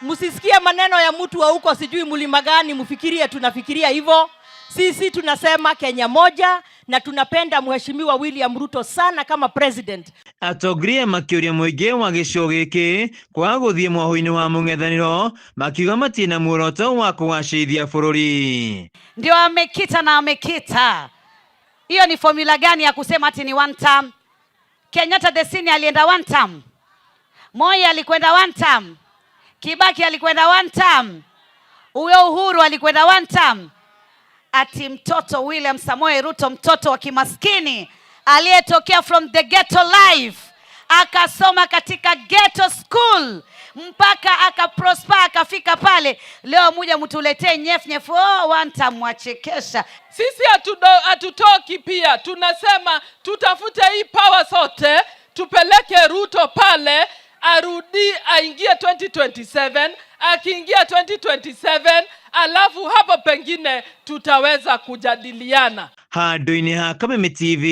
Msisikie maneno ya mtu wa huko sijui mlima gani mfikirie tunafikiria hivyo. Sisi tunasema Kenya moja na tunapenda Mheshimiwa William Ruto sana kama president. Atongoria makĩũria mũingĩ wa gĩcigo gĩkĩ kwaga gũthiĩ mwahũ-inĩ wa mũng'ethanĩro makiuga matirĩ na muoroto wa kũgacĩrithia bũrũri. Ndio amekita na amekita. Hiyo ni formula gani ya kusema ati ni one term? Kenyatta the senior alienda one term. Moi alikwenda one term. Kibaki alikwenda one term. Huyo Uhuru alikwenda one term. Ati mtoto William Samoei Ruto, mtoto wa kimaskini aliyetokea from the ghetto life, akasoma katika ghetto school mpaka akaprosper akafika pale. Leo muja mtuletee nyef nyef, oh, one term, wachekesha. Sisi hatutoki pia, tunasema tutafute hii power sote, tupeleke Ruto pale, arudi aingie 2027, akiingia 2027 alafu hapo pengine tutaweza kujadiliana. Handũ-inĩ ha Kameme TV,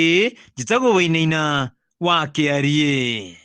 njĩtagwo Wainaina wa Kĩariĩ.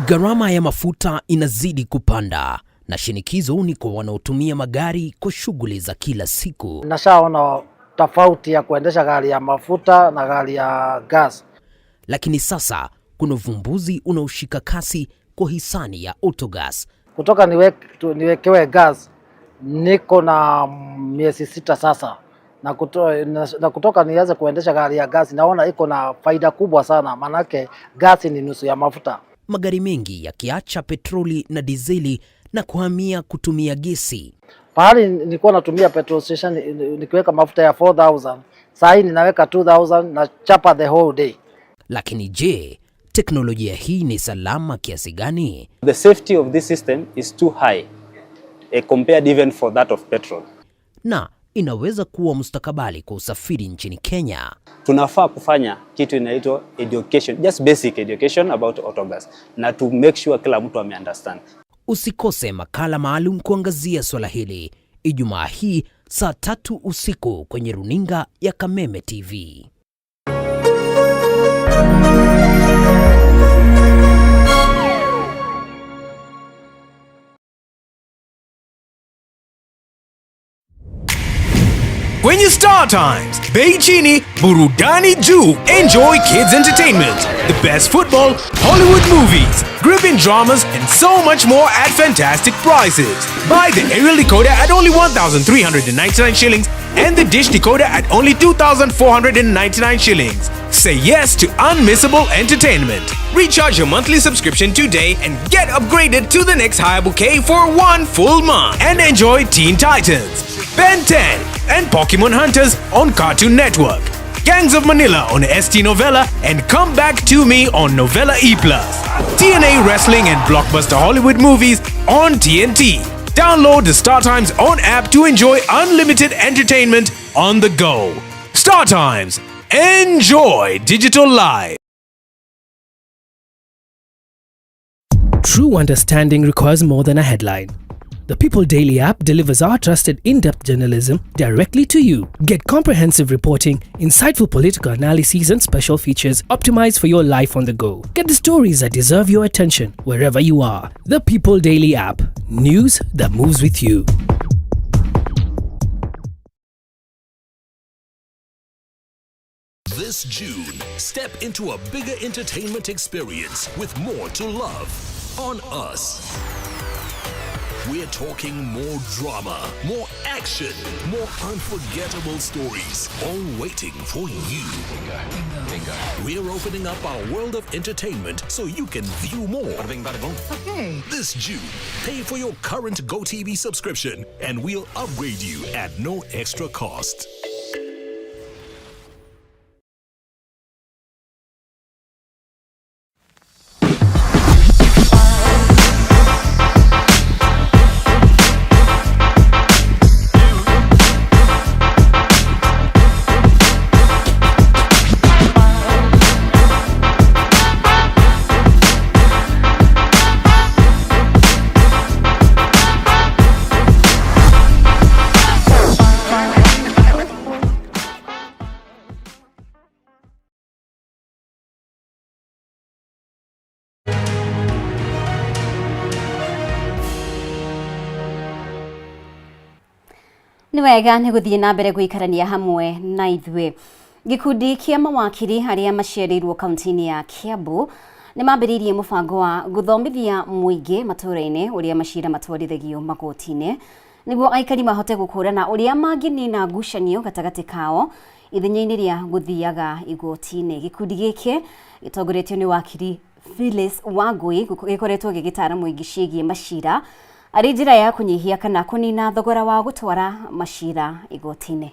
Gharama ya mafuta inazidi kupanda na shinikizo ni kwa wanaotumia magari kwa shughuli za kila siku. Nashaona tofauti ya kuendesha gari ya mafuta na gari ya gas. Lakini sasa kuna uvumbuzi unaoshika kasi kwa hisani ya Autogas. Kutoka niwekewe gas niko na miezi 6 sasa. Na kutoka nianze kuendesha gari ya gas naona iko na faida kubwa sana, manake gas ni nusu ya mafuta. Magari mengi yakiacha petroli na dizeli na kuhamia kutumia gesi. Pahali nilikuwa natumia petrol station nikiweka mafuta ya 4,000, saa hii ninaweka 2,000 na chapa the whole day. Lakini je, teknolojia hii ni salama kiasi gani? The safety of this system is too high compared even for that of petrol. Na inaweza kuwa mustakabali kwa usafiri nchini Kenya. Tunafaa kufanya kitu inaitwa education, just basic education about autogas, na to make sure kila mtu ame-understand. Usikose makala maalum kuangazia swala hili Ijumaa hii saa 3 usiku kwenye runinga ya Kameme TV. Kwenye Star Times, bei chini, burudani juu. Enjoy kids entertainment, the best football, Hollywood movies, gripping dramas, and so much more at fantastic prices. Buy the aerial decoder at only 1,399 shillings and the dish decoder at only 2,499 shillings. Say yes to unmissable entertainment. Recharge your monthly subscription today and get upgraded to the next higher bouquet for 1 full month. And enjoy Teen Titans, Ben 10, and Pokemon Hunters on Cartoon Network, Gangs of Manila on ST Novella, and Come Back to Me on Novella E+. TNA Wrestling and Blockbuster Hollywood movies on TNT. Download the Star Times own app to enjoy unlimited entertainment on the go. Star Times. Enjoy digital life. True understanding requires more than a headline. The People Daily app delivers our trusted in depth journalism directly to you. Get comprehensive reporting, insightful political analyses, and special features optimized for your life on the go. Get the stories that deserve your attention wherever you are. The People Daily app. News that moves with you. This June, step into a bigger entertainment experience with more to love on us. We're talking more drama, more action, more unforgettable stories, all waiting for you. Bingo. We're opening up our world of entertainment so you can view more. Bada bing, bada boom. Okay. This June, pay for your current GoTV subscription and we'll upgrade you at no extra cost. Nĩ wega nĩ gũthiĩ na mbere gũikarania hamwe na ithuĩ. Gĩkundi kĩa mawakiri arĩa maciarĩirwo kaunti-inĩ ya Kiambu nĩ mambĩrĩirie mũbango wa gũthomithia mũingĩ matũũra-inĩ ũrĩa macira matwarithagio magoti-inĩ nĩguo aikari mahote gũkũrana ũrĩa mangĩnina ngucanio gatagatĩ kao ithenya-inĩ rĩa gũthiaga igoti-inĩ. Gĩkundi gĩkĩ gĩtongoretio nĩ wakiri Phyllis Wangui gĩkoretwo gĩgĩtara mũingĩ ciĩgiĩ macira arĩ njĩra ya kũnyihia kana kũnina thogora wa gũtwara macira igoti-inĩ.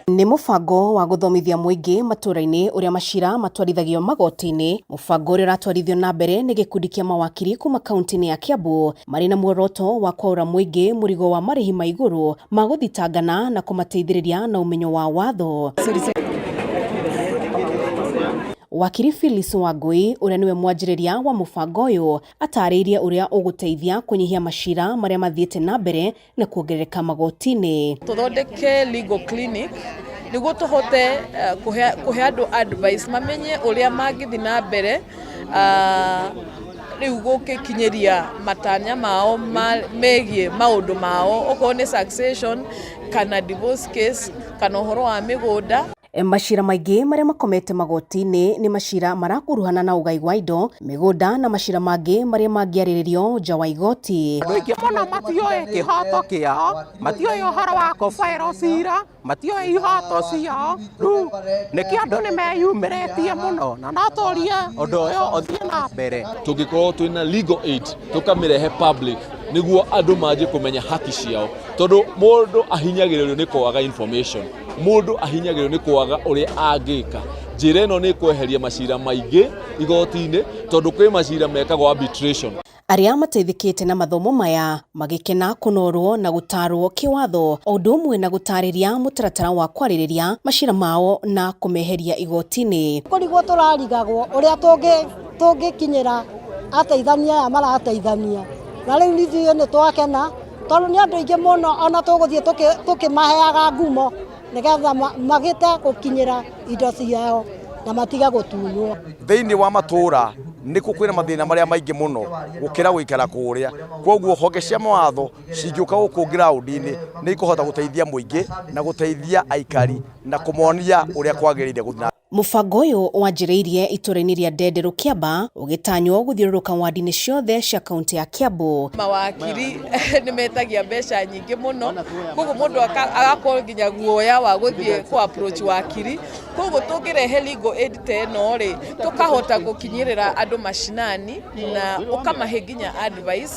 Nĩ mũbango wa gũthomithia mũingĩ matũũra-inĩ ũrĩa macira matwarithagio magoti-inĩ, mũbango ũrĩa ũratwarithio na mbere nĩ gĩkundi kĩa mawakiri kuma kaunti-inĩ ya Kiambu marĩ na muoroto wa kwaũra mũingĩ mũrigo wa marĩhi ma igũrũ ma gũthitangana na kũmateithĩrĩria na ũmenyo wa watho. Wakiri Phyllis Wangui ũrĩa nĩwe mwanjĩrĩria wa mũbango ũyũ atarĩirie ũrĩa ũgũteithia kũnyihia macira marĩa mathiĩte na mbere na kuongerereka magoti-inĩ. Tũthondeke legal clinic nĩguo tũhote kũhe andũ advice mamenye ũrĩa mangĩthiĩ na mbere rĩu gũgĩkinyĩria matanya mao megiĩ maũndũ mao, okorwo nĩ succession kana divorce case kana ũhoro wa mĩgũnda. Macira maingĩ marĩa makomete magoti-inĩ nĩ macira marakuruhana na ũgai wa indo, mĩgũnda na macira mangĩ marĩa mangĩarĩrĩrio nja wa igoti. Andũ aingĩ mũno matiũĩ kĩhoto kĩao, matiũĩ ũhoro wa kũbaĩrwo cira, matiũĩ ihoto ciao, rĩu nĩkĩo andũ nĩ meyumĩrĩtie mũno na no tũrie ũndũ ũyũ ũthiĩ na mbere. Tũngĩkorwo twĩna legal aid tũkamĩrehe public nĩguo andũ manjie kũmenya haki ciao, tondũ mũndũ ahinyagĩrĩrio nĩ kwaga information, mũndũ ahinyagĩrĩrio nĩ kwaga ũrĩa angĩka. Njĩra ĩno nĩ ĩkweheria macira maingĩ igoti-inĩ tondũ kwĩ macira mekagwo arbitration. Arĩa mateithĩkĩte na mathomo maya magĩkena kũnorwo na gũtarwo kĩwatho o ũndũ ũmwe na gũtarĩria mũtaratara wa kwarĩrĩria macira mao na kũmeheria igoti-inĩ. Kũrigwo tũrarigagwo ũrĩa tũngĩkinyĩra ateithania aya marateithania, na rĩu ithuĩ nĩ twakena tondũ nĩ andũ aingĩ mũno ona tũgũthiĩ tũkĩmaheaga ngumo nĩgetha magĩte gũkinyĩra indo ciao na matige gũtunywo. Thĩinĩ wa matũũra nĩkuo kwĩna mathĩna marĩa maingĩ mũno gũkĩra gũikara kũrĩa, koguo honge cia mawatho cingĩũka gũkũ ground-inĩ nĩ ikũhota gũteithia mũingĩ na gũteithia aikari na kũmonia ũrĩa kwagĩrĩire gũthiĩ na Mũbango ũyũ wanjĩrĩirie itũũra-inĩ rĩa Ndenderũ Kĩamba ũgĩtanywo gũthiũrũrũka wandi-inĩ ciothe cia kaunti ya Kiambu. Mawakiri nĩ metagia mbeca nyingĩ mũno, koguo mũndũ agakorwo nginya guoya wa gũthiĩ kũ approach wakiri, koguo tũngĩrehe legal aid ta ĩno rĩ, tũkahota gũkinyĩrĩra andũ mashinani na ũkamahe nginya advice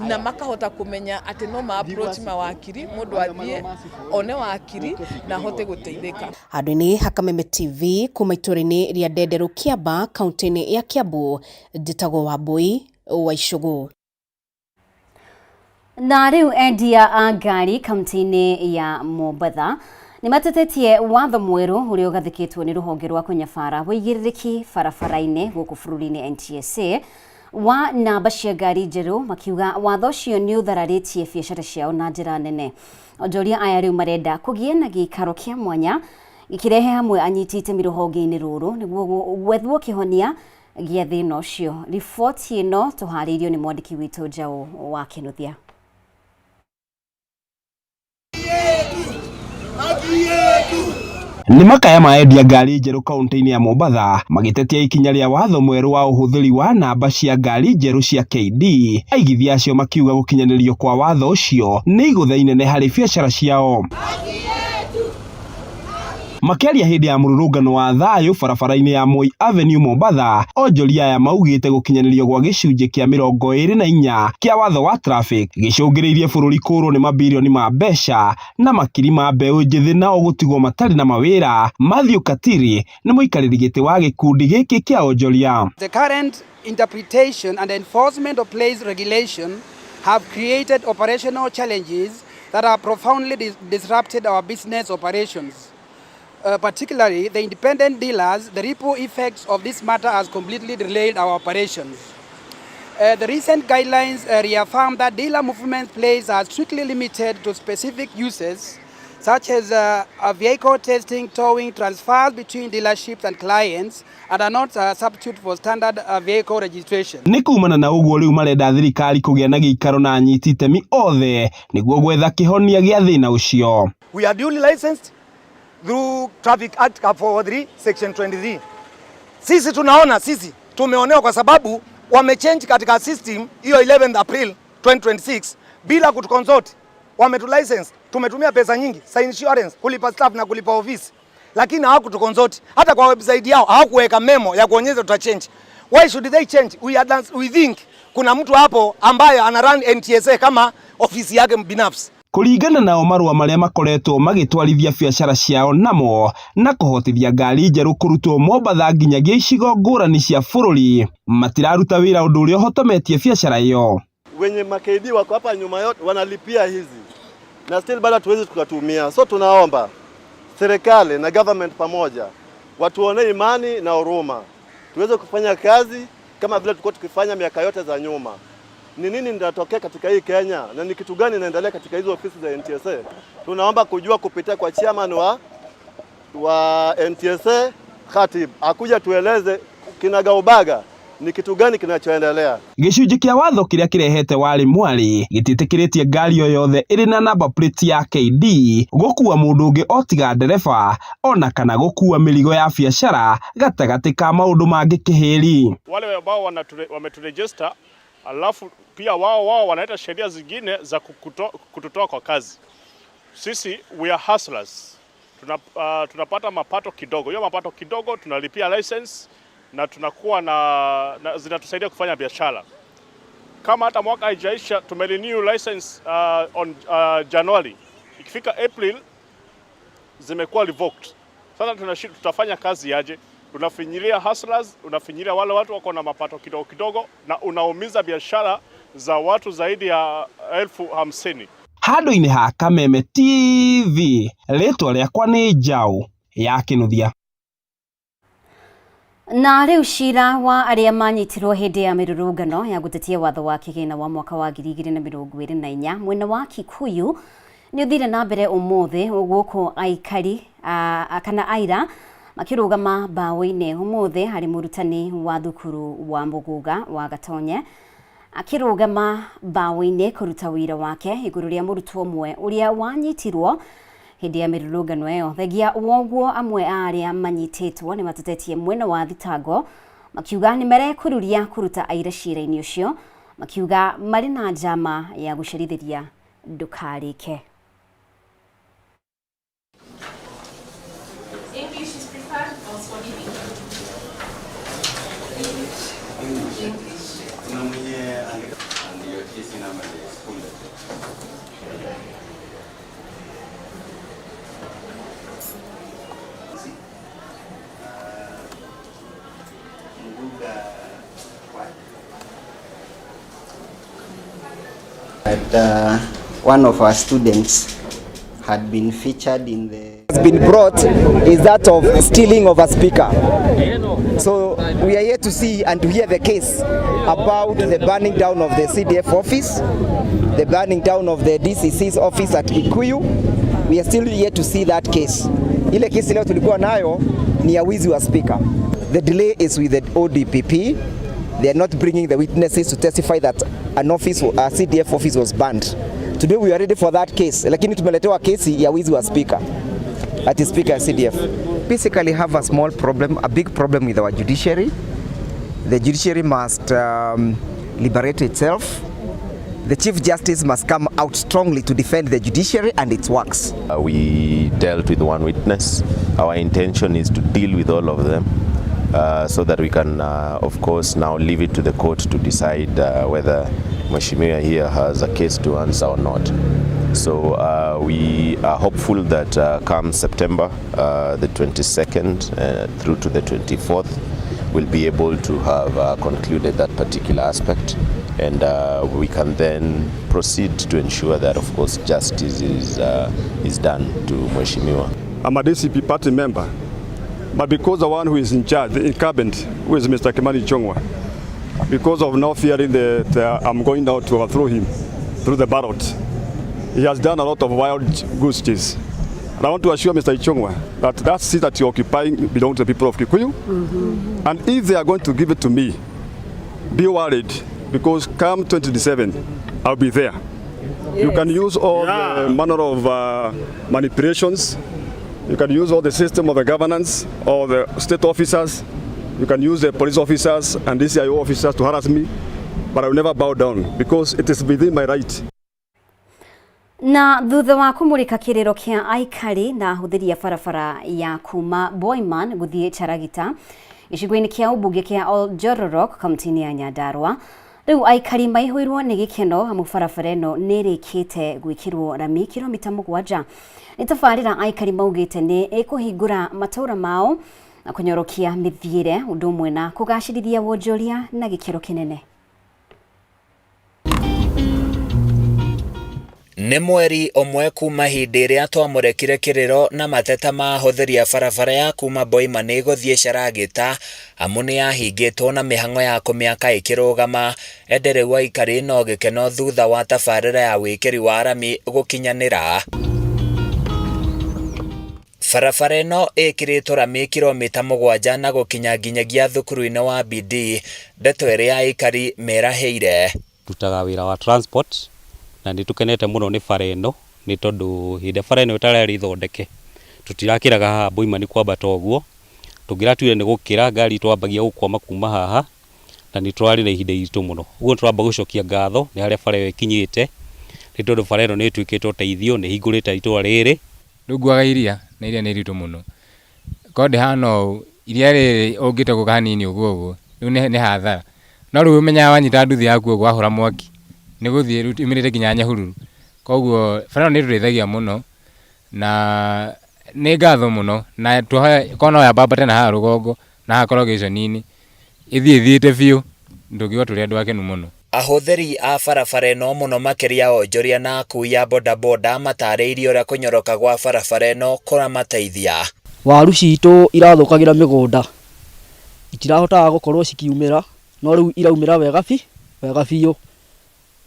na makahota kũmenya atĩ no ma approach mawakiri, mũndũ athiĩ one wakiri na ahote gũteithĩka. Handũ-inĩ ha Kameme TV kuma itũũra-inĩ rĩa Ndenderũ Kĩamba kaunti-inĩ ya Kiambu, njĩtagwo Wambui wa Icũgũ. Na rĩu endia a ngari kaunti-inĩ ya Mombatha nĩ matetetie watho mwerũ ũrĩa ũgathĩkĩtwo nĩ rũhonge rwa kũnyabara wĩigĩrĩrĩki barabara-inĩ gũkũ bũrũri-inĩ NTSA Wa namba cia ngari njerũ, makiuga watho ũcio nĩ ũthararĩtie biacara ciao na njĩra nene. Onjoria aya rĩu marenda kũgĩe na gĩikaro kĩa mwanya gĩkĩrehe hamwe anyiti itemi rũhonge-inĩ rũrũ nĩguo gwethwo kĩhonia gĩa thĩna ũcio. Riboti ĩno tũharĩirio nĩ mwandĩki witũ Njaũ wa Kĩnuthia. Nĩ makaya ma endia ngari njerũ kaunti-inĩ ya Mombatha magĩtetia ikinya rĩa watho mwerũ wa ũhũthĩri wa namba cia ngari njerũ cia KD. Aigithia acio makiuga gũkinyanĩrio kwa watho ũcio nĩ igũtha inene harĩ biacara ciao. Makĩaria hĩndĩ ya mũrũrũngano wa thayũ barabara-inĩ ya Moi Avenue Mombatha, onjoria aya maugĩte gũkinyanĩrio gwa gĩcunjĩ kĩa 24 kĩa watho wa traffic gĩcũngĩrĩirie bũrũri kũrwo nĩ mabirioni ma mbeca na makiri ma mbeũ njĩthĩ nao gũtigwo matarĩ na mawĩra. Mathew Katiri nĩ mũikarĩri gĩtĩ wa gĩkundi gĩkĩ kĩa onjoria. The current interpretation and enforcement of place regulation have created operational challenges that have profoundly disrupted our business operations. Particularly the independent dealers, the ripple effects of this matter has completely delayed our operations. The recent guidelines reaffirm that dealer movement plates are strictly limited to specific uses, such as vehicle testing, towing, transfers between dealerships and clients, and are not a substitute for standard vehicle registration. Nĩ kumana na ũguo rĩu marenda thirikari kũgĩa na gĩikaro na anyiti itemi othe nĩguo gwetha kĩhonia gĩa thĩna ũcio. We are duly licensed through Traffic Act Cap 403 Section 23. Sisi tunaona sisi tumeonewa kwa sababu wamechange katika system hiyo 11th April 2026 bila kutuconsult. Wametulicense, tumetumia pesa nyingi za insurance, kulipa staff na kulipa ofisi, lakini hawakutuconsult. Hata kwa website yao hawakuweka memo ya kuonyesha tutachange. Why should they change? We think kuna mtu hapo ambaye ana run NTSA kama ofisi yake binafsi. Kũringana nao marũa marĩa makoretwo magĩtwarithia biacara ciao namo na kũhotithia ngari njerũ kũrutwo Mombatha nginyagia icigo ngũrani cia bũrũri matiraruta wĩra ũndũ ũrĩa ũhotometie biacara ĩyo. Wenye ma-KD wako hapa nyuma yote wanalipia hizi na still bado hatuwezi tukatumia, so tunaomba serikali na government pamoja watuone imani na huruma tuweze kufanya kazi kama vile tulikuwa tukifanya miaka yote za nyuma. Ni nini inatokea katika hii Kenya na ni kitu gani inaendelea katika hizo ofisi za NTSA? Tunaomba kujua kupitia kwa chairman wa NTSA Khatib akuja tueleze kinagaubaga ni kitu gani kinachoendelea. Gĩcunjĩ kĩa watho kĩrĩa kĩrehete warĩ mwarĩ gĩtiĩtĩkĩrĩtie ngari o yothe ĩrĩ na number plate ya KD gũkua mũndũ ũngĩ o tiga ndereba ona kana gũkua mĩrigo ya biacara gatagatĩ ka maũndũ mangĩ kĩhĩri. Wale ambao wameturegister alafu pia wao wanaleta sheria zingine za kututoa kwa kazi. Sisi we are hustlers. Tunapata mapato kidogo. Hiyo mapato kidogo tunalipia license na tunakuwa na zinatusaidia kufanya biashara. Kama hata mwaka haijaisha tumerenew license on January. Ikifika April zimekuwa revoked. Sasa tutafanya kazi aje? Unafinyilia hustlers, unafinyilia wale watu wako na mapato kidogo kidogo na unaumiza biashara za watu zaidi ya 50,000. Handũ-inĩ ha Kameme TV, rĩtwa rĩakwa nĩ Njaũ ya Kĩnuthia. Na rĩu cira wa arĩa manyitirwo hĩndĩ ya mĩrũrũngano ya gũtetia watho wa kĩgĩna wa mwaka wa 2024 mwena wa Kikuyu nĩ ũthire na mbere ũmũthĩ gũkũ aikari kana aira makĩrũgama mbaũ-inĩ. Ũmũthĩ harĩ mũrutani wa thukuru wa Mũgũga wa Gatonye akĩrũgama mbaũ-inĩ kũruta wĩra wake igũrũ rĩa mũrutwo ũmwe ũrĩa wanyitirwo hĩndĩ ya mĩrũrũngano ĩyo. Thengia woguo amwe a arĩa manyitĩtwo nĩ matetetie mwena wa thitango makiuga nĩ merekũruria kũruta aira cira-inĩ ũcio, makiuga marĩ na njama ya gũcerithĩria ndũkarĩke. English is preferred or Swahili? English. English. Kuna mwenye and your TC number is school. That one of our students had been featured in the has been brought is that of stealing of a speaker. So we are here to see and to hear the case about the burning down of the CDF office, the burning down of the DCC's office at Kikuyu. We are still yet to see that case. Ile kesi leo tulikuwa nayo ni ya wizi wa speaker. The delay is with the ODPP. They are not bringing the witnesses to testify that an office, a CDF office was burned. Today we are ready for that case, lakini tumeletewa kesi ya wizi wa speaker at speaker CDF. Basically have a small problem, a big problem with our judiciary. The judiciary must liberate itself. The Chief Justice must come out strongly to defend the judiciary and its works. We dealt with one witness. Our intention is to deal with all of them so that we can, of course, now leave it to the court to decide whether Mheshimiwa here has a case to answer or not. So we are hopeful that come September the 22nd through to the 24th, we'll be able to have concluded that particular aspect, and we can then proceed to ensure that, of course, justice is done to Mheshimiwa. I'm a DCP party member, but because the one who is in charge, the incumbent, who is Mr. Kimani Ichung'wah, because of now fearing that I'm going now to overthrow him through the ballot, he has done a lot of wild goose chase. And I want to assure Mr. Ichung'wah that that seat that you're occupying belongs to the people of Kikuyu. And if they are going to give it to me, be worried, because come 2027, I'll be there. You can use all the manner of manipulations. You can use all the system of the governance or the state officers. You can use the police officers and DCIO officers to harass me, but I will never bow down because it is within my right. Na thutha wa kumurika kiriro kia aikari na ahũthĩri a barabara ya kuma Boyman gũthiĩ Charagita gĩcigo-inĩ kĩa ũmbunge kĩa Oljororok kaunti-inĩ ya Nyandarua, rĩu aikari maihũirwo nĩ gĩkeno amu barabara ĩno nĩ ĩrĩkĩte gwĩkĩrwo rami kilomita 7. Nĩ tabarĩra aikari maugĩte nĩ ĩkũhingũra matũũra mao na kũnyorokia mĩthiĩre ũndũ ũmwe na kũgacĩrithia wonjoria na gĩkĩro kĩnene. Nĩ mweri ũmwe kuma hĩndĩ ĩrĩa twamũrĩkire kĩrĩro na mateta ma ahũthĩri a barabara ya kuma Boimani gũthiĩ Sharagita amu nĩ yahingĩtwo na mĩhang'o ya kũmĩaka ĩkĩrũgama, ĩndĩ rĩu aikari no gĩkeno thutha wa tabarĩra ya wĩkĩri wa rami gũkinyanĩra. Barabara ĩno ĩkĩrĩtwo rami kilomita 7 na gũkinya nginyagia thukuru-inĩ wa Bidii, ndeto ĩrĩa aikari merahĩire. Ndutaga wĩra wa transport na nĩ tũkenete mũno nĩ bara ĩno, nĩ tondũ hĩndĩ ĩrĩa bara ĩno ĩtararĩ thondeke tũtirakĩraga haha Boimani kwambata ũguo, tũngĩratuire nĩ gũkĩra ngari twambagia gũkwama kuma haha na nĩ tũrarĩ na ihinda iritũ mũno. Ũguo tũramba gũcokia ngatho nĩ harĩa bara ĩyo ĩkinyĩte, nĩ tondũ bara ĩno nĩ ĩtuĩkĩte ũteithio, nĩ ĩhingũrĩte itũra rĩrĩ. Rĩu nguaga iria na iria nĩ iritũ mũno, korwo ndĩhana ũũ iria rĩrĩ ũngĩte gũka hanini ũguo ũguo rĩu nĩ hathara, no rĩu ũmenyaga wanyita nduthi yaku ũguo wahũra mwaki nĩ gũthiĩ rĩu yumĩrĩte nginya Nyahururu. Koguo bara ĩno nĩ ĩtũteithagia mũno na nĩ ngatho mũno, na twahoya korwo no yambambate na haha rũgongo na haha corrugation-inĩ ĩthiĩ ĩthiĩte biũ, tũngiuga tũrĩ andũ akenu mũno. Ahũthĩri a barabara ĩno mũno makĩria onjoria na akui a bodaboda matarĩirie ũrĩa kũnyoroka gwa barabara ĩno kũramateithia. Waru citũ irathũkagĩra mĩgũnda, itirahotaga gũkorwo cikiumĩra, no rĩu iraumĩra wega wega biũ.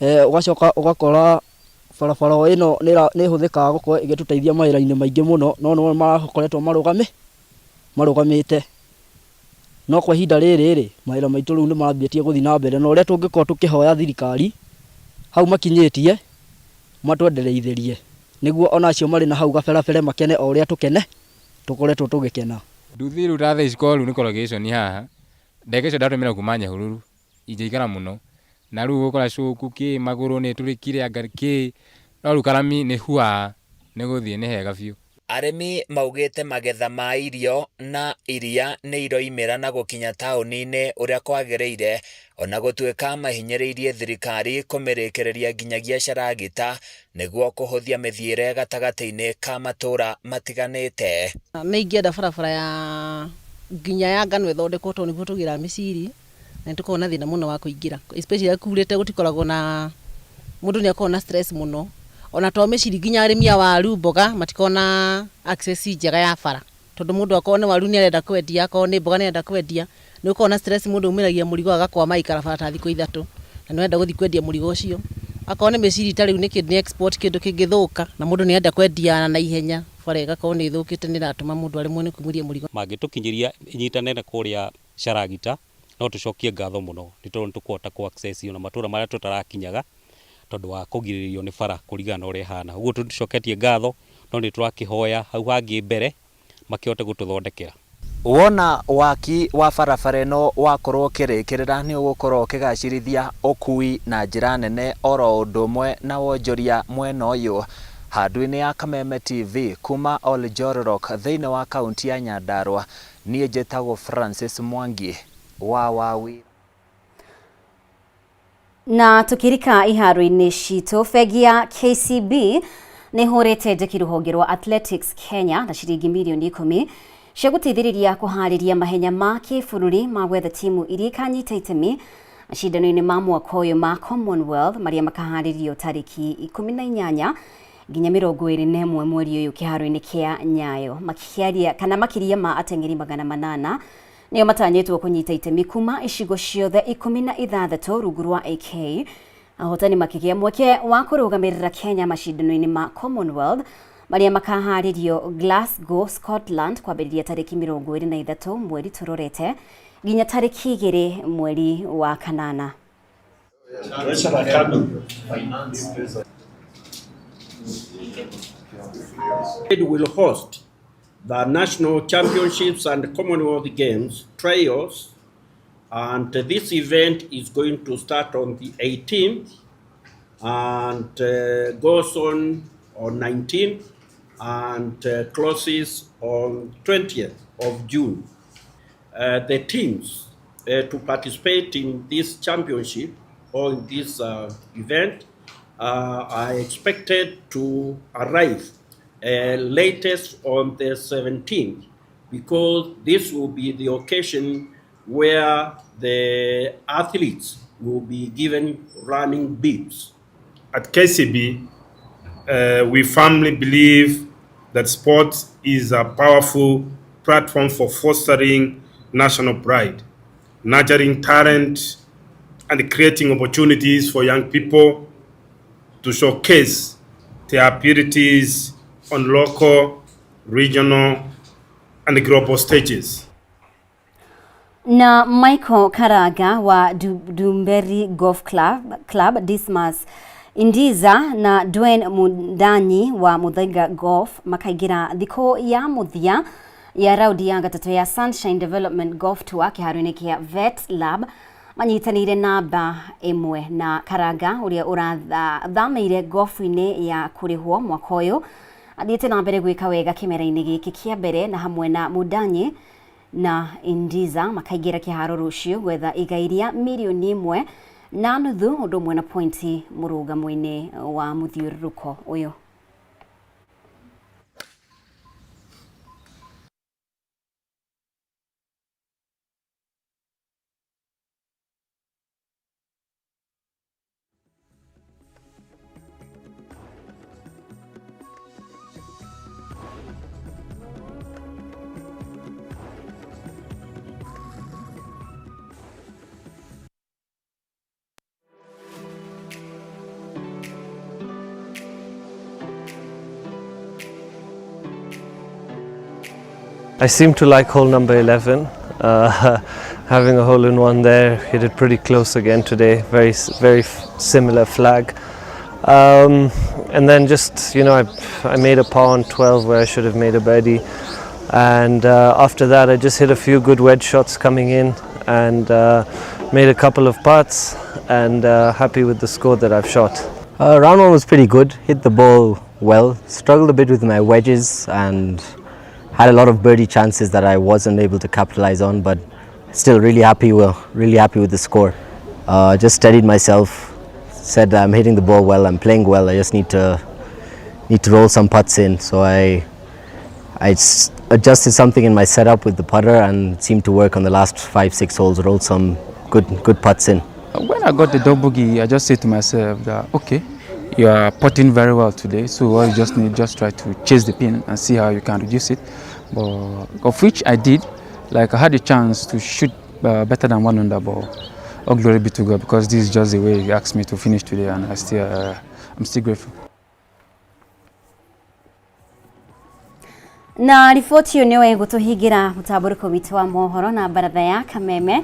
Ũgacoka ũgakora barabara ĩno nĩ ĩhũthĩkaga gũkorwo ĩgĩtũteithia mawĩra-inĩ maingĩ mũno, no nĩmo marakoretwo marũgamĩte. No kwa ihinda rĩrĩ rĩ, mawĩra maitũ rĩu nĩ mambĩtie gũthiĩ na mbere, na ũrĩa tũngĩkorwo tũkĩhoya thirikari hau makinyĩtie matwendereithĩrie, nĩguo ona acio marĩ na hau gaberabere makene o ũrĩa tũkoretwo tũgĩkena. Nduthi rĩu ta thaa ici korwo rĩu nĩ corrugation haha, ndagĩka icio ndatũmĩra kuma Nyahururu ingĩikara mũno, na rĩu ũgũkora cuku kĩ magũrũ nĩ ĩtũrĩkire anga kĩ, no rĩu karami nĩ hua nĩ gũthiĩ nĩ hega biũ. Arĩmi maugĩte magetha ma irio na iria nĩ iroimĩra na gũkinya taũni-inĩ ũrĩa kwagĩrĩire, ona gũtuĩka mahinyĩrĩirie thirikari kũmĩrĩkĩrĩria nginyagia Sharagita nĩguo kũhũthia mĩthiĩre gatagatĩ-inĩ ka matũũra matiganĩte. Nĩ ingĩenda barabara ya nginya ya ngano ĩthondekwo tondũ nĩguo tũgĩraga mĩciri na nĩ tũkoragwo na thĩna mũno wa kũingĩra, especially kurĩte gũtikoragwo na mũndũ nĩ akoragwo na stress mũno. Ona to mĩciri nginya arĩmi a waru, mboga matikoragwo na access njega ya bara. Tondũ mũndũ akorwo nĩ waru nĩ arenda kwendia, akorwo nĩ mboga nĩ arenda kwendia, nĩ gũkoragwo na stress mũndũ aumĩragia mũrigo agakwama agaikara bara ta thikũ ithatũ na nĩ ũrenda gũthiĩ kwendia mũrigo ũcio. Akorwo nĩ mĩciri ta rĩu nĩ export kĩndũ kĩngĩthũka na mũndũ nĩ arenda kwendia na ihenya, bara ĩgakorwo nĩ ĩthũkĩte nĩ ĩratũma mũndũ aremwo nĩ kumĩria mũrigo. Mangĩtũkinyĩria inyita nene kũrĩa Sharagita no tũcokie ngatho mũno nĩ tondũ nĩ tũkũhota kũ access ona matũra marĩa tũtarakinyaga tondũ wa kũgirĩrĩrio nĩ bara kũringana na ũrĩa ĩhana. Ũguo tũticoketie ngatho no nĩ tũrakĩhoya hau hangĩ mbere makĩhote gũtũthondekera. Wona waki wa barabara ĩno wakorwo ũkĩrĩkĩrĩra nĩ ũgũkorwo ũkĩgacĩrithia ũkui na njĩra nene oro ũndũ ũmwe na wonjoria mwena ũyũ. Handũ-inĩ ya Kameme TV kuma Oljororok thĩinĩ wa kaunti ya Nyandarua, niĩ njĩtagwo Francis Mwangi wa Wawira. Na tukirika iharo-inĩ citũ, bengi ya KCB nĩ hũrĩte njeki rũhonge rwa Athletics Kenya na ciringi mirioni 10 cia gũteithĩrĩria kũharĩria mahenya ma kĩbũrũri ma gwetha timu iria ikanyita itemi macindano-inĩ ma mwaka ũyũ ma Commonwealth marĩa makaharĩrio tarĩki 18 nginya 21 mweri ũyũ kĩharo-inĩ kĩa Nyayo. Makĩaria kana makĩria ma ateng'eri 800 nĩo matanyĩtwo kũnyita itemi kuma icigo ciothe 16 rungu rwa AK. Ahotani makĩgĩa mweke wa kũrũgamĩrĩra Kenya macindano-inĩ ma Commonwealth marĩa makaharĩrio Glasgow, Scotland kwambĩrĩria tarĩki 23 mweri tũrorete nginya tarĩki 2 mweri wa kanana. It will host the National Championships and Commonwealth Games trials, and this event is going to start on the 18th and goes on 19th and closes on 20th of June. The teams to participate in this championship or in this event are expected to arrive latest on the 17th, because this will be the occasion where the athletes will be given running bibs. At KCB, we firmly believe that sports is a powerful platform for fostering national pride, nurturing talent, and creating opportunities for young people to showcase their abilities on local, regional, and global stages. Na Michael Karaga wa Dumberi Golf Club, Dismas Indiza na Dwayne Mundanyi wa Muthaiga Golf makaingira thikũ ya mũthia ya raundi ya gatatũ ya Sunshine Development Golf Tour kĩharo-inĩ kĩa Vet Lab manyitanĩire namba ĩmwe na Karanga ũrĩa ũrathamĩire golf-inĩ ya kũrĩhwo mwaka ũyũ athiĩte na mbere gwĩka wega kĩmera-inĩ gĩkĩ kĩa mbere na hamwe na Mundanyi na Indiza makaingĩra kĩharo rũciũ gwetha igai rĩa mirioni 1.5 ũndũ ũmwe na pointi mũrũgamo-inĩ wa mũthiũrũrũko ũyũ. I seem to like hole number 11. Having a hole in one there, hit it pretty close again today. Very, very similar flag. And then just, you know, I made a par on 12 where I should have made a birdie. And after that, I just hit a few good wedge shots coming in and made a couple of putts, and happy with the score that I've shot. Round one was pretty good. Hit the ball well. Struggled a bit with my wedges and had a lot of birdie chances that I wasn't able to capitalize on, but still really happy with the score. Just steadied myself, said I'm hitting the ball well, I'm playing well, I just need to roll some putts in. So I adjusted something in my setup with the putter and it seemed to work on the last 5-6 holes, rolled some good putts in. When I got the double bogey, I just said to myself that, okay, You are putting very well today, so all you just need, just try to chase the pin and see how you can reduce it. But of which I did. Like, I had a chance to shoot better than 1 under, but all glory be to God, because this is just the way He asked me to finish today, and I'm still grateful. Na riboti ĩyo nĩyo ĩgũtũhingĩra mũtambũrũko witũ wa mohoro na baratha ya Kameme.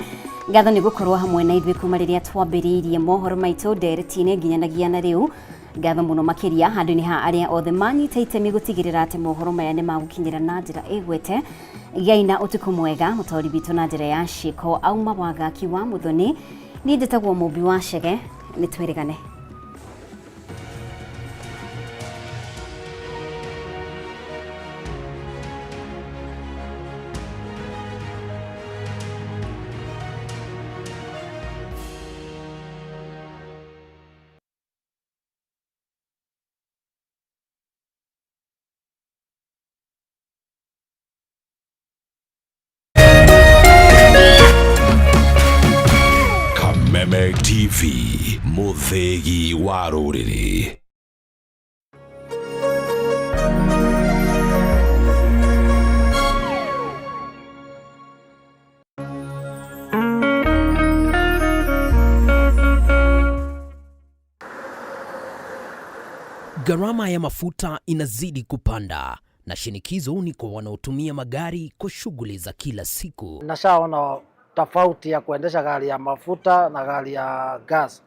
Ngatho nĩ gũkorwo hamwe na ithuĩ kuma rĩrĩa twambĩrĩirie mohoro maitũ ndereti-inĩ nginyanagia na rĩu. Ngatho mũno makĩria handũ-inĩ ha arĩa othe manyita itemi gũtigĩrĩra atĩ mohoro maya nĩ magũkinyĩra na njĩra ĩgwete. Gĩai na ũtukũ mwega. Mũtaũri witũ na njĩra ya ciĩko auma Wangaki wa Mũthoni. Niĩ njĩtagwo Mũmbi wa Chege, nĩ twĩrĩgane. Kameme TV, Muthegi wa rũrĩrĩ. Gharama ya mafuta inazidi kupanda na shinikizo ni kwa wanaotumia magari kwa shughuli za kila siku. Nashaona tofauti ya kuendesha gari ya mafuta na gari ya gas.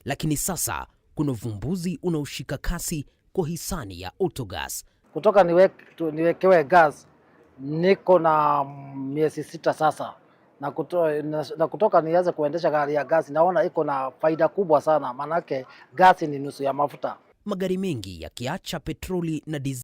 Lakini sasa kuna uvumbuzi unaoshika kasi kwa hisani ya Autogas. Kutoka niwekewe gas niko na miezi 6 sasa, na kutoka nianze kuendesha gari ya gas naona iko na faida kubwa sana, manake gas ni nusu ya mafuta. Magari mengi yakiacha petroli na dizeli.